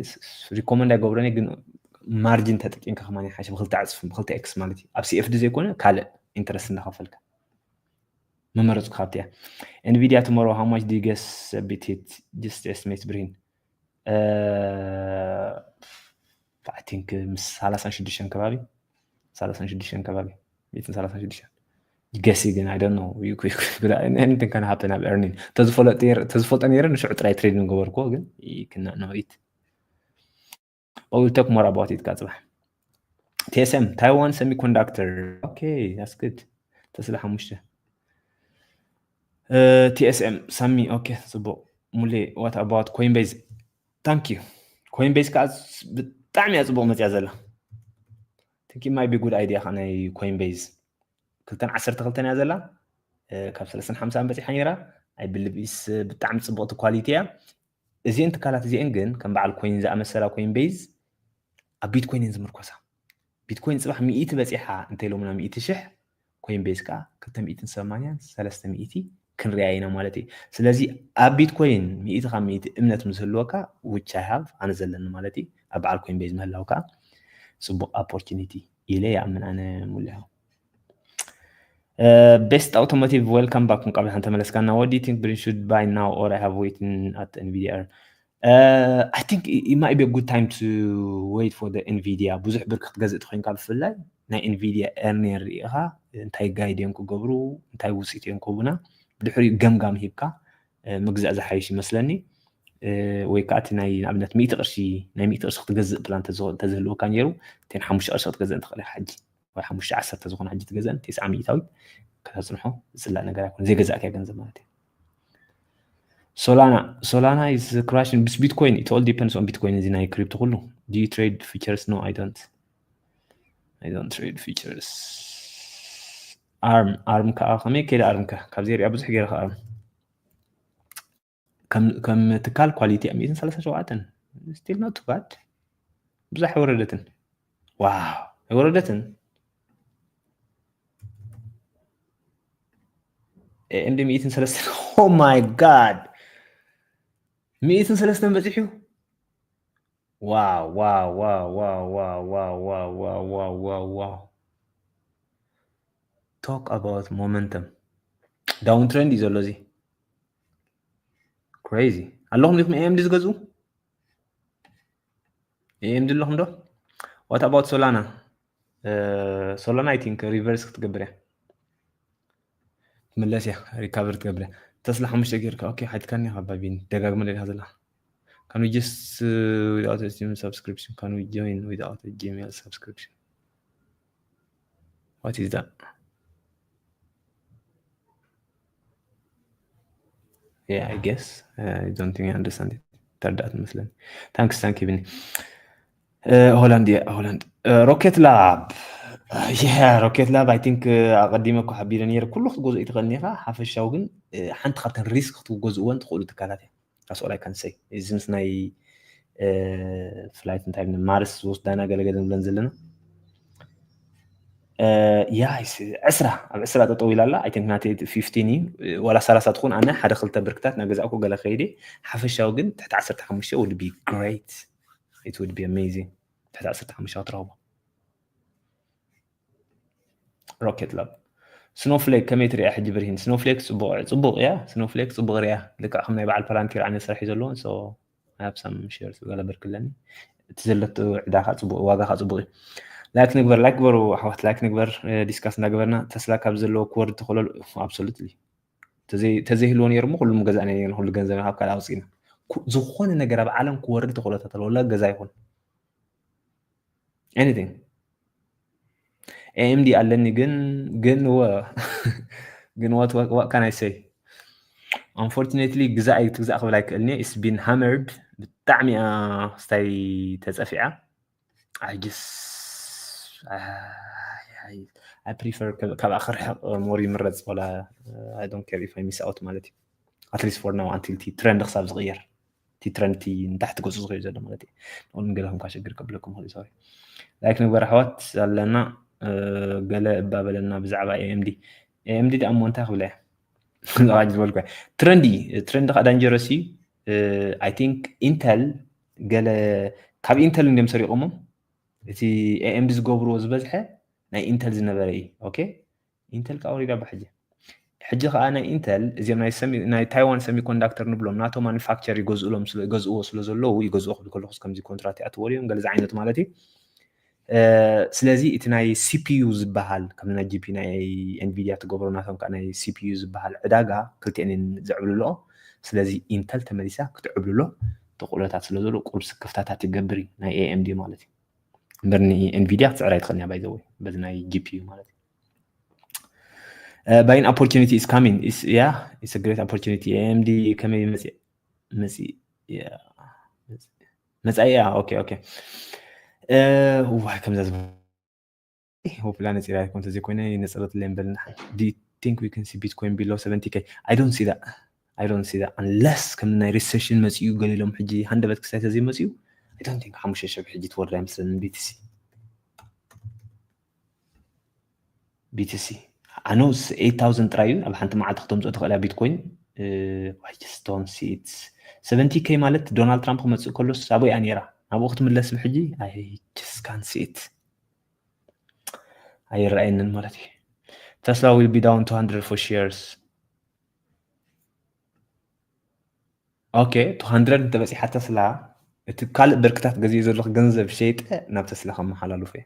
recommend ኣይገብሮን እየ፣ ግን ማርጂን ተጠቂምካ ከማን ይሓይሽ፣ ብክልተ ዕፅፊ፣ ብክልተ ኤክስ ማለት እዩ። ኣብ C F D ዘይኮነ ካልእ ኢንተረስት እንዳከፈልካ መመረፅኩ ካብቲ እያ። Nvidia tomorrow, how much do you guess a bit hit? Just estimate ብርሂን። I think ምስ ሰላሳን ሽዱሽተን ከባቢ፣ ሰላሳን ሽዱሽተን ከባቢ፣ ሚእትን ሰላሳን ሽዱሽተን። ገሲ ግን I don't know, anything can happen ኣብ earning። ተዝፈልጦ ነይረ ንሽዑ ጥራይ ትሬድ ምገበርኩዎ፣ ግን you cannot know it። But we'll talk more about it ካብ ፅባሕ። T S M, Taiwan Semiconductor. Okay, that's good. ተስላ ሓሙሽተ። T S M ሳሚ፣ okay፣ ፅቡቅ። ሙሌ፣ what about Coinbase? Thank you። Coinbase ከዓ ብጣዕሚ እያ ፅቡቅ መፅያ ዘላ። Think it might be good idea ከዓ ናይ Coinbase። ክልተን ዓሰርተ ክልተን እያ ዘላ። ካብ ሰለስተን ሓምሳን በፂሓ ነይራ። I believe is ብጣዕሚ ፅቡቅቲ ኳሊቲ እያ። እዚአን ትካላት እዚአን ግን ከም በዓል ኮይን ዝኣመሰላ ኮይን ቤዝ ኣብ ቢትኮይን እየን ዝምርኮሳ። ቢትኮይን ፅባሕ ሚእቲ በፂሓ እንተኢሎምና፣ ሚእቲ ሽሕ፣ ኮይን ቤዝ ከዓ ክልተ ሚእትን ሰማንያን ሰለስተ ሚእቲ ክንሪኣ ኢና ማለት እዩ። ስለዚ ኣብ ቢትኮይን ሚእቲ ካብ ሚእቲ እምነት ምስ ህልወካ፣ which I have፣ ኣነ ዘለኒ ማለት እዩ፣ ኣብ በዓል ኮይን ቤዝ ምህላው ከዓ ፅቡቅ ኦፖርቹኒቲ ኢለ ይኣምን ኣነ። ሙሊያ። Best Automotive, welcome back። እንኳዕ ብደሓን ተመለስካና። What do you think, ብሪን? Should buy now or I have waiting at Nvidia? I think it might be a good time to wait for the Nvidia። ብዙሕ ብር ክትገዝእ ተኮይንካ፣ ብፍላይ ናይ Nvidia earning ርኢኻ እንታይ ጋይድ እዮም ክገብሩ፣ እንታይ ውፅኢት እዮም ክህቡና፣ ብድሕሪኡ ገምጋም ሂብካ ምግዛእ ዝሓይሽ ይመስለኒ። ወይ ከዓ እቲ ናይ ንኣብነት ሚእቲ ቅርሺ ናይ ሚእቲ ቅርሺ ክትገዝእ ፕላን ተዝህልወካ ነይሩ፣ እተን ሓሙሽተ ቅርሺ ክትገዝእ እንትኽእል ኢኻ ሕጂ፣ ወይ ሓሙሽተ ዓሰርተ ዝኾነ ሕጂ ትገዝእን፣ ተስዓ ሚእታዊት ከተጽንሖ ዝጽላእ ነገር ኣይኮነ፣ ዘይገዛእካዮ ገንዘብ ማለት እዩ። Solana Solana is crashing. Bitcoin, it all depends on Bitcoin። እዚ ናይ ክሪፕቶ ኩሉ። Do you trade futures? No, I don't. I don't trade futures. ኣርም ኣርም ከዓ ከመይ ከይደ ኣርም ከ ካብዚ ሪኣ ብዙሕ ገይረ ከ ኣርም ከም ትካል ኳሊቲ ሚእትን ሰላሳ ሸውዓተን still not bad። ብዙሕ ኣይወረደትን። ዋው ኣይወረደትን። ኤምዲ ሚእትን ሰለስተን። Oh my God፣ ሚእትን ሰለስተን በፂሑ። ዋው ዋው ዋው ዋው ዋው ዋው ዋው ዋው ዋው ዋው ዋው ዋው ዋው። Talk about momentum። Down trend እዩ ዘሎ እዚ። Crazy። ኣለኹም ዲኹም ኤምዲ ዝገዝኡ? ኤምዲ ኣለኹም ዶ? What about Solana? Solana I think reverse ክትገብር እያ። ትምለስ እያ፣ recover ትገብር እያ። ተስላ ሓሙሽተ ጌርካ። ኦኬ ሓትካኒ ካብ ባቢን ደጋግመ ደሊካ ዘላ። Can we just uh, without a Gmail subscription? Can we join without a Gmail subscription? What is that? Yeah, I guess. Uh, I don't think I understand it. ተረዳእት መስለኒ። Thanks, thank you ቢኒ። ሆላንድ እያ፣ ሆላንድ። ሮኬት ላብ። Yeah, ሮኬት ላብ I think ኣቐዲመ እኮ ሓቢረ ነይረ። ኩሉ ክትገዝኦ ይትኽእል ኢኻ። ሓፈሻዊ ግን ሓንቲ ካብተን ሪስክ ክትገዝእወን ትኽእሉ ትካላት እያ። That's all I can say። እዚ ምስ ናይ ፍላይት እንታይ ማርስ ዝወስዳና ገለገለ ንብለን ዘለና። ያ ዕስራ ኣብ ዕስራ ጠጠው ኢላ ኣላ። I think ናተይ ፊፍቲን እዩ፣ ዋላ ሰላሳ ትኹን። ኣነ ሓደ ክልተ ብርክታት እናገዛእኩ ገለ ከይደ። ሓፈሻዊ ግን ትሕቲ ዓሰርተ ሓሙሽተ would be great። It would be amazing። ትሕቲ ዓሰርተ ሓሙሽተ ክትረኽቦ። ሮኬት ላብ። ስኖፍሌክ ከመይ ትሪኣ ሕጂ ብርሂን? ስኖፍሌክ ፅቡቕ፣ ፅቡቕ እያ። ስኖፍሌክ ፅቡቕ ሪኣ። ልክዕ ከም ናይ በዓል ፓላንቲር ዓይነት ስራሕ እዩ ዘለዎን። So I have some shares ገለ ብርክ ኣለኒ። እቲ ዘለቶ ዕዳ ከዓ ፅቡቕ፣ ዋጋ ከዓ ፅቡቕ እዩ። ላይክ ንግበር፣ ላይክ ግበሩ ኣሕዋት፣ ላይክ ንግበር። ዲስካስ እንዳገበርና ተስላ ካብ ዘለዎ ክወርድ ተኽእሎ ኣሎ። Absolutely። ተዘይ- ተዘይህልዎ ነይሩ እሞ ኩሉ ምገዛእና ነይርና፣ ኩሉ ገንዘብና ካብ ካልእ ኣውፂእና። ኩ- ዝኾነ ነገር ኣብ ዓለም ክወርድ ተኽእሎታት ኣለዎ። ወላ ገዛ ይኹን። Anything። ኤምዲ ኣለኒ ግን ግን ወ ግን what what can I say? Unfortunately ግዛእ ኣይትግዛእ ክብል ኣይክእልኒ። It's been hammered። ብጣዕሚ እያ ክስታይ ተፀፊዓ። I just I, I, I prefer ካብ- ካብኣ ክርሕቕ more ይምረፅ። ወላ I don't care if I miss out ማለት እዩ። At least for now until እቲ ትረንድ ክሳብ ዝቕየር፣ እቲ ትረንድ እቲ ንታሕቲ ገፁ ዝኸይድ ዘሎ ማለት እዩ። ንኹን ገለ ከም ካሸግር ከብለኩም ክእል። ሶሪ። ላይክ ንግበር ኣሕዋት ኣለና። ገለ እባ በለና ብዛዕባ ኤኤምዲ። ኤኤምዲ ደኣ እሞ እንታይ ክብለ እየ? ዝባጅ ዝበልኩ እየ። ትረንድ እዩ። ትረንድ ከዓ ዳንጀረስ እዩ። I think ኢንተል ገለ ካብ ኢንተል እንዲም ሰሪቆሞ። እቲ ኤኤምዲ ዝገብርዎ ዝበዝሐ ናይ ኢንተል ዝነበረ እዩ። ኦኬ፣ ኢንተል ከዓ ወሪዳ ብሕጂ። ሕጂ ከዓ ናይ ኢንተል እዚኦም ናይ ሰሚ- ናይ ታይዋን ሰሚኮንዳክተር ንብሎም ናቶም ማኑፋክቸር ይገዝእሎም ስለ- ይገዝእዎ ስለ ዘለዉ፣ ይገዝኦ ክብል ከለኹስ ከምዚ ኮንትራት ይኣትዎ ድዮም ገለ ዝዓይነቱ ማለት እዩ። ስለዚ እቲ ናይ ሲፒዩ ዝበሃል ከም ናይ ጂፒ ናይ ኤንቪዲያ ትገብሮ ናቶም ከዓ ናይ ሲፒዩ ዝበሃል ዕዳጋ ክልቲኤን እየን ዝዕብልልኦ። ስለዚ ኢንተል ተመሊሳ ክትዕብልሎ ተኽእሎታት ስለ ዘሎ ቁሩብ ስክፍታታት ይገብር እዩ ናይ ኤኤምዲ ማለት እዩ። እምበር ንኤንቪዲያ ክትስዕር ኣይትኽእልን እያ ባይ ዘ ወይ በዚ ናይ ጂፒዩ ማለት እዩ። Buying opportunity is coming. Yeah, it's a great opportunity. ኤኤምዲ ከመይ መፂ መፂ መፃኢ እያ። ኦኬ ኦኬ። ዋይ ከምዛ ዝብ ሆፕላ ነፂራ ይኮን ተዘይኮይነ ነፅረት ለንበልና። Do you think we can see Bitcoin below seventy K? I don't see that. I don't see that unless ከም ናይ ሪሴሽን መፂኡ ገሊሎም ሕጂ ሃንደበት ክሳይ ተዘይመፂኡ I don't think ሓሙሽተ ሺሕ ሕጂ ትወርድ ኣይመስለንን። ቢቲሲ ቢቲሲ ኣነውስ ኤይት ታውዘንድ ጥራይ እዩ ኣብ ሓንቲ መዓልቲ ክተምፅኦ ትኽእላ ቢትኮይን። I just don't see it። ሰቨንቲ ኬ ማለት ዶናልድ ትራምፕ ክመፅእ ከሎስ ኣብኡ እያ ነይራ። ናብኡ ክትምለስ ብሕጂ I just can't see it። ኣይረኣየንን ማለት እዩ። Tesla will be down two hundred for shares. ኦኬ፣ two hundred እንተበፂሓ ተስላ እቲ ካልእ ብርክታት ገዚኡ ዘለኹ ገንዘብ ሸይጠ ናብ ተስላ ከመሓላልፎ እየ።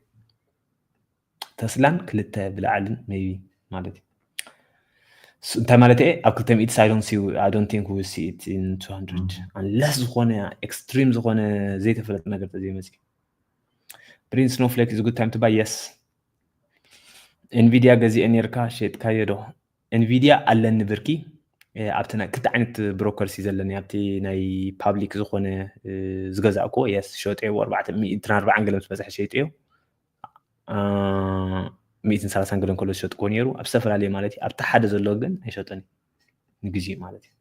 ተስላን ክልተ ብላዕልን maybe ማለት እዩ። እንታይ ማለት እየ? ኣብ ክልተ ሚእቲ I don't see, I don't think we see it in two hundred unless ዝኾነ extreme ዝኾነ ዘይተፈለጠ ነገር ተዘይመፅእ። Print Snowflake is a good time to buy. Yes. Nvidia ገዚኤ ነርካ ሸጥካዮ ዶ? Nvidia ኣለኒ ብርኪ። ኣብቲ ናይ ክልተ ዓይነት brokers እዩ ዘለኒ፣ ኣብቲ ናይ public ዝኾነ ዝገዛእኩዎ። Yes፣ ሸጥዮ። ኣርባዕተ ሚእትን ኣርባዓን ገለ ምስ በፅሐ ሸጥዮ። ሚእትን ሰላሳን ገለ እንከሎ ዝሸጥኩዎ ነይሩ፣ ኣብ ዝተፈላለየ ማለት እዩ። ኣብቲ ሓደ ዘሎ ግን ኣይሸጠን ንግዜኡ ማለት እዩ።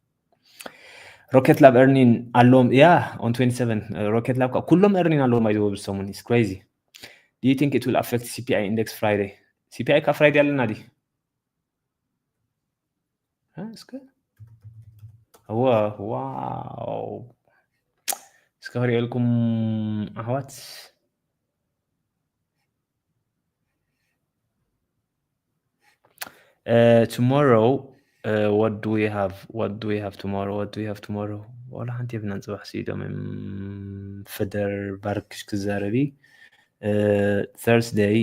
Rocket Lab earning ኣለዎም። Yeah, on twenty-seven Rocket Lab ኩሎም earning ኣለዎም። By the way ብሰሙን is crazy. Do you think it will affect C P I index Friday? C P I ካብ Friday ኣለና ድዩ? እስከ እወ፣ ዋው፣ እስከ ክሪኤልኩም ኣሕዋት። Tomorrow, what do we have? What do we have tomorrow? What do we have tomorrow? ዋላ ሓንቲ የብልናን። ፅባሕ ሲዶም ፈደር ባርክሽ ክዛረቢ። Thursday,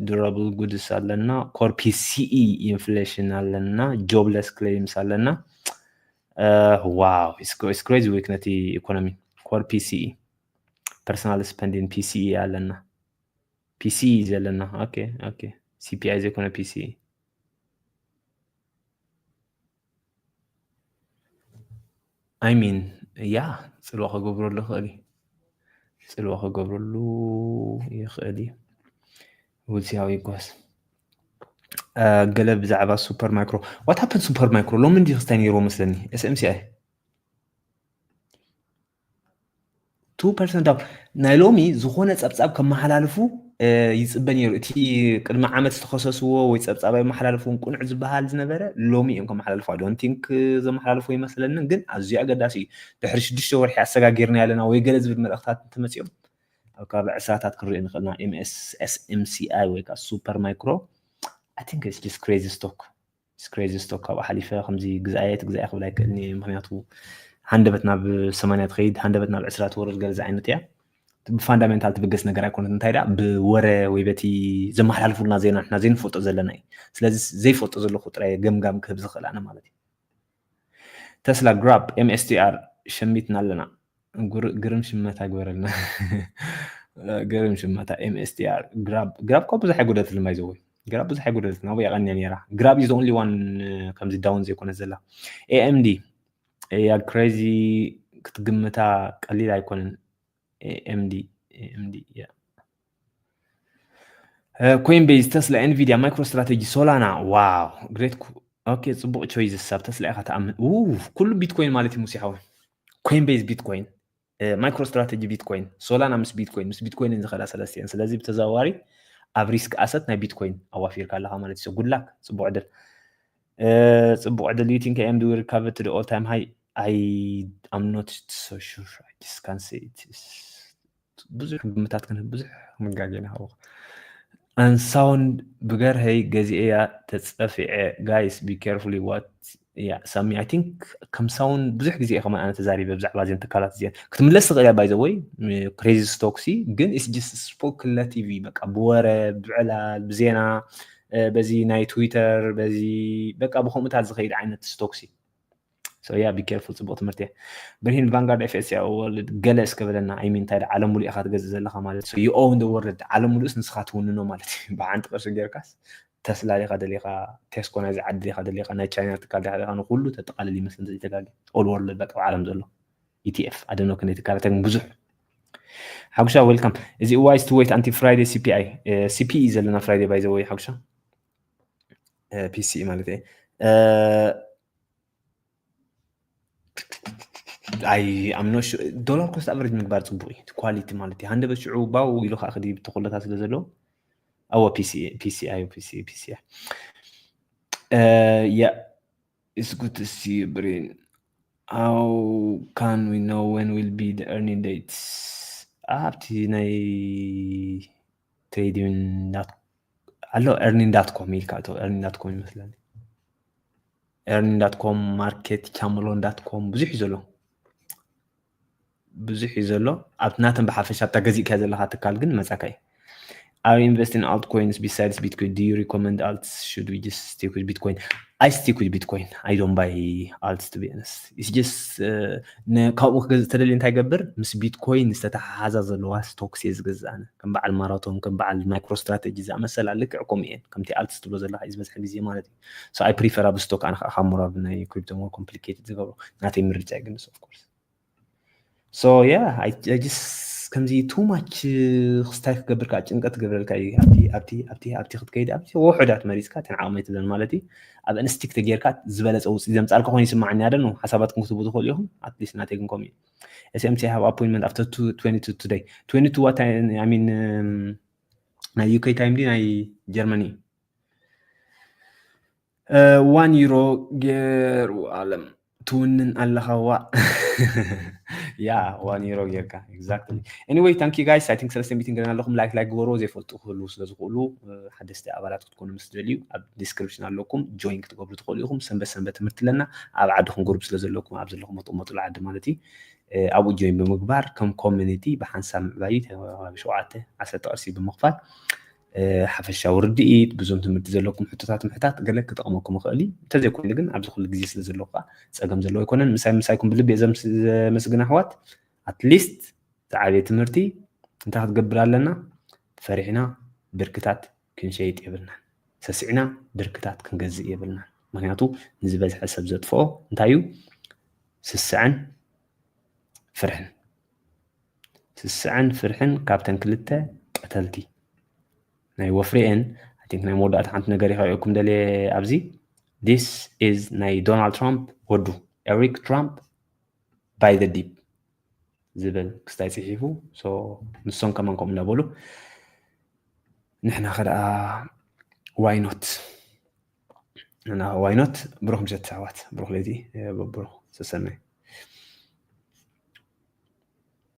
durable goods ኣለና፣ core P C E inflation ኣለና፣ jobless claims ኣለና። Wow, it's crazy week ነቲ economy። Core P C E, personal spending P C E ኣለና፣ P C E ዘለና። Okay, okay, C P I ዘይኮነ P C E። I mean, yeah, ፅልዋ ክገብረሉ ይኽእል እዩ። ፅልዋ ክገብረሉ ይኽእል እዩ። We'll see how it goes. ገለ ብዛዕባ Super Micro። What happened Super Micro? ሎሚ እንዲ ክስታይ ነይርዎ መስለኒ። S M C I two percent down። ናይ ሎሚ ዝኾነ ፀብፃብ ከመሓላልፉ ይፅበ ነይሩ። እቲ ቅድሚ ዓመት ዝተኸሰስዎ ወይ ፀብፃብ ኣይመሓላለፍዎን ቅኑዕ ዝበሃል ዝነበረ ሎሚ እዮም ከመሓላልፉ። I don't think ዘመሓላልፉ ይመስለንን፣ ግን ኣዝዩ ኣገዳሲ እዩ። ድሕሪ ሽዱሽተ ወርሒ ኣሰጋጊርና ኣለና ወይ ገለ ዝብል መልእኽታት እንትመፅኦም ኣብ ከባቢ ዕስራታት ክንሪኦ ንኽእል ኢና። M S S M C I ወይ ከዓ Super Micro, I think it's just crazy stock. It's crazy stock። ካብኡ ሓሊፈ ከምዚ ግዛኤ ትግዛኤ ክብል ኣይክእልን እየ። ምኽንያቱ ሃንደበት ናብ ሰማንያ ትኸይድ፣ ሃንደበት ናብ ዕስራ ትወርድ ገለ ዓይነት እያ። ብ fundamental ትብገስ ነገር ኣይኮነት። እንታይ ደኣ ብወረ ወይ በቲ ዘመሓላልፉልና ዜና ንሕና ዘይንፈልጦ ዘለና እዩ። ስለዚ ዘይፈልጦ ዘለኹ ጥራይ ገምጋም ክህብ ዝኽእል ኣነ ማለት እዩ። ተስላ፣ ግራብ፣ M S T R ሸሚትና ኣለና። ግርም ሽመታ ግበረልና። ግርም ሽመታ። M S T R፣ ግራብ፣ ግራብ እኮ ብዙሕ ኣይጎደለትልን። By the way ግራብ ብዙሕ ኣይጎደለትን፣ ኣብኡ የቐንያ ነይራ። ግራብ is the only one ከምዚ down ዘይኮነት ዘላ። A M D፣ ያ፣ crazy ክትግምታ ቀሊል ኣይኮነን። A M D፣ A M D፣ yeah። Coinbase፣ Tesla፣ Nvidia፣ MicroStrategy፣ Solana። Wow, great። Okay፣ ፅቡቕ choices። ኣብ ተስላ ኢኻ ትኣምን። ኩሉ ቢትኮይን ማለት እዩ ሙሴ ሓወይ። Coinbase ቢትኮይን፣ MicroStrategy ቢትኮይን፣ Solana ምስ ቢትኮይን፣ ምስ ቢትኮይን ዝኸዳ ሰለስቲአን። ስለዚ ብተዘዋዋሪ ኣብ risk asset ናይ ቢትኮይን ኣዋፊርካ ኣለኻ ማለት እዩ። Good luck፣ ፅቡቕ ዕድል። ፅቡቕ ዕድል። You think A M D will recover to the all time high? I am not so sure. I just can't say it. ብዙሕ ግምታት ክንህብ ብዙሕ መጋገ ኢና። ሃወ ኣንሳውን ብገርሀይ ገዚኤያ ተፀፊዐ። Guys, be carefully what። ያ ሳሚ፣ I think ከም ሳውን ብዙሕ ግዜ እየ ከማን ኣነ ተዛሪበ ብዛዕባ እዚን ትካላት እዚን። ክትምለስ ትኽእል እያ። By the way፣ crazy stock ሲ ግን it's just spoken ለ ቲ ቪ፣ በቃ ብወረ፣ ብዕላል፣ ብዜና፣ በዚ ናይ ትዊተር፣ በዚ በቃ ብከምኡታት ዝኸይድ ዓይነት ስቶክ ሲ። So yeah, be careful። ፅቡቕ ትምህርቲ እየ። ብርሂን፣ ቫንጋርድ፣ F S C I፣ ወርልድ ገለ እስከ በለና። I mean እንታይ ዓለም ሙሉእ ኢኻ ትገዝእ ዘለኻ ማለት። So you own the world። ዓለም ሙሉእስ ንስኻ ትውንኖ ማለት እዩ። ብሓንቲ ቅርሺ ጌርካስ ተስላ ዲኻ ደሊኻ፣ ቴስኮ ናይዚ ዓዲ ዲኻ ደሊኻ፣ ናይ ቻይና ትካል ዲኻ ደሊኻ፣ ንኹሉ ተጠቓልል ይመስል እንተዘይተጋግየ። All world በቃ ዓለም ዘሎ E T F። I don't know ክንደይ ትካላት ግን ብዙሕ። ሓጉሻ፣ welcome። Is it wise to wait until Friday C P I? C P E ዘለና Friday by the way ሓጉሻ። P C E ማለት እየ። I am not sure። ዶላር ኮስት ኣቨሬጅ ምግባር ፅቡቅ እዩ። ኳሊቲ ማለት እዩ። ሃንደበት ሽዑ ባው ኢሉ ከዓ ክዲ ተኮለታ ስለ ዘለዎ። ኣዎ፣ P C E፣ P C I፣ P C E፣ P C I። Yeah, it's good to see you, Brain. How can we know when will be the earning dates? ኣብቲ ናይ trading dot ኣሎ፣ earning dot com ኢልካ እቶ፣ earning dot com ይመስለኒ። Earning dot com፣ market፣ Camelon dot com ብዙሕ እዩ ዘሎ፣ ብዙሕ እዩ ዘሎ። ኣብቲ ናተን ብሓፈሻ ኣብታ ገዚእካዮ ዘለኻ ትካል ግን መጻካ እዩ። Are you investing in altcoins besides Bitcoin? Do you recommend alts? Should we just stick with Bitcoin? I stick with Bitcoin. I don't buy alts, to be honest. It's just ካብኡ ክገዝእ ተደልየ እንታይ ገብር? ምስ ቢትኮይን ዝተተሓሓዛ ዘለዋ ስቶክስ እየ ዝገዝእ ኣነ። ከም በዓል ማራቶን፣ ከም በዓል ማይክሮ ስትራቴጂ ዝኣመሰላ ልክዕ ከምኡ እየን። ከምቲ ኣልትስ ትብሎ ዘለካ እዩ ዝበዝሐ ግዜ ማለት እዩ። So I prefer ኣብ ስቶክ ኣነ ከዓ ካብ more ኣብ ናይ ክሪፕቶ more complicated ዝገብሮ ናተይ ምርጫ እዩ ግን of course so yeah I, I just ከምዚ too much ክስታይ ክገብር ከዓ ጭንቀት ክገብረልካ እዩ ኣብቲ ኣብቲ ኣብቲ ኣብቲ ክትከይድ ኣብቲ ውሑዳት መሪፅካ ተን ዓቕመይ ትብለን ማለት እዩ ኣብ ኢንስቲክት ጌርካ ዝበለፀ ውፅኢት ዘምፃልካ ኮይኑ ይስማዓኒ ኣደ ነው ሓሳባትኩም ክትቡ ትኽእሉ ኢኹም ኣትሊስት ናተይ ግን ከምኡ እዩ S M T I have appointment after two, twenty-two today. twenty-two what time? I mean, um, ናይ U K time ድዩ ናይ ጀርመኒ? ዋን ዩሮ ገይሩ ኣለም ትውንን ኣለኻ ዋ ያ ዋን ዩሮ ጌርካ exactly anyway thank you guys I think ሰለስተ ሚቲንግ ገና ኣለኹም ላይክ ላይክ ግበሩ ዘይፈልጡ ክህልዉ ስለ ዝኽእሉ ሓደስቲ ኣባላት ክትኮኑ ምስ ትደልዩ ኣብ ዲስክሪፕሽን ኣለኩም ጆይን ክትገብሩ ትኽእሉ ኢኹም ሰንበት ሰንበት ትምህርቲ ኣለና ኣብ ዓድኹም ግሩፕ ስለ ዘለኩም ኣብ ዘለኹም ትቕመጡሉ ዓዲ ማለት እዩ ኣብኡ ጆይን ብምግባር ከም ኮሚኒቲ ብሓንሳብ ምዕባዩ ተባቢ ሸውዓተ ዓሰርተ ቅርሲ ብምኽፋል ሓፈሻዊ ርድኢት ብዙም ትምህርቲ ዘለኩም ሕቶታት ምሕታት ገለ ክጠቕመኩም ይኽእል እዩ እንተዘይኮይኑ ግን ኣብዚ ኩሉ ግዜ ስለ ዘለኹ ከዓ ፀገም ዘለዎ ኣይኮነን ምሳይ ምሳይኩም ብልቢ እየ ዘመስግን ኣሕዋት ኣትሊስት ዝዓበየ ትምህርቲ እንታይ ክትገብር ኣለና ፈሪሕና ብርክታት ክንሸይጥ የብልናን ሰሲዕና ብርክታት ክንገዝእ የብልናን ምክንያቱ ንዝበዝሐ ሰብ ዘጥፍኦ እንታይ እዩ ስስዐን ፍርሕን ስስዐን ፍርሕን ካብተን ክልተ ቀተልቲ ናይ ወፍሪኤን I think ናይ መወዳእታ ሓንቲ ነገር ይኸዕኩም ደልየ ኣብዚ this is ናይ ዶናልድ ትራምፕ ወዱ ኤሪክ ትራምፕ by the deep ዝብል ክስታይ ፅሒፉ ንሶም ከማን ከምኡ እናበሉ ንሕና ከደኣ why not ንሕና why not ብሩኽ ምሸት ኣሕዋት ብሩኽ ለይቲ ብሩኽ ሰሰናይ